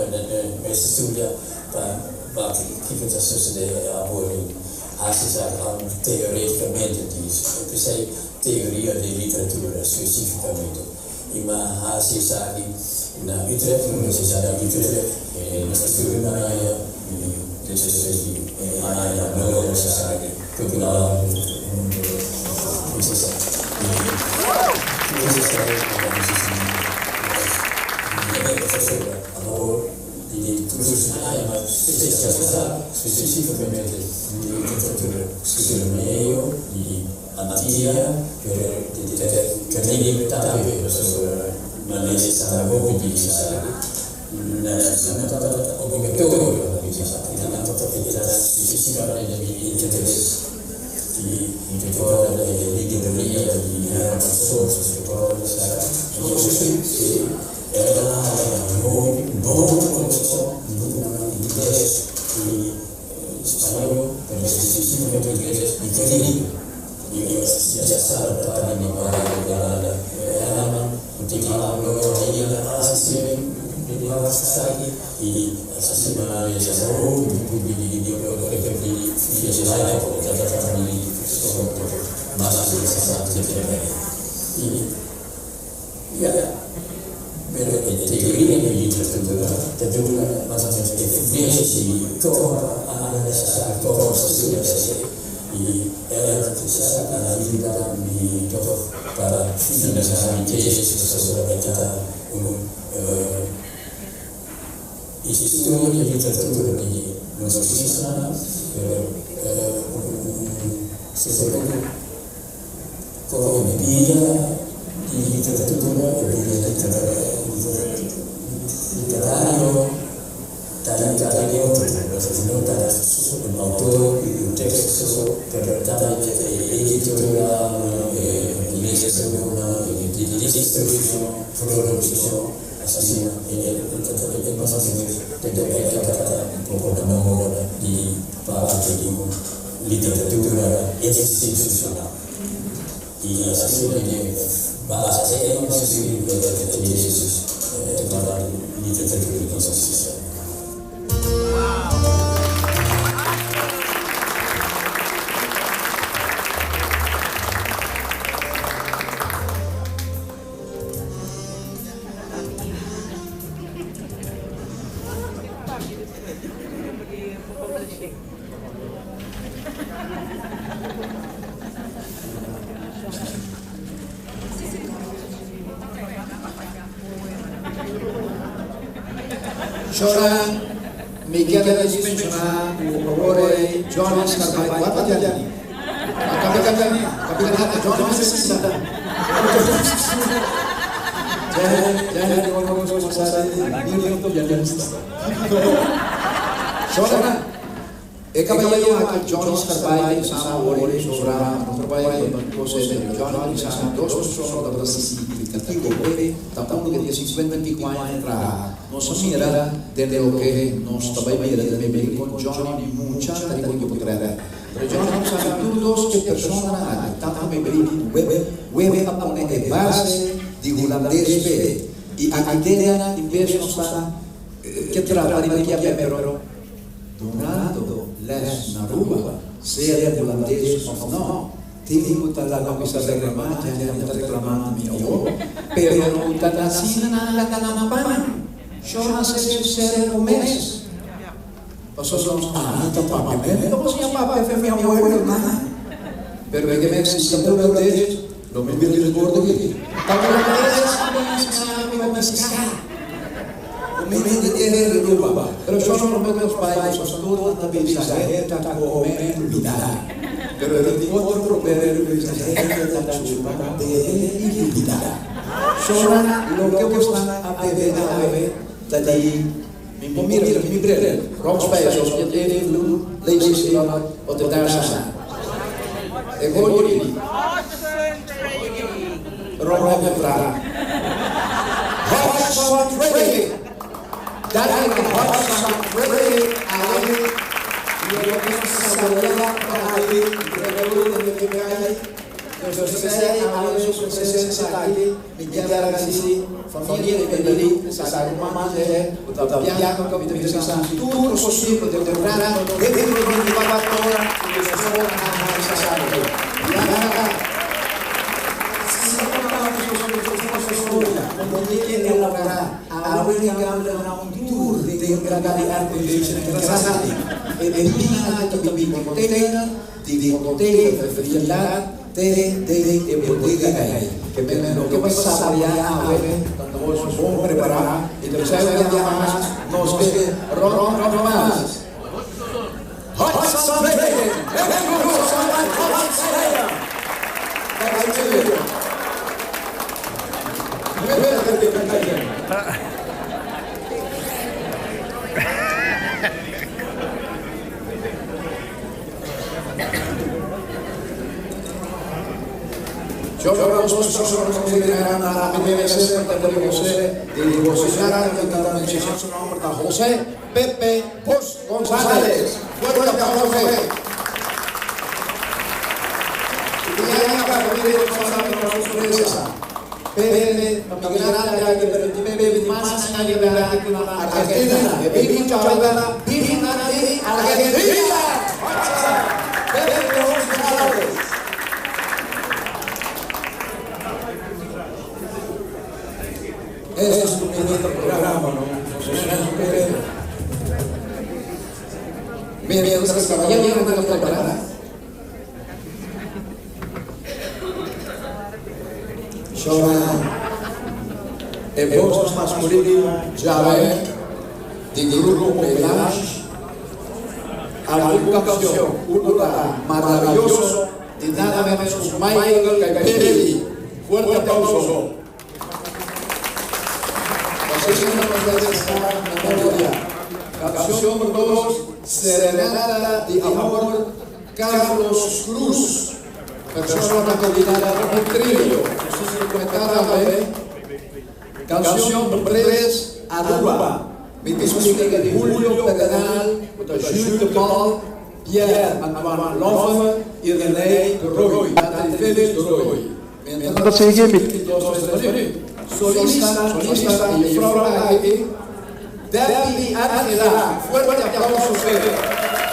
mester studia pa wak kiko ta sosodé awor i hasi esaki al teoretikamente di p'esei teoria di literatura spesífikamente i m'a hasi esaki na Utrecht, Universidat di Utrecht, e nos a studia un aña i despues di e aña no logra esaki kultural Awor di tur su aña mas spesialisá spesífikamente di literatura surinameo di Antia, pero di Karibe tambe, pasobra Malaysia tambe hopi di esaki. No tabata obligatorio pa bisa esaki, nan ta spesífikamente di interes di tabata e libreria di Herman Sosa, esaki. El a haña hopi bon konekshon di bukunan ingles i spañó, pero spesífikamente ingles i Karibe. I ya sa ta di bario di Hulanda. Herman ku tin hablo ainda hasi di esaki i asina mesa hopi buki di di fiesta ta ta di sorto mas interesante i Ya, pero e teoria di literatura ta duna mas o menos e base di kon pa analisá, kon pa studia esei. I el esaki a yuda mi tòg pa finalisá mi tesis pasobra e ta un historia di literatura di nos islanan, pero un sobre todo Con e bida di literatura, e bida literario ta hinca den otro, no ta un autor y un texto so, pero tambe e editorial, e leesdonan, e distribucion, produccion, asina e mas o menos ta un poco na moda di parti di un literatura institucional. I asina den base e escribi e tesis tocante literatura di nos isla. Shora, mi keda djis menshoná ku awor ei Johnny Scarbay ku a papia di mi. A kapia di mi, a kapia di mi, Johnny mester sinta. Djei, djei, nos kombersá di Mirko pianista. Shora, e kabayero aki Johnny Scarbay ta bisa awor ei sobra no trabaya ku kos ei pero Johnny ta bisa dos persona ku tabata signifikativo p'e ta unu ku tin sinkuenta i piku aña di traha. Nos a mira den loke nos ta bai mira den Biblia kon Johnny mucha ta riba un potrèt. Pero Johnny no sabi tur dos e personanan aki, tantu Mebelin ku Web. Web a pone e base di hulandes p'e i aki den tin bes nos ta ke trata riba kiape pero dunando lès na Aruba, sea den hulandes òf nò, Tin ku ta laga mi sa reklamá, djende mi ta reklamá mi awor, pero ku ta asina nan laga nan pan, shor a ser sinsero ku mes. Pasobra ami ta papiamento, bo siña papia fe mi abuelo nan. Pero e ke men si ta hulandes, lo mi bira di gordo aki. Ta hulandes mi siña mi pa piská. Comida di tera di Aruba. Pero shon prome nos bai boso tur nan ta bisa hende ta come lubida. Pero e tin otro proverbio cu bisa hende ta chupa, bebe y lubida. Shon loke bosnan a bebe awe ta di mi por mira cu mi bril. Rond spijs of je even doen, lees eens even wat er daar staat. Ik hoor jullie niet. Ron heeft een vraag. Hodgson Trading. Dat is Hodgson Trading alleen. Je saborear ahí, Dus p'esei awe su presencia ta aki, mi kier agradeci familia di Beverly, esaki ruman dje cu ta biaha cu mi ta bisa tur posibel den temprano dentro di 24 ora cu nos por a haci esaki. Biaha si no ta nos historia, no tin ke elabora, awe mi cambia na un tour den lugar di air condition interesante. E bina aki ta bin container Di container frialdad te den e bodega ei. Ke men loke pa saboreá awe ta nos bon prepará i ta bisa un biaha mas nos ke Ron Thomas. Hudson Trading! Su nomber ta José Pepe Bos González. Fuerte aplauso pa e. Pepe ta grandi aki pero Pepe di mas aña grandi ku na Argentina. E bin mucha bin na di Argentina. Pepe Bos González. Ese es un bonito programa, no? Mientras caballero de la preparada. Shona e bos masculino djawe di grupo Melange algun cancion uno ta maravilloso di nada menos cu Michael Caipelli. Fuerte aplauso. Asina nos ta esta memoria. Cancion number dos, Serenata di Amor, Carlos Cruz. Persona coordinada un trio. Nos ta tambe. Cancion number tres, Aruba. Mi ta splica di Julio Pedernal, cu ta Jules de Paul, Pierre Antoine Loffe y René de Roy. Felix de Roy. Ta sigui mi Solista, solista y juffrouw aki, Debbie Angela. Fuerte aplauso p'e.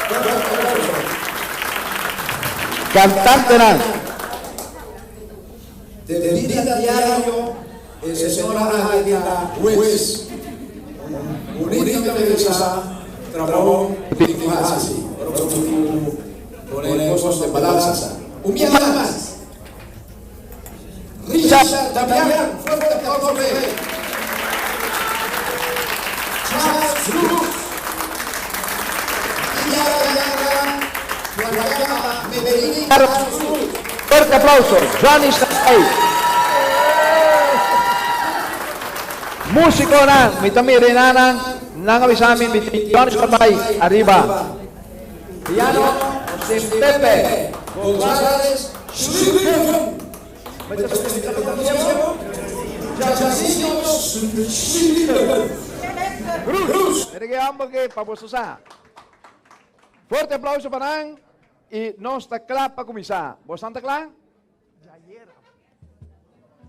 Fuerte aplauso. Cantantenan. Den bida diario e señora aki ta hues. Un bunita bebesa trabou tin cu haci ora bo tin cu pone cosnan den balansa. Un biaha mas. Richard Damian, fuerte aplauso p'e. Charles Cruz, Kiara Bianca, Guayama, Medellín, Carlos Cruz. Fuerte aplauso, Johnny Sky. Musiconan, mi ta mira e nanan, nan a bisa mi, mi tin Johnny Sky ariba. Piano, José Pepe González Schlieben. Cruz. Mira ke homber ke pa boso sa. Fuerte aplauso pa nan y nos ta kla pa cuminsa. Bosan ta kla?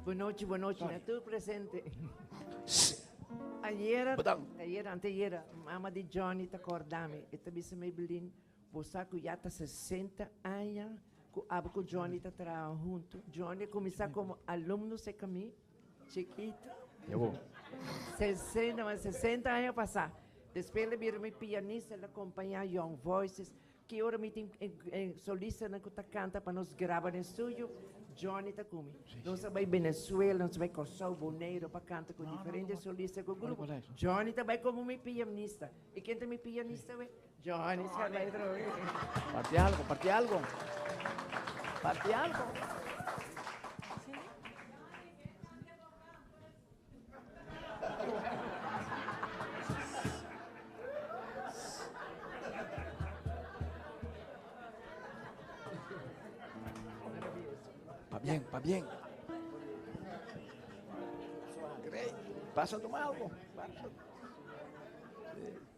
Buenochi, buenochi na tur presente. Ayera, ayera, anteyera, mama di Johnny ta korda mi. E ta bisa Maybelline, bo sa ku ya ta 60 aña ku abo ku Johnny ta traha huntu. Johnny a kuminsá komo alumno serka mi, chikito. 60, mas 60 aña pasá. Despues el a bira mi pianista, el a kompañá Young Voices. Ki ora mi tin solistanan ku ta kanta pa nos graba den studio, Johnny ta ku mi. Nos a bai Venezuela, nos a bai Kòrsou, Boneiru pa kanta ku diferente solista ku grupo. Johnny ta bai komo mi pianista. I ken ta mi pianista awe? Johnny Scharley atrobe. Parti algo, parti algo. Parti algo. Pa bien, pa bien. Great. Pasa a tomar algo. Pasa. Sí.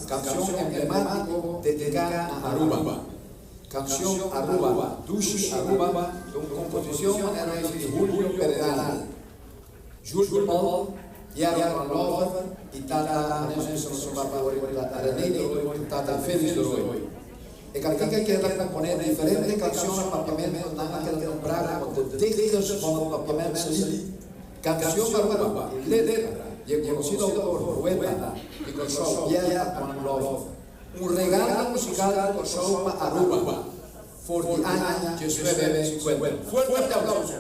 Canción emblemático dedicada a Aruba. Canción Aruba, Dushi Aruba, con composición de Julio Peredal. Julio Paul, Yara Lover y Tata René Tata Félix Roy. E cantica que ela componer diferentes canciones papiamento nada que nombrar como de dichters van het papiamento Canción Aruba, letra y el conocido autor, poeta y con Pierre Antoine Love. Un regalo musical con Aruba. For the año 1950. Fuerte aplauso.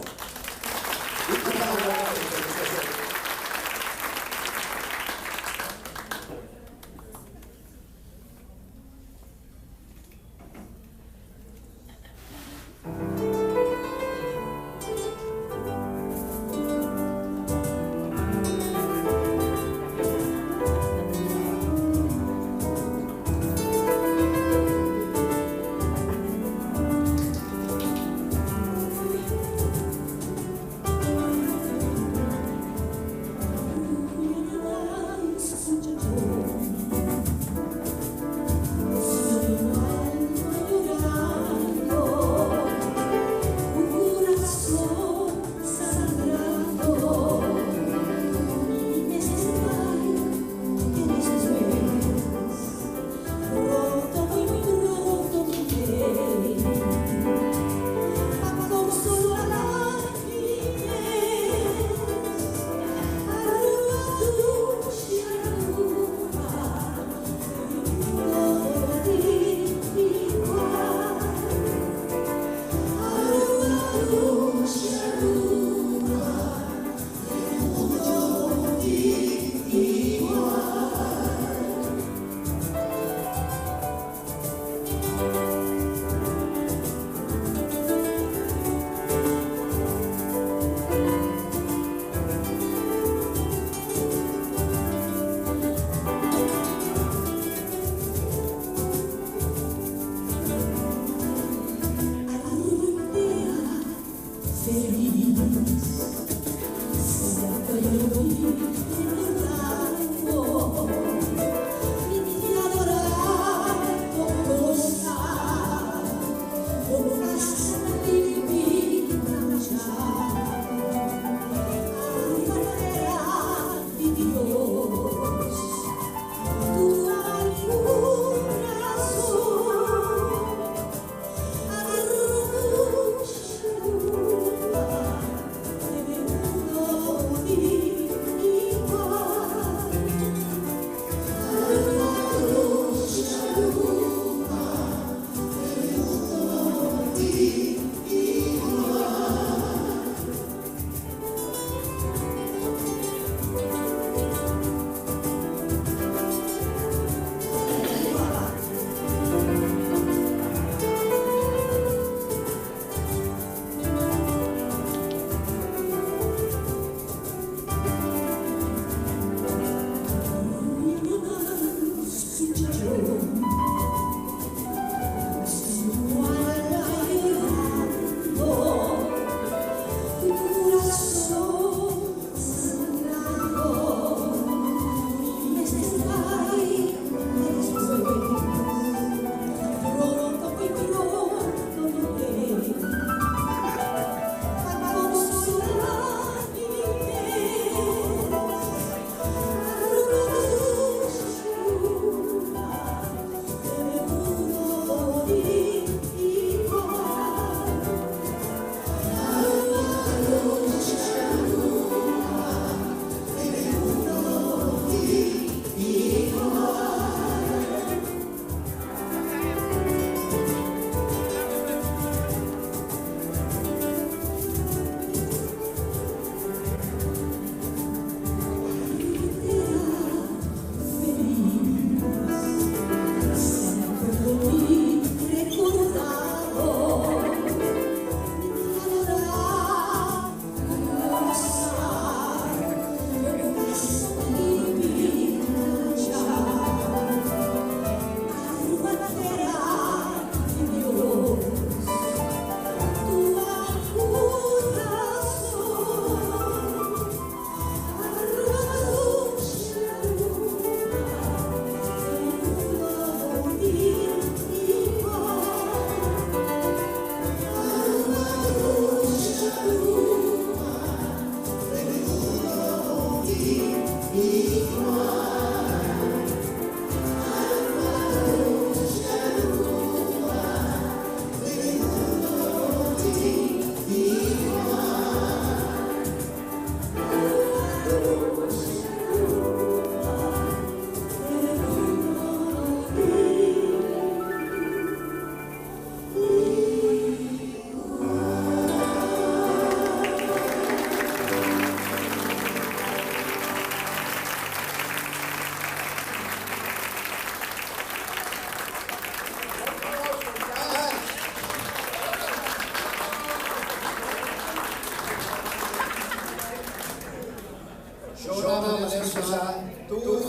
Tur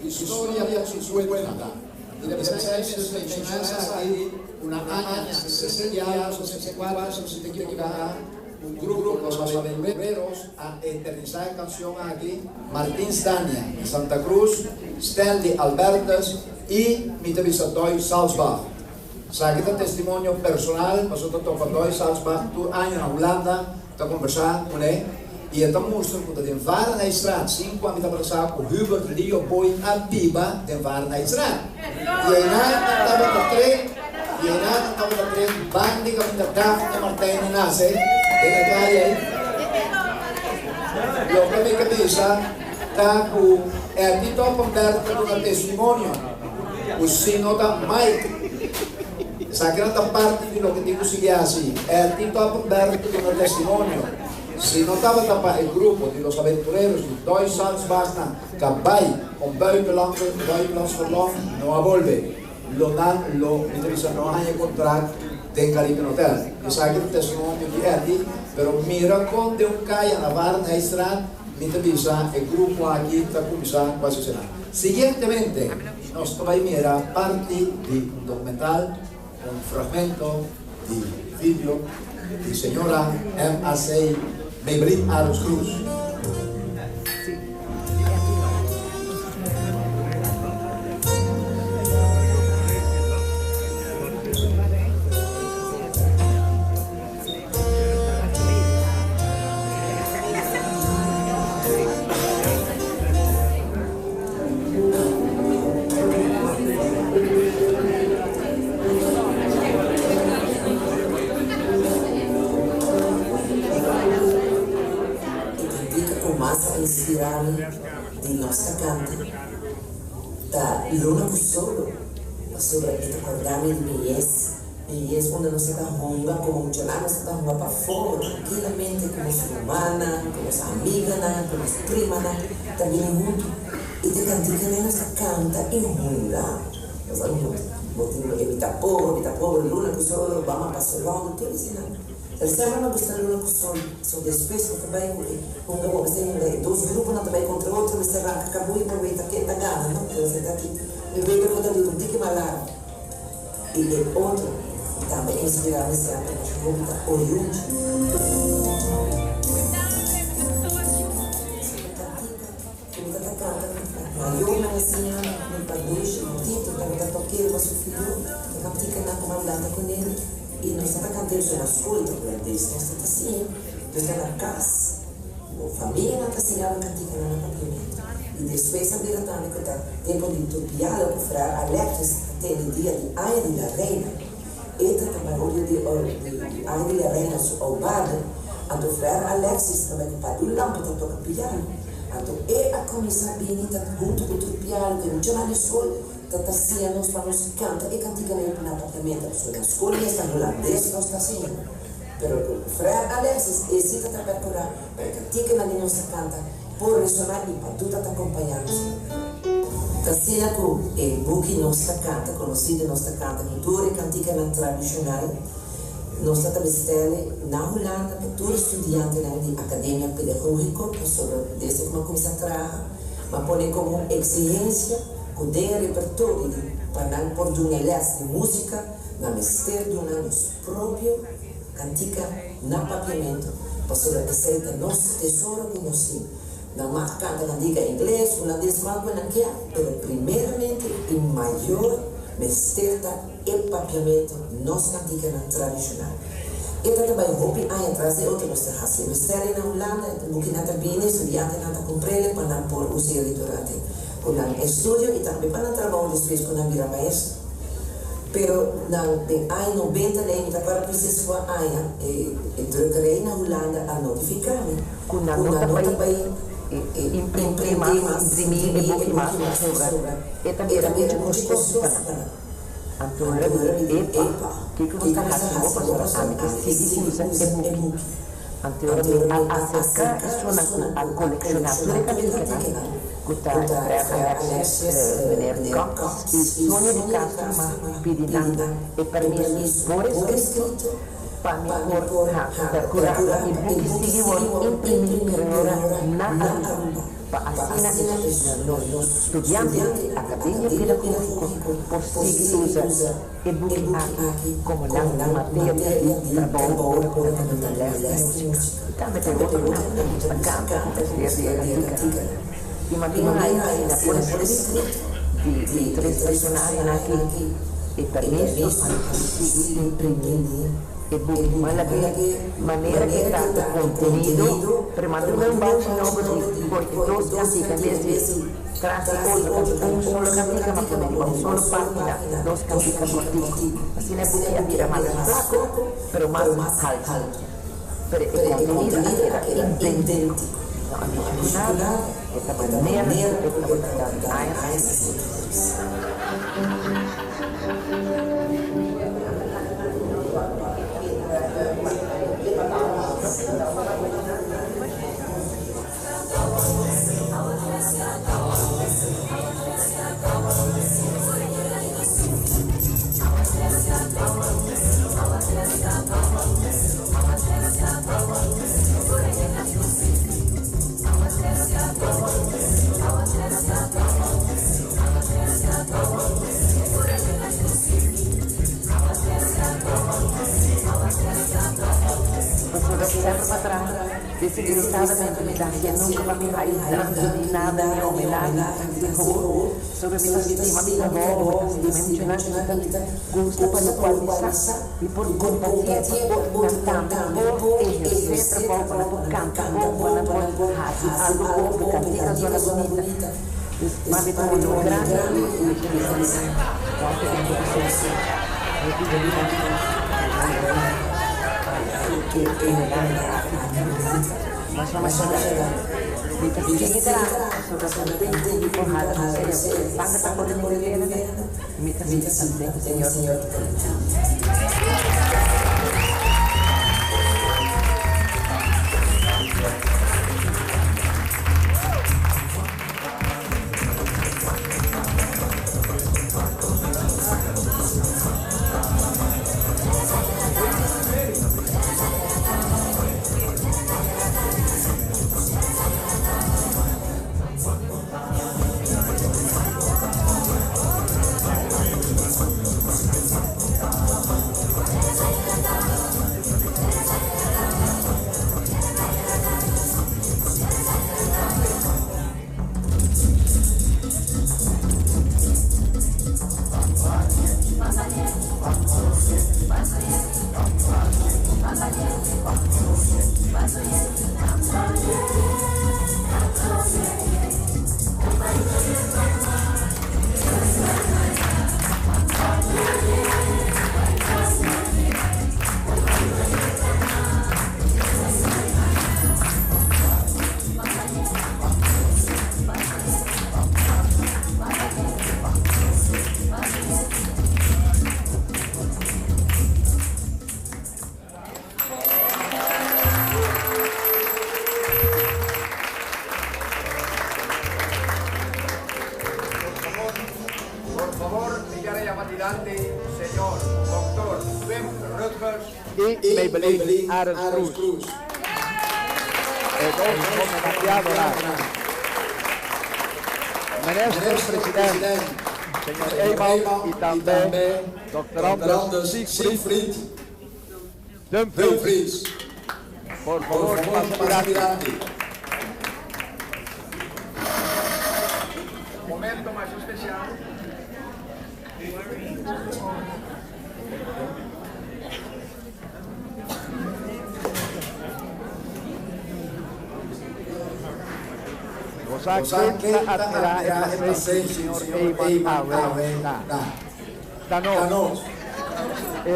historia tin su kuenta. I ta bisa menshoná esaki ku na aña 60 i 64, si mi ta ekivoká, un grupo, Los Aventureros, a eternisá e kanshon aki, Martin Stania di Santa Cruz, Stanley Albertus i mi ta bisa Doy Salsbach. Esaki ta testimonio personal pasobra ta topa Doy Salsbach tur aña na Hulanda ta kombersá kuné i e ta mustra ku ta den Varenheidstraat sinku ami tabata sa ku Hubert Leo Booi a biba den Varenheidstraat i einan nan tabata trek i einan nan tabata trek bandi kaminda Daphne Martijn a nase den e kaya ei. Loke mi ke bisa ta ku Etty Toppenberg ta duna testimonio ku si no ta Mike, esakinan ta parti di loke tin ku sigui hasi. Etty Toppenberg ta duna testimonio, si no tabata pa e grupo di Los Aventureros di Doy Salzbachnan ka bai om buitenlands verlof no a bolbe, lo nan lo, mi ta bisa, no a haña kontrakt den Caribbean Hotel. Esaki ta testimonio di Etty, pero mira kon den un kaya na Warenheidstraat, mi ta bisa e grupo aki ta kuminsá ku asesiná. Siguientemente nos ta bai mira parti di un dokumental, un fragmento di video di señora MAC Maybelline Arends Cruz. E kantika ku mas a inspirá mi di nos ta kanta ta Luna ku Solo, pasobra e ta kòrda mi di beyes, beyes unda nos ta hunga komo muchanan, nos ta hunga pafó trankilamente ku nos rumannan, ku nos amiganan, ku nos primanan ta bini huntu i ta kantika nan nos ta kanta i hunga. Nos ta hunga, bo tin e mi ta pober, mi ta pober, Luna ku Solo, Bama pasa ròndu, tur eseinan. El semper no gusta luna ku sol, so despues bo ta bai ku e hunga bo mester hunga e dos gruponan ta bai kontra otro mester ranka kabuya pa weta ken ta gana no pero esei ta aki mi wega ku ta dura un tiki mas largu i e otro ku tambe a inspira mi semper masha hopi ta Oriunchi. Ku mi ta kanta ku mayornan a siña mi, mi padushi, mi tito tabata tok'é riba su fiu, ta kantika nan ku mandanta ku nel i nos ta kanta eso na skol ta hulandes nos ta ta siña, nos ta na kas, bo famianan ta siña bo kantika nan na papiamentu. I despues a bira tambe ku ta tempu di Turpialo ku Frère Alexis ta tene dia di Aña di la Reina, e ta ta barorio di di Aña di la Reina su oubade, anto Frère Alexis ta bai ku Padu Lampe ta toka piano. Anto e a kuminsá bini ta huntu ku tur piano ku e muchanan di skol ta ta siña nos pa nos kanta e kantikanan ei na papiamento. Pasobra na skol mes ta hulandes nos ta siña. Pero ku Frère Alexis e si ta ta perkurá pa e kantikanan di nos ta kanta por resoná i pa tur ta ta kompañá nos. Ta asina ku e buki Nos ta kanta, konosido Nos ta kanta ku tur e kantikanan tradishonal. Nos ta ta bestele na Hulanda pa tur e studiantenan di Academia Pedagogico pasobra desde cu mi a cuminsa traha mi a pone como un exigencia cu den e repertorio di pa nan por duna les di musica nan mester duna nos propio cantica na Papiamento pasobra esey ta nos tesoro cu nos tin. Nan mag canta cantica ingles, hulandes cual cu nan kier pero primeramente y mayor mester ta E papiamentu nos kantikanan tradishonal. E ta ta bai hopi aña tras di otro nos ta hasi bestelling na Hulanda, e bukinan ta bini, studiantenan ta kumprele pa nan por us'e durante ku nan estudio i tambe pa nan trabou despues ku nan bira maestro. Pero nan den aña nobenta lei mi ta kòrda presis kua aña e drukkerij na Hulanda a notifiká mi ku nan no ta bai imprimí mas, imprimí e buki mas pasobra e ta bira muchu kostoso pa nan. Anto ora mi di, Epa, kiko nos ta hasi bo pasobra ami ke sigui usa e buki? Anto ora mi a aserká esunnan ku a kolekshoná tur e kantikanan, ku ta Frère Alexis, Meneer Cox i Sonia di Castro, m'a pidi nan e permiso por eskrito. Pa mi por percura e buki sigui wordo imprimi pero ora na Aruba pa asina e nos studiante di Academia Pedagogico por sigui usa e buki aki como nan materia di trabou ora cu nan ta duna les di musica y tambe ta e otronan cu ta gusta canta cu ta studia di e cantica. Y manera asina por escrito di e tres personahenan aki e permiso pa sigui imprimi e buki. Ma la di manera ke ta e contenido, pero manda un bachi nobo di poi e dos cantica en bes di tras di otro cantica, un solo cantica ma pone riba un solo pagina dos cantica cortico. Asina e buki a bira mas flaco pero mas halto. Pero e contenido a keda idéntico. No a mishi cu nada, e ta manera cu e tabata den aña 63. Pasobra semper pa traha desinteresadamente mi ta hacié nunca pa mi haci danki ni nada ni homenahe ni hoor pasobra mi ta stima mi trabou mi ta stima e muchanan mi ta gusta pa locual mi sa mi por compartié pa otronan tambe por ehercé trabou pa nan por canta bon pa nan por haci algo bon pa cantica zona bunita dus pa mi ta un honor grandi y mi ta bisa danki den bo presencia hopi hopi Por favor, mi kier a yama dilanti señor Doctor Wim Rutgers y Maybelline Arends Cruz. E dos homenajeadonan. Minister President, señor Eman y tambe Doctor Anders Siegfried Dumfries. Por favor, pasa dilanti. Momento mas especial. Bo sa ken ta admirá e pasenshi di señor Eman awe? Ta nos. E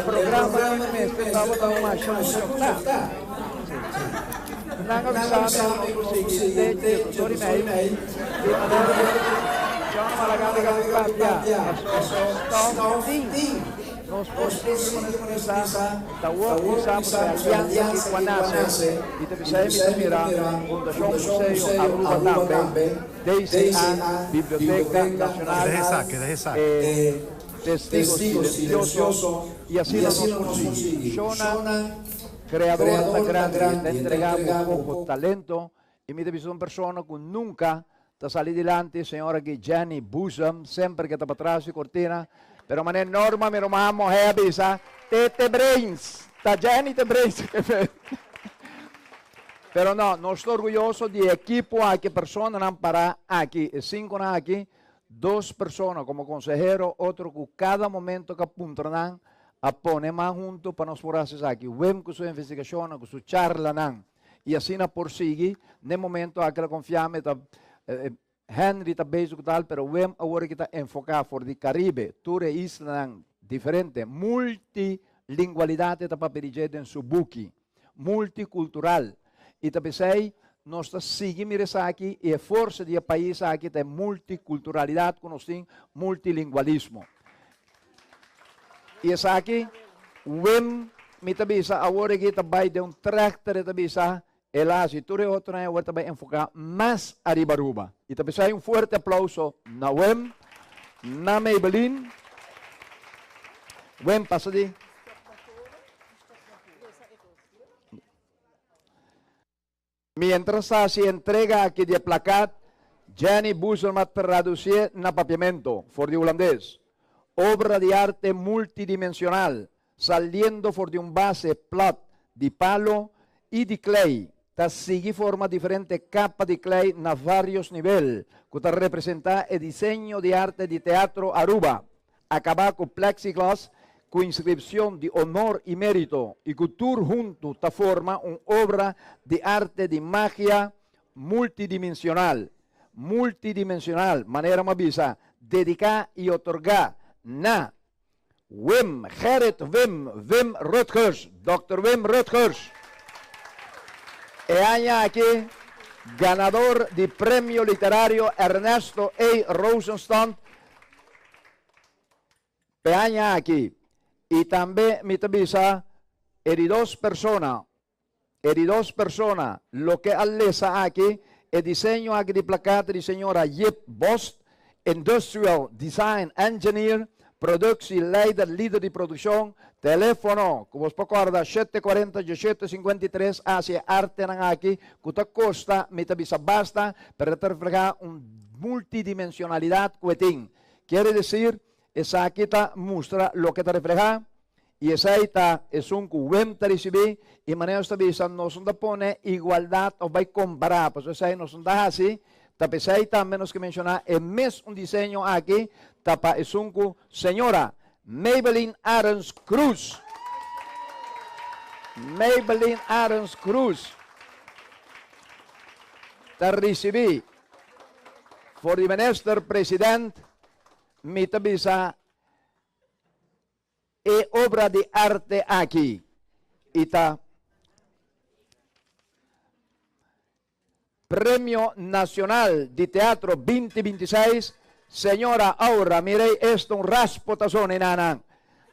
programa di mester tabata masha mucho ta. Nan a bisa mi ku nos por sigui te djosor i mei di manera ku John Malaganda ka por papia paso stòf tin. Nos por sigui pone bisa ta wòrdu bisa pasobra e aliansa ki ku a nase i ta bisa e mi ta mira Fundashon Museo Aruba tambe, DCA, Biblioteca Nacional, e. Testigo Testigo Silencioso, Silencioso, y asina nos por sigui. Shona, Creador ta grandi, e ta entrega bo poco talento y mi ta bisa un persona cu nunca ta sali dilanti, señora aki Jenny Boezem semper ke ta patras di cortina, pero manera Norma mi ruman mohe a bisa, Tete Brains, ta Jenny te Brains. Pero no, nos ta orguyoso di e ekipo aki, personanan para aki, e cinconan aki, dos persona como consehero, otro cu cada momento cu a puntra nan, a pone man hunto pa nos por haci esaki. Wim cu su investigacionnan, cu su charlanan. Y asina por sigui. N'e momento aki la confia mi ta Henry ta bezig cu tal, pero Wim awor aki ta enfoca for di Caribe, tur e islanan diferente. Multilingualidad e ta papia di dje den su buki. Multicultural. Y ta p'esey nos ta sigui mira esaki y e forsa di e pais aki ta e multiculturalidad cu nos tin, multilingualismo. Y esaki, Wim, mi ta bisa awor aki ta bay den un trechter, e ta bisa, el a haci tur e otronan y awor ta bay enfoca mas ariba Aruba. Y ta p'esey un fuerte aplauso na Wim, na Maybelline. Wim, pasa di. Mientras ta haci entrega aki di e plakat, Jenny Boezem a traducié na papiamento, for di hulandes. Obra di arte multidimensional, saliendo for di un base plat di palo y di klei, ta sigui forma diferente capa di klei na varios nivel, cu ta representa e diseño di arte di Teatro Aruba. Acaba cu plexiglas cu inscripcion di honor y merito y cu tur hunto ta forma un obra di arte di magia multidimensional, multidimensional, manera mi a bisa, dedica y otorga na Wim, Gerrit Wim, Wim Rutgers, Dòkter Wim Rutgers. E aña aki ganador di Premio Literario Ernesto A. Rosenstand P'e aña aki, i tambe mi ta bisa e di dos persona, e di dos persona, loke a lesa aki, e diseño aki di plakat di señora Jip Bost, Industrial Design Engineer, Productie Leider, Lider di Produccion, telefono, cu bos por corda, shete cuarenta dieciocho cincuenta y tres, haci e artenan aki, cu ta costa, mi ta bisa basta, pero e ta refleha un multidimensionalidad cu e tin. Kiere decir, esaki ta mustra loke ta refleha, y esey ta esun cu Wim ta ricibi, y manera nos ta bisa, nos no ta pone igualdad of bay compara, pasobra esey nos no ta haci, ta p'esey tambe nos ke menciona e mes un diseño aki ta pa esun cu señora Maybelline Arends Cruz. Maybelline Arends Cruz ta ricibi for di Minister President mi ta bisa e obra di arte aki y ta Premio Nacional di Teatro binti binti seis, Señora Aura Mirey esta un raspo ta zona enanan.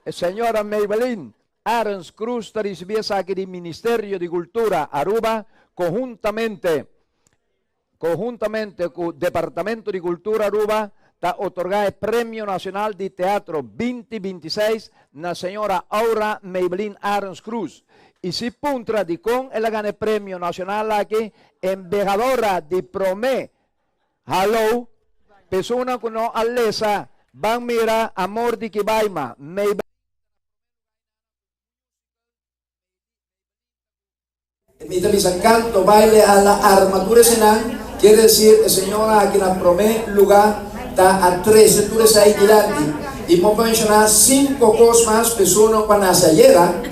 Señora Maybelline Arends Cruz ta ricibi esaki di Ministerio di Cultura Aruba conhuntamente conhuntamente cu Departamento di Cultura Aruba ta otorga e Premio Nacional di Teatro binti binti seis na señora Aura Maybelline Arends Cruz. Y si puntra dicon el a gana e Premio Nacional aki, embehadora di prome Hallo, persona cu no a lesa, ban mira Amor di Kibaima, Maybelline. Mi ta bisa canto, baile a la arma tur esenan, quiere decir e señora aki na prome luga ta a trece tur esai dilanti. Y mo por menciona cinco cos mas p'esunnan cu a nace ayera,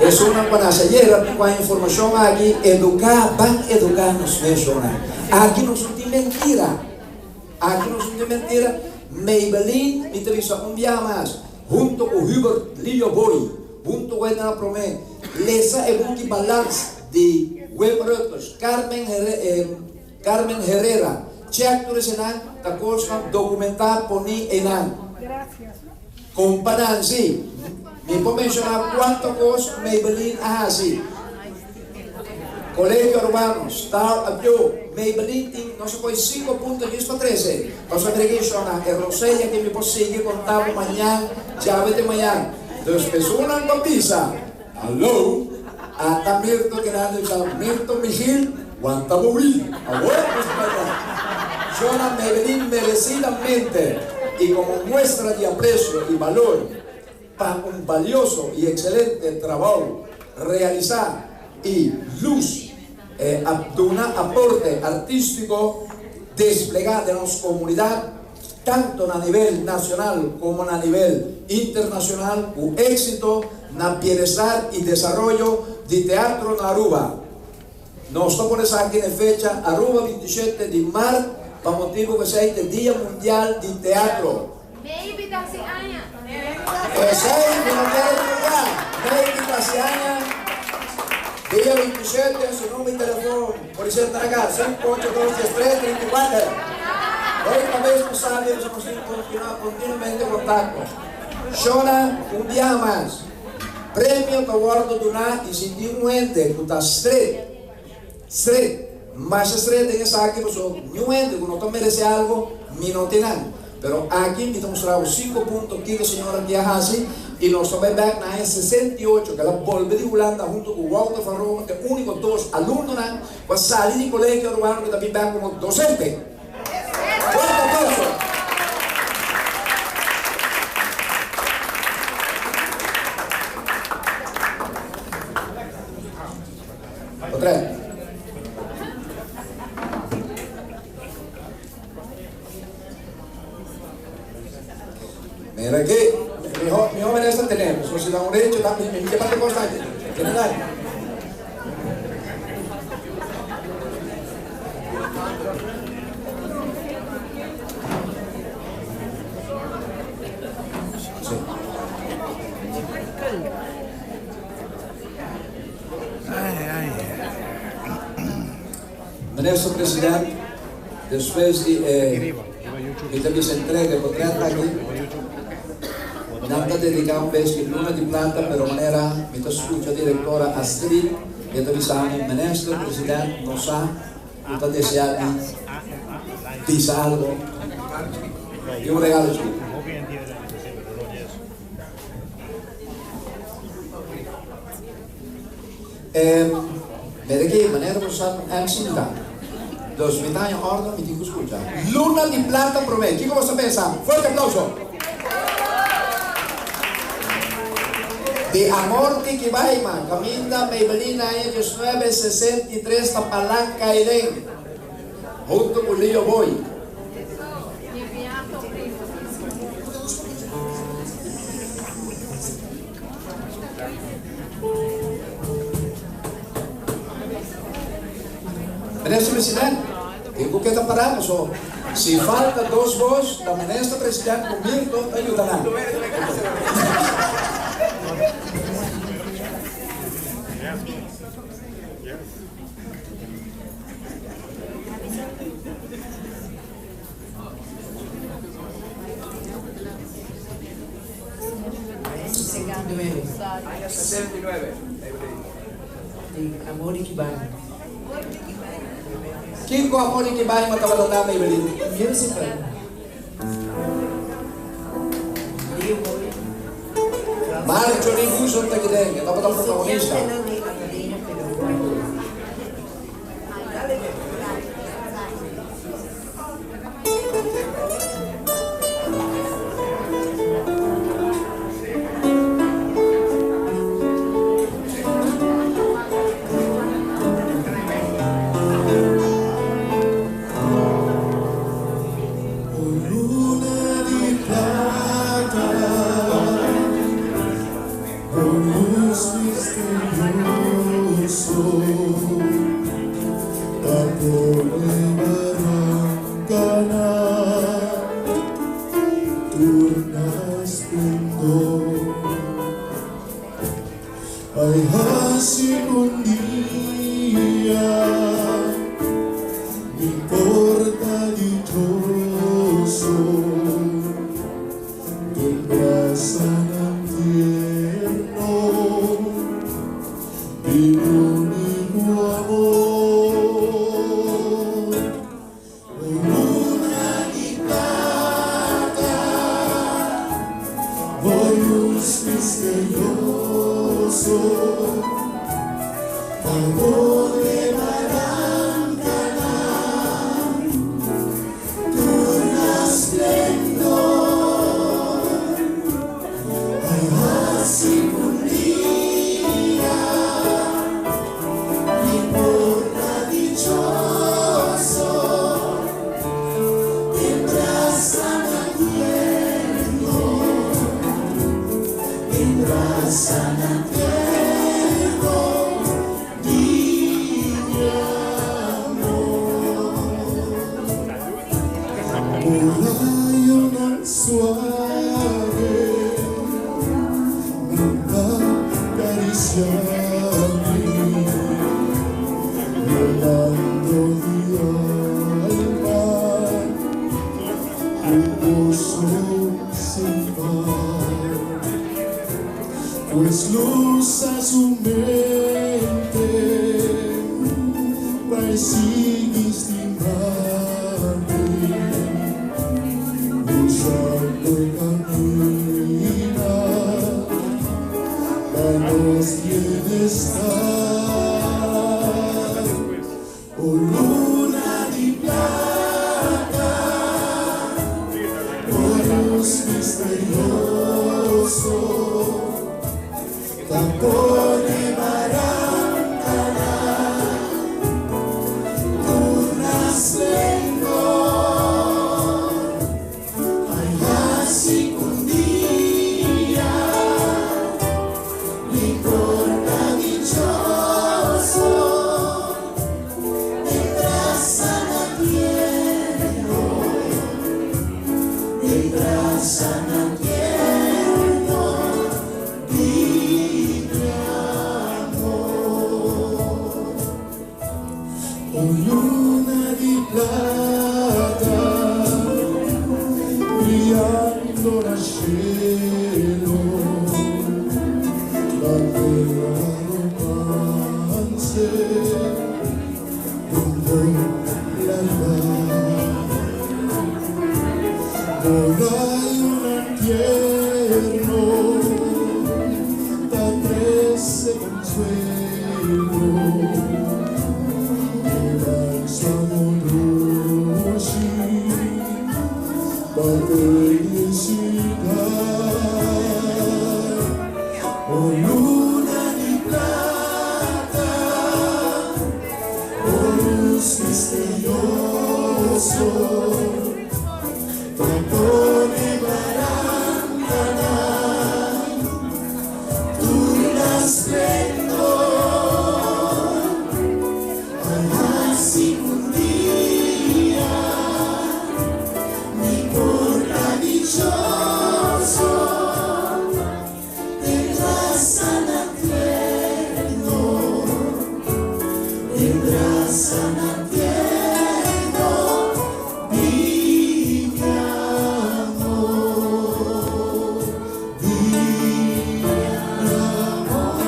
esunnan cu a nace ayera mi cu a informacion aki educa, ban educa nos mesunnan. Aki nos no tin mentira, aki nos no tin mentira. Maybelline mi ta bisa un biaha mas hunto cu Hubert Leo Boy, hunto cu e na prome. Lesa e buki Balans di Wim Rutgers, Carmen Carmen Herrera. Check tur esenan ta kosnan dokumentá poní einan. Kompa Nancy, mi por menshoná kuantu kos Maybelline a hasi. Colegio Arubano, Star Abjo, Maybelline tin nos a koe 5 punto djis pa trese. Pasobra mira ki shona e rosella ki mi por sigui konta bo mañan, djawe te mañan. Dus esunnan ku a bisa, Hallo, ata Mirto kenando bisa Mirto Michiel, wanta bo wi. Awor nos ta bai kla. Shona Maybelline merecidamente y como muestra di aprecio y balor pa un balioso y excelente trabou realisa y luz a duna aporte artistico desplega den nos comunidad tanto na nivel nacional como na nivel internacional cu exito na bienestar y desaroyo di teatro na Aruba. Nos ta pone esaki na e fecha Aruba 27 di mart pa motibo cu esey ta e Dia Mundial di Teatro. Maybe ta hasi aña. Esey mi no kier divulga. Maybe ta hasi aña. Dia 27 su number di telefon por ser ta acá, 582 13 34. Hoy ta bes cu sabi nos a continua continuamente contacto. Shona, un biaha mas. Premio ta wordo duna y si tin un hende cu ta stret, stret, masha stret den esaki paso niun hende cu no ta merece algo, mi no tin nan. Pero aki mi ta mustra bo cinco punto kico señora aki a haci y nos ta bay bek na aña 68 cu el a bolbe di Hulanda hunto cu Wouter van Roomen, e unico dos alumnonan cu a sali di Colegio Arubano cu ta bin bek como docente. Fuerte aplauso! Otra. Mira aki, miho, miho minister tene, pasobra si ta un recho ta, mi, mi ke bati kos aki. Tene dai. Sí. Minister President, despues di e mi ta bisa entrega e potret aki, nan ta dedica un bes di Luna di Plata, pero manera mi ta scucha Directora Astrid, e ta bisa mi, Minister President, no sa cu ta desea di bisa algo di un regalo chikito. E mira ki manera bo sa ku MC mi ta. Dus mi ta haña ordo, mi tin ku skucha. Luna di Plata promé. Kiko boso ta pensa? Fuerte aplauso! Di amor tiki bai ma kaminda Maybelline aña 1963 ta palanka aiden hunto ku Leo Boy. Minister President, tin cu keda para paso si falta dos bos ta Minister President cu Mirto ta yuda nan. Aña 69, Amor di Kibani. Kiko Amor di Kibani ma tabata ta Maybelline? Musical. Marjorie Huzon ta kiden, e tabata protagonista. Tambor de barranca, turna esplendor, ay así un día, mi porta dichoso, te brasa tierno, te brasa tierno, di mi amor. Una suave acariciarme, velando mi alma, un gozo sin par, pues luz a su mente persigue estimarme, usando camina para nos bienestar. Oh luna de plata, oh luz misterioso, tambor de barranca, turna esplendor, ay así un día, mi porta dichoso, te brasa tierno, te brasa tierno, di mi amor. Oh luna de plata, brillando en el cielo, la tierra romance, la Por un tierno, da trece consuelo, bálsamo dulce, pa' felicidad. Oh luna de plata, oh luz misterioso, tambor de barranca, turna esplendor, ay así un día, mi porta dichoso, te brasa tierno, te brasa tierno, di mi amor, di mi amor.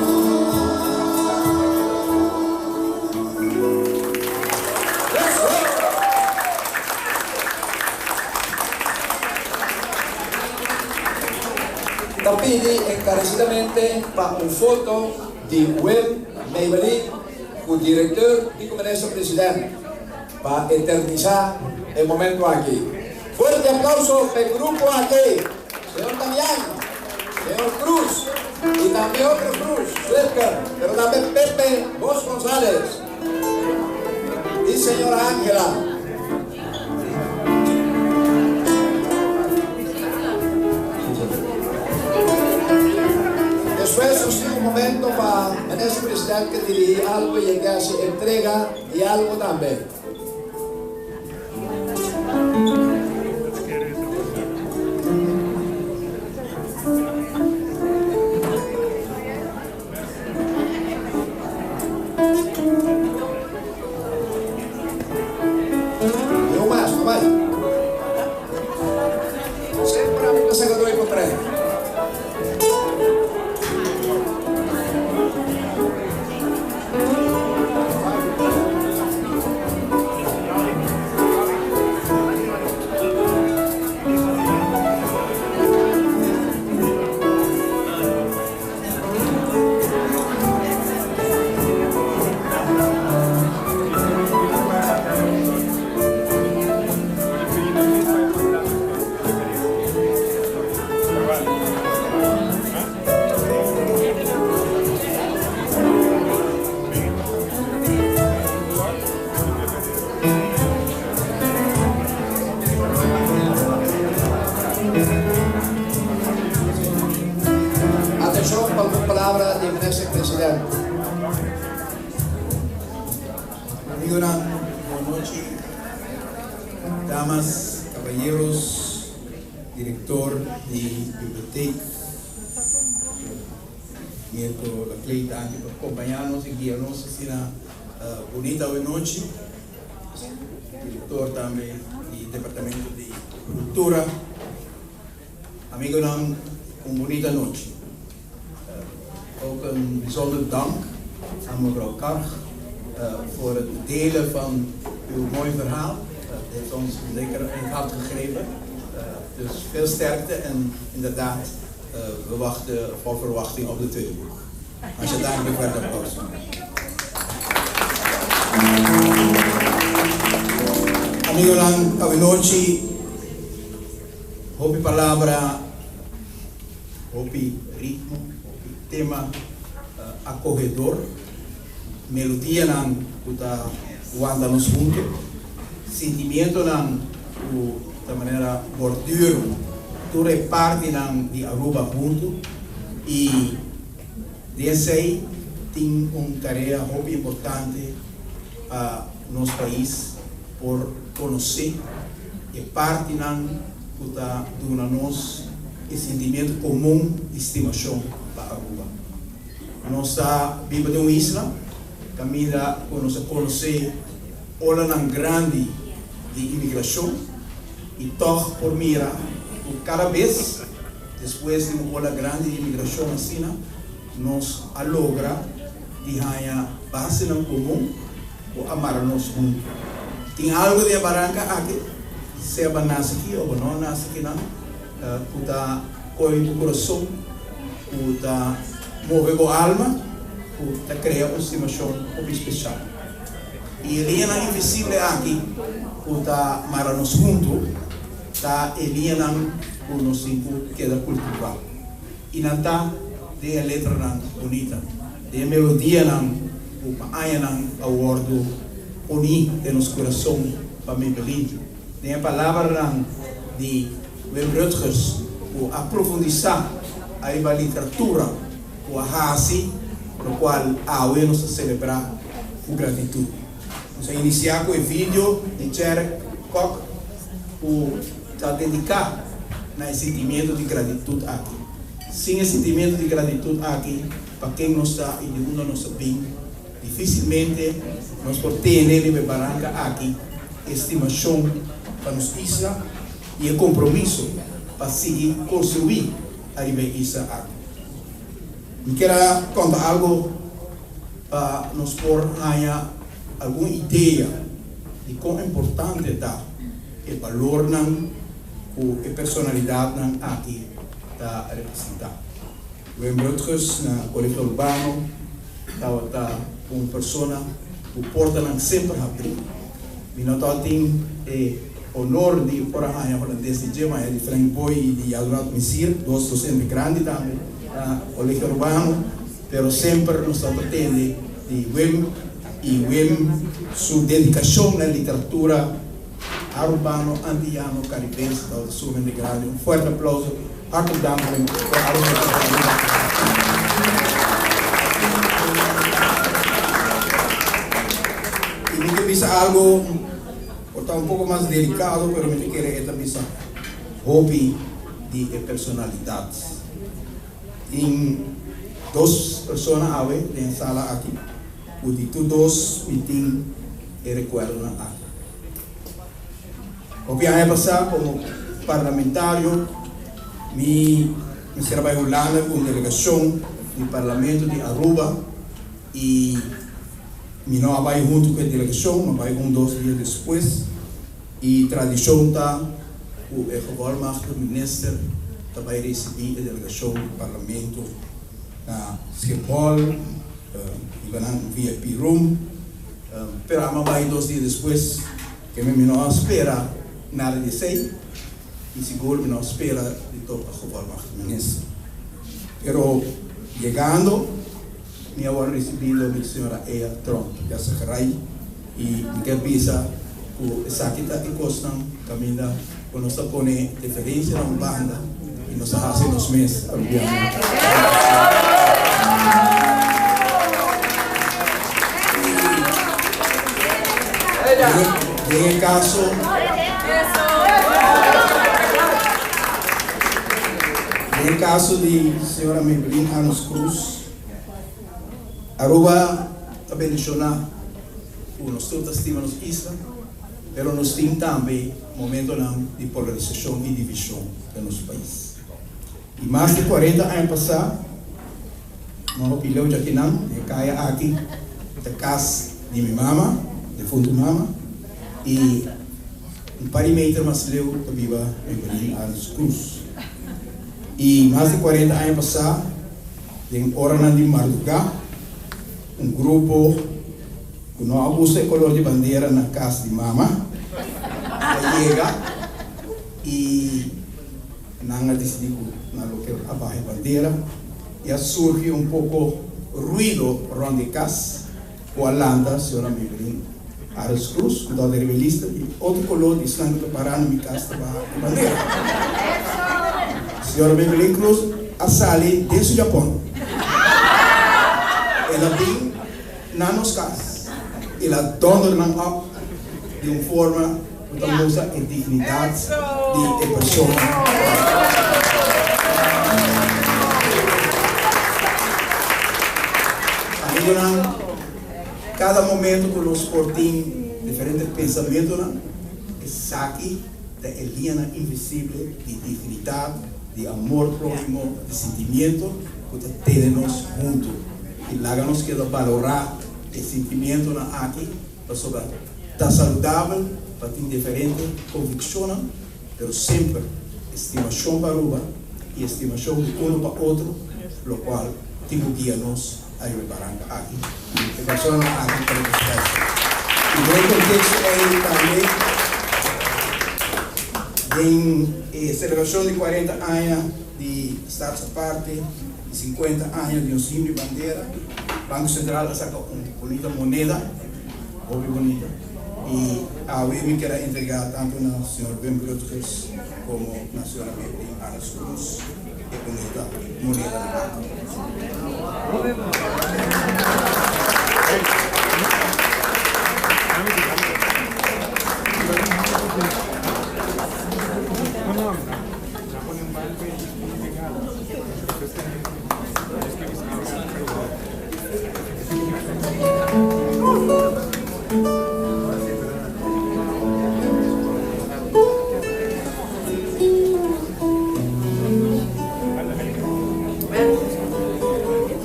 Ta pidi encarecidamente pa un foto di Will Maybelline cu director y cu minister president pa eternisa e momento aki. Fuerte aplauso pa e grupo aki, señor Damian, señor Cruz y tambe otro Cruz, Fletcher, pero tambe Pepe Bos González y señora Ángela. Despues nos tin un momento pa Minister President ke dirigi algo y e ke haci entrega di algo tambe. Ni un mas, no bai. Semper ami ta saca doy por tres. Amigonan, bon nochi. Damas, caballeros, director di bibliotheek, Mirko Laclé, danki pa acompaña nos y guia nos asina bunita awe nochi. Director tambe di Departamento di Cultura. Amigonan, un bunita nochi. Ook een bijzonder dank aan mevrouw Karg voor het delen van uw mooi verhaal. Het heeft ons zeker in het hart gegrepen. Dus veel sterkte en inderdaad, we wachten vol verwachting op de tweede boek. Als je daar een verder applaus. Amigonan, awe nochi, hopi palabra, hopi ritmo, hopi tema acogedor, melodianan ku ta wanta nos hunto, sentimientonan ku ta manera borduur tur e partinan di Aruba hunto y den esey tin un tarea hopi importante pa nos pais por conoce e partinan ku ta duna nos e sentimiento comun di stimacion pa Aruba. Nos ta biba den un isla caminda cu nos a conoce olanan grandi di inmigracion y toch por mira cu cada bes despues di un ola grandi di inmigracion asina nos a logra di haña basenan comun cu a mara nos hunto. Tin algo den e baranca aki, sea bo a nace aki o bo no a nace akinan, cu ta coge bo curason, cu ta move bo alma, cu ta crea un stimacion hopi special. Y e liñanan invisible aki cu ta mara nos hunto ta e liñanan cu nos tin cu keda cultiva. Y nan ta den e letranan bunita, den e melodianan cu pa añanan a wordo poni den nos curason pa Maybelline, den e palabranan di Wim Rutgers cu a profundisa ariba literatura cu a haci locual awe nos ta celebra cu gratitud. Nos a inicia cu e video di Tjerk Kok cu ta dedica na e sentimiento di gratitud aki. Sin e sentimiento di gratitud aki pa ken nos ta y di unda nos ta bin, dificilmente nos por tene riba e baranca aki e stimacion pa nos isla y e compromiso pa sigui construi ariba e isla aki. Mi kier a conta algo pa nos por haña algun idea di con importante ta e balornan cu e personalidadnan aki ta representa. Wim Rutgers na Colegio Urbano tabata un persona cu portanan semper habri. Mi no tabatin e honor di por a haña Holandes di dje, ma e di Frank Boy y di Yadrat Misir, dos docente grandi tambe na Colegio Urbano, pero semper nos tabata tende di Wim y Wim su dedicacion na literatura Arubano, Antiyano, Caribense tabata sumamente grandi. Un fuerte aplauso. Hartelijk dank Wim voor alles wat je gedaan hebt. Y mi ke bisa algo por ta un poco mas delicado, pero mi ta kere e ta bisa hopi di e personalidad. Tin dos persona awe den e sala aki cu di tur dos mi tin e recuerdonan aki. Hopi aña pasá komo parlamentario mi mester a bai Hulanda ku un delegashon di Parlamento di Aruba i mi no a bai huntu ku e delegashon, mi a bai un dos dia despues i tradishon ta ku e gevolmachtigde minister ta bai risibí e delegashon di Parlamento na Schiphol, riba nan VIP room, pero ami a bai dos dia despues. Keme mi no a spera nada di esei y sigur mi no a spera di topa gevolmachtigde minister. Pero yegando mi a wòrdu risibi dor di señora Ea Tromp Yasegaray y mi kier bisa cu esaki ta e cosnan caminda cu nos ta pone diferencia na un banda y nos ta haci nos mes Arubiano. Den kaso Den kaso di señora Maybelline Arends Croes, Aruba ta bendishoná ku nos tur ta stima nos isla, pero nos tin tambe momentonan di polarisashon i divishon den nos pais. I mas di 40 aña pasá, no hopi leu djakinan, den e kaya aki ta kas di mi mama, defuntu mama, i un par di meter mas leu ta biba Maybelline Arends Croes. I mas di 40 aña pasá, den oranan di mardugá, un grupo ku no a gusta e kolor di bandera na kas di mama a yega i nan a disidí ku nan lo ke a baha e bandera i a surgi un poko ruido rònt di e kas ku a lanta señora Maybelline Arends Croes ku tabata riba e lista di otro koló di esnan ku ta pará na mi kas ta baha e bandera. Señora Maybelline Croes a sali den su japon. El a bin na nos kas i el a dònder nan òp di un forma ku ta mustra e dignidat di e persona. Amigonan, kada momento ku nos por tin diferente pensamentunan, esaki ta e liñanan invisible di dignidat, di amor próhimo, di sentimiento ku ta tene nos huntu. I laga nos keda balorá e sentimientonan aki pasobra ta saludabel pa tin diferente konvikshonnan, pero semper estimashon pa Aruba i estimashon di uno pa otro, lokual tin ku guia nos ariba e baranka aki. E personanan aki ta representá esei. I den e konteksto ei tambe, den e selebrashon di 40 aña di Status Aparte i 50 aña di nos himno i bandera, Banko Sentral a saka un bunita moneda, hopi bunita, i awe mi kier a entregá tantu na señor Wim Rutgers komo na señora Maybelline Arends Croes e bunita moneda aki.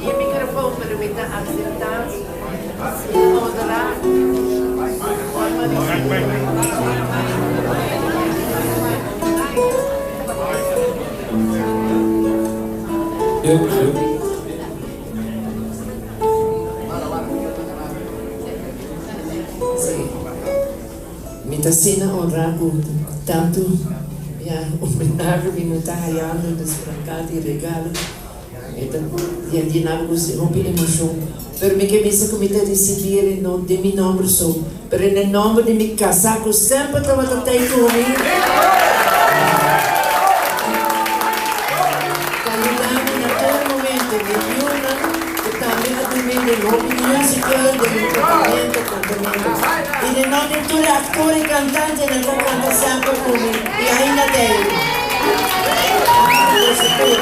E microfoon, pero mi ta acepta sin honra forma di Sí. Mi ta asina honrá ku tantu ya homenahe mi no ta hayando dus plakat i regalo. E ta yena mi ku hopi emoshon. Pero mi ke bisa ku mi ta risibí el no den mi nòmber so, pero den e nòmber di mi kasá ku semper tabata tei ku mi. Ta yuda mi na tur momento. Mi yunan ku tambe a duna den hopi musical, den tocamento, cantamento. I den nòmber di tur e aktor i kantantenan ku a kanta semper ku mi i ainda tei. Boso tur.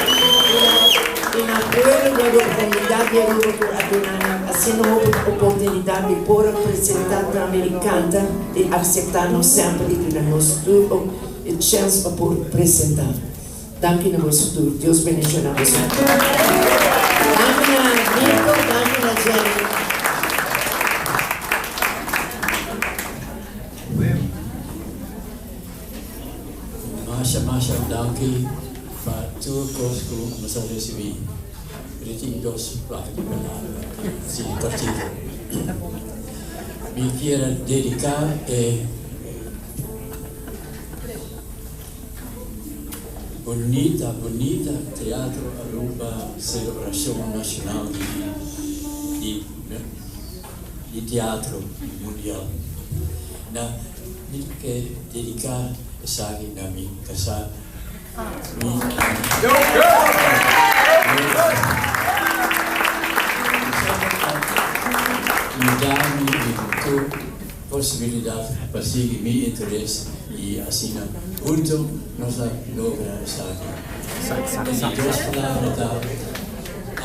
I na pueblo di Aruba, komunidat di Aruba ku a duna nan asina hopi oportunidat di por a presentá tambe i kanta i akseptá nos semper i duna nos tur e chèns pa por presentá. Danki na boso tur. Dios bendishoná boso. Danki na Mirko, danki na Jenny. Masha masha danki pa tur kos ku nos a risibí. Ri tin dos plaka di palabra si kortito. Mi kier a dediká e bunita bunita Teatro Aruba Selebrashon Nashonal di di teatro mundial na mi ke dediká esaki na mi kasá mi yuda mi den tur. posibilidat pa sigui mi interes i asina huntu nos a logra esaki. E di dos palabra ta,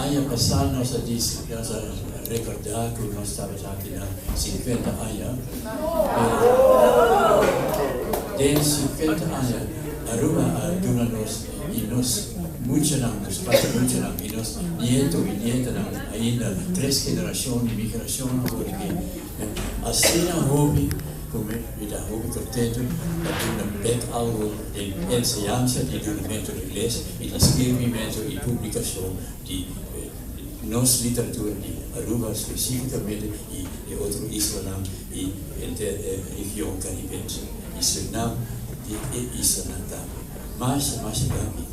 aña pasá nos a nos a rekordá ku nos tabata aki na sinkuenta aña, pero den sinkuenta aña Aruba a duna nos i nos muchanan, nos pasa muchanan i nos nieto i nietanan ainda tres generashon di migrashon awor aki. Asina hopi ku mi ta hopi kontentu pa duna bek algu den enseñansa di dunamentu di les i ta skirbimentu i publikashon di nos literatura di Aruba spesifikamente i e otro islanan i henter e region karibense i Surinam di e islanan tambe. Masha masha danki.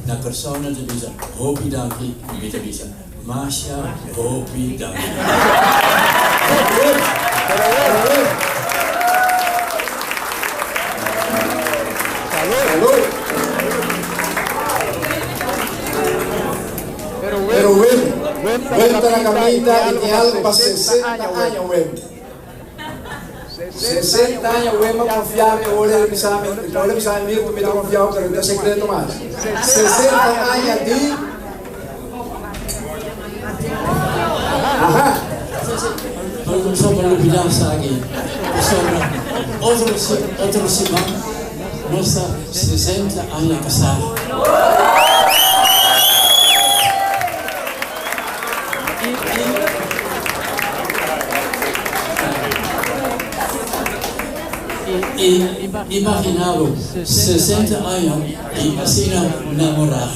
Na Kòrsou nan ta bisa hopi danki i mi ta bisa masha hopi danki. Pero Wim, Wim ta na caminda y tin algo pa 60 aña Wim. 60 aña Wim a confia mi ora el bisa mi, ora el bisa mi Mirto mi ta confia bo pero no ta secreto mas. 60 aña di Aha. Pero no sa pa lubida esaki, pasobra otro otro siman nos ta 60 aña casá. I imagina bo, 60 aña i asina namorá.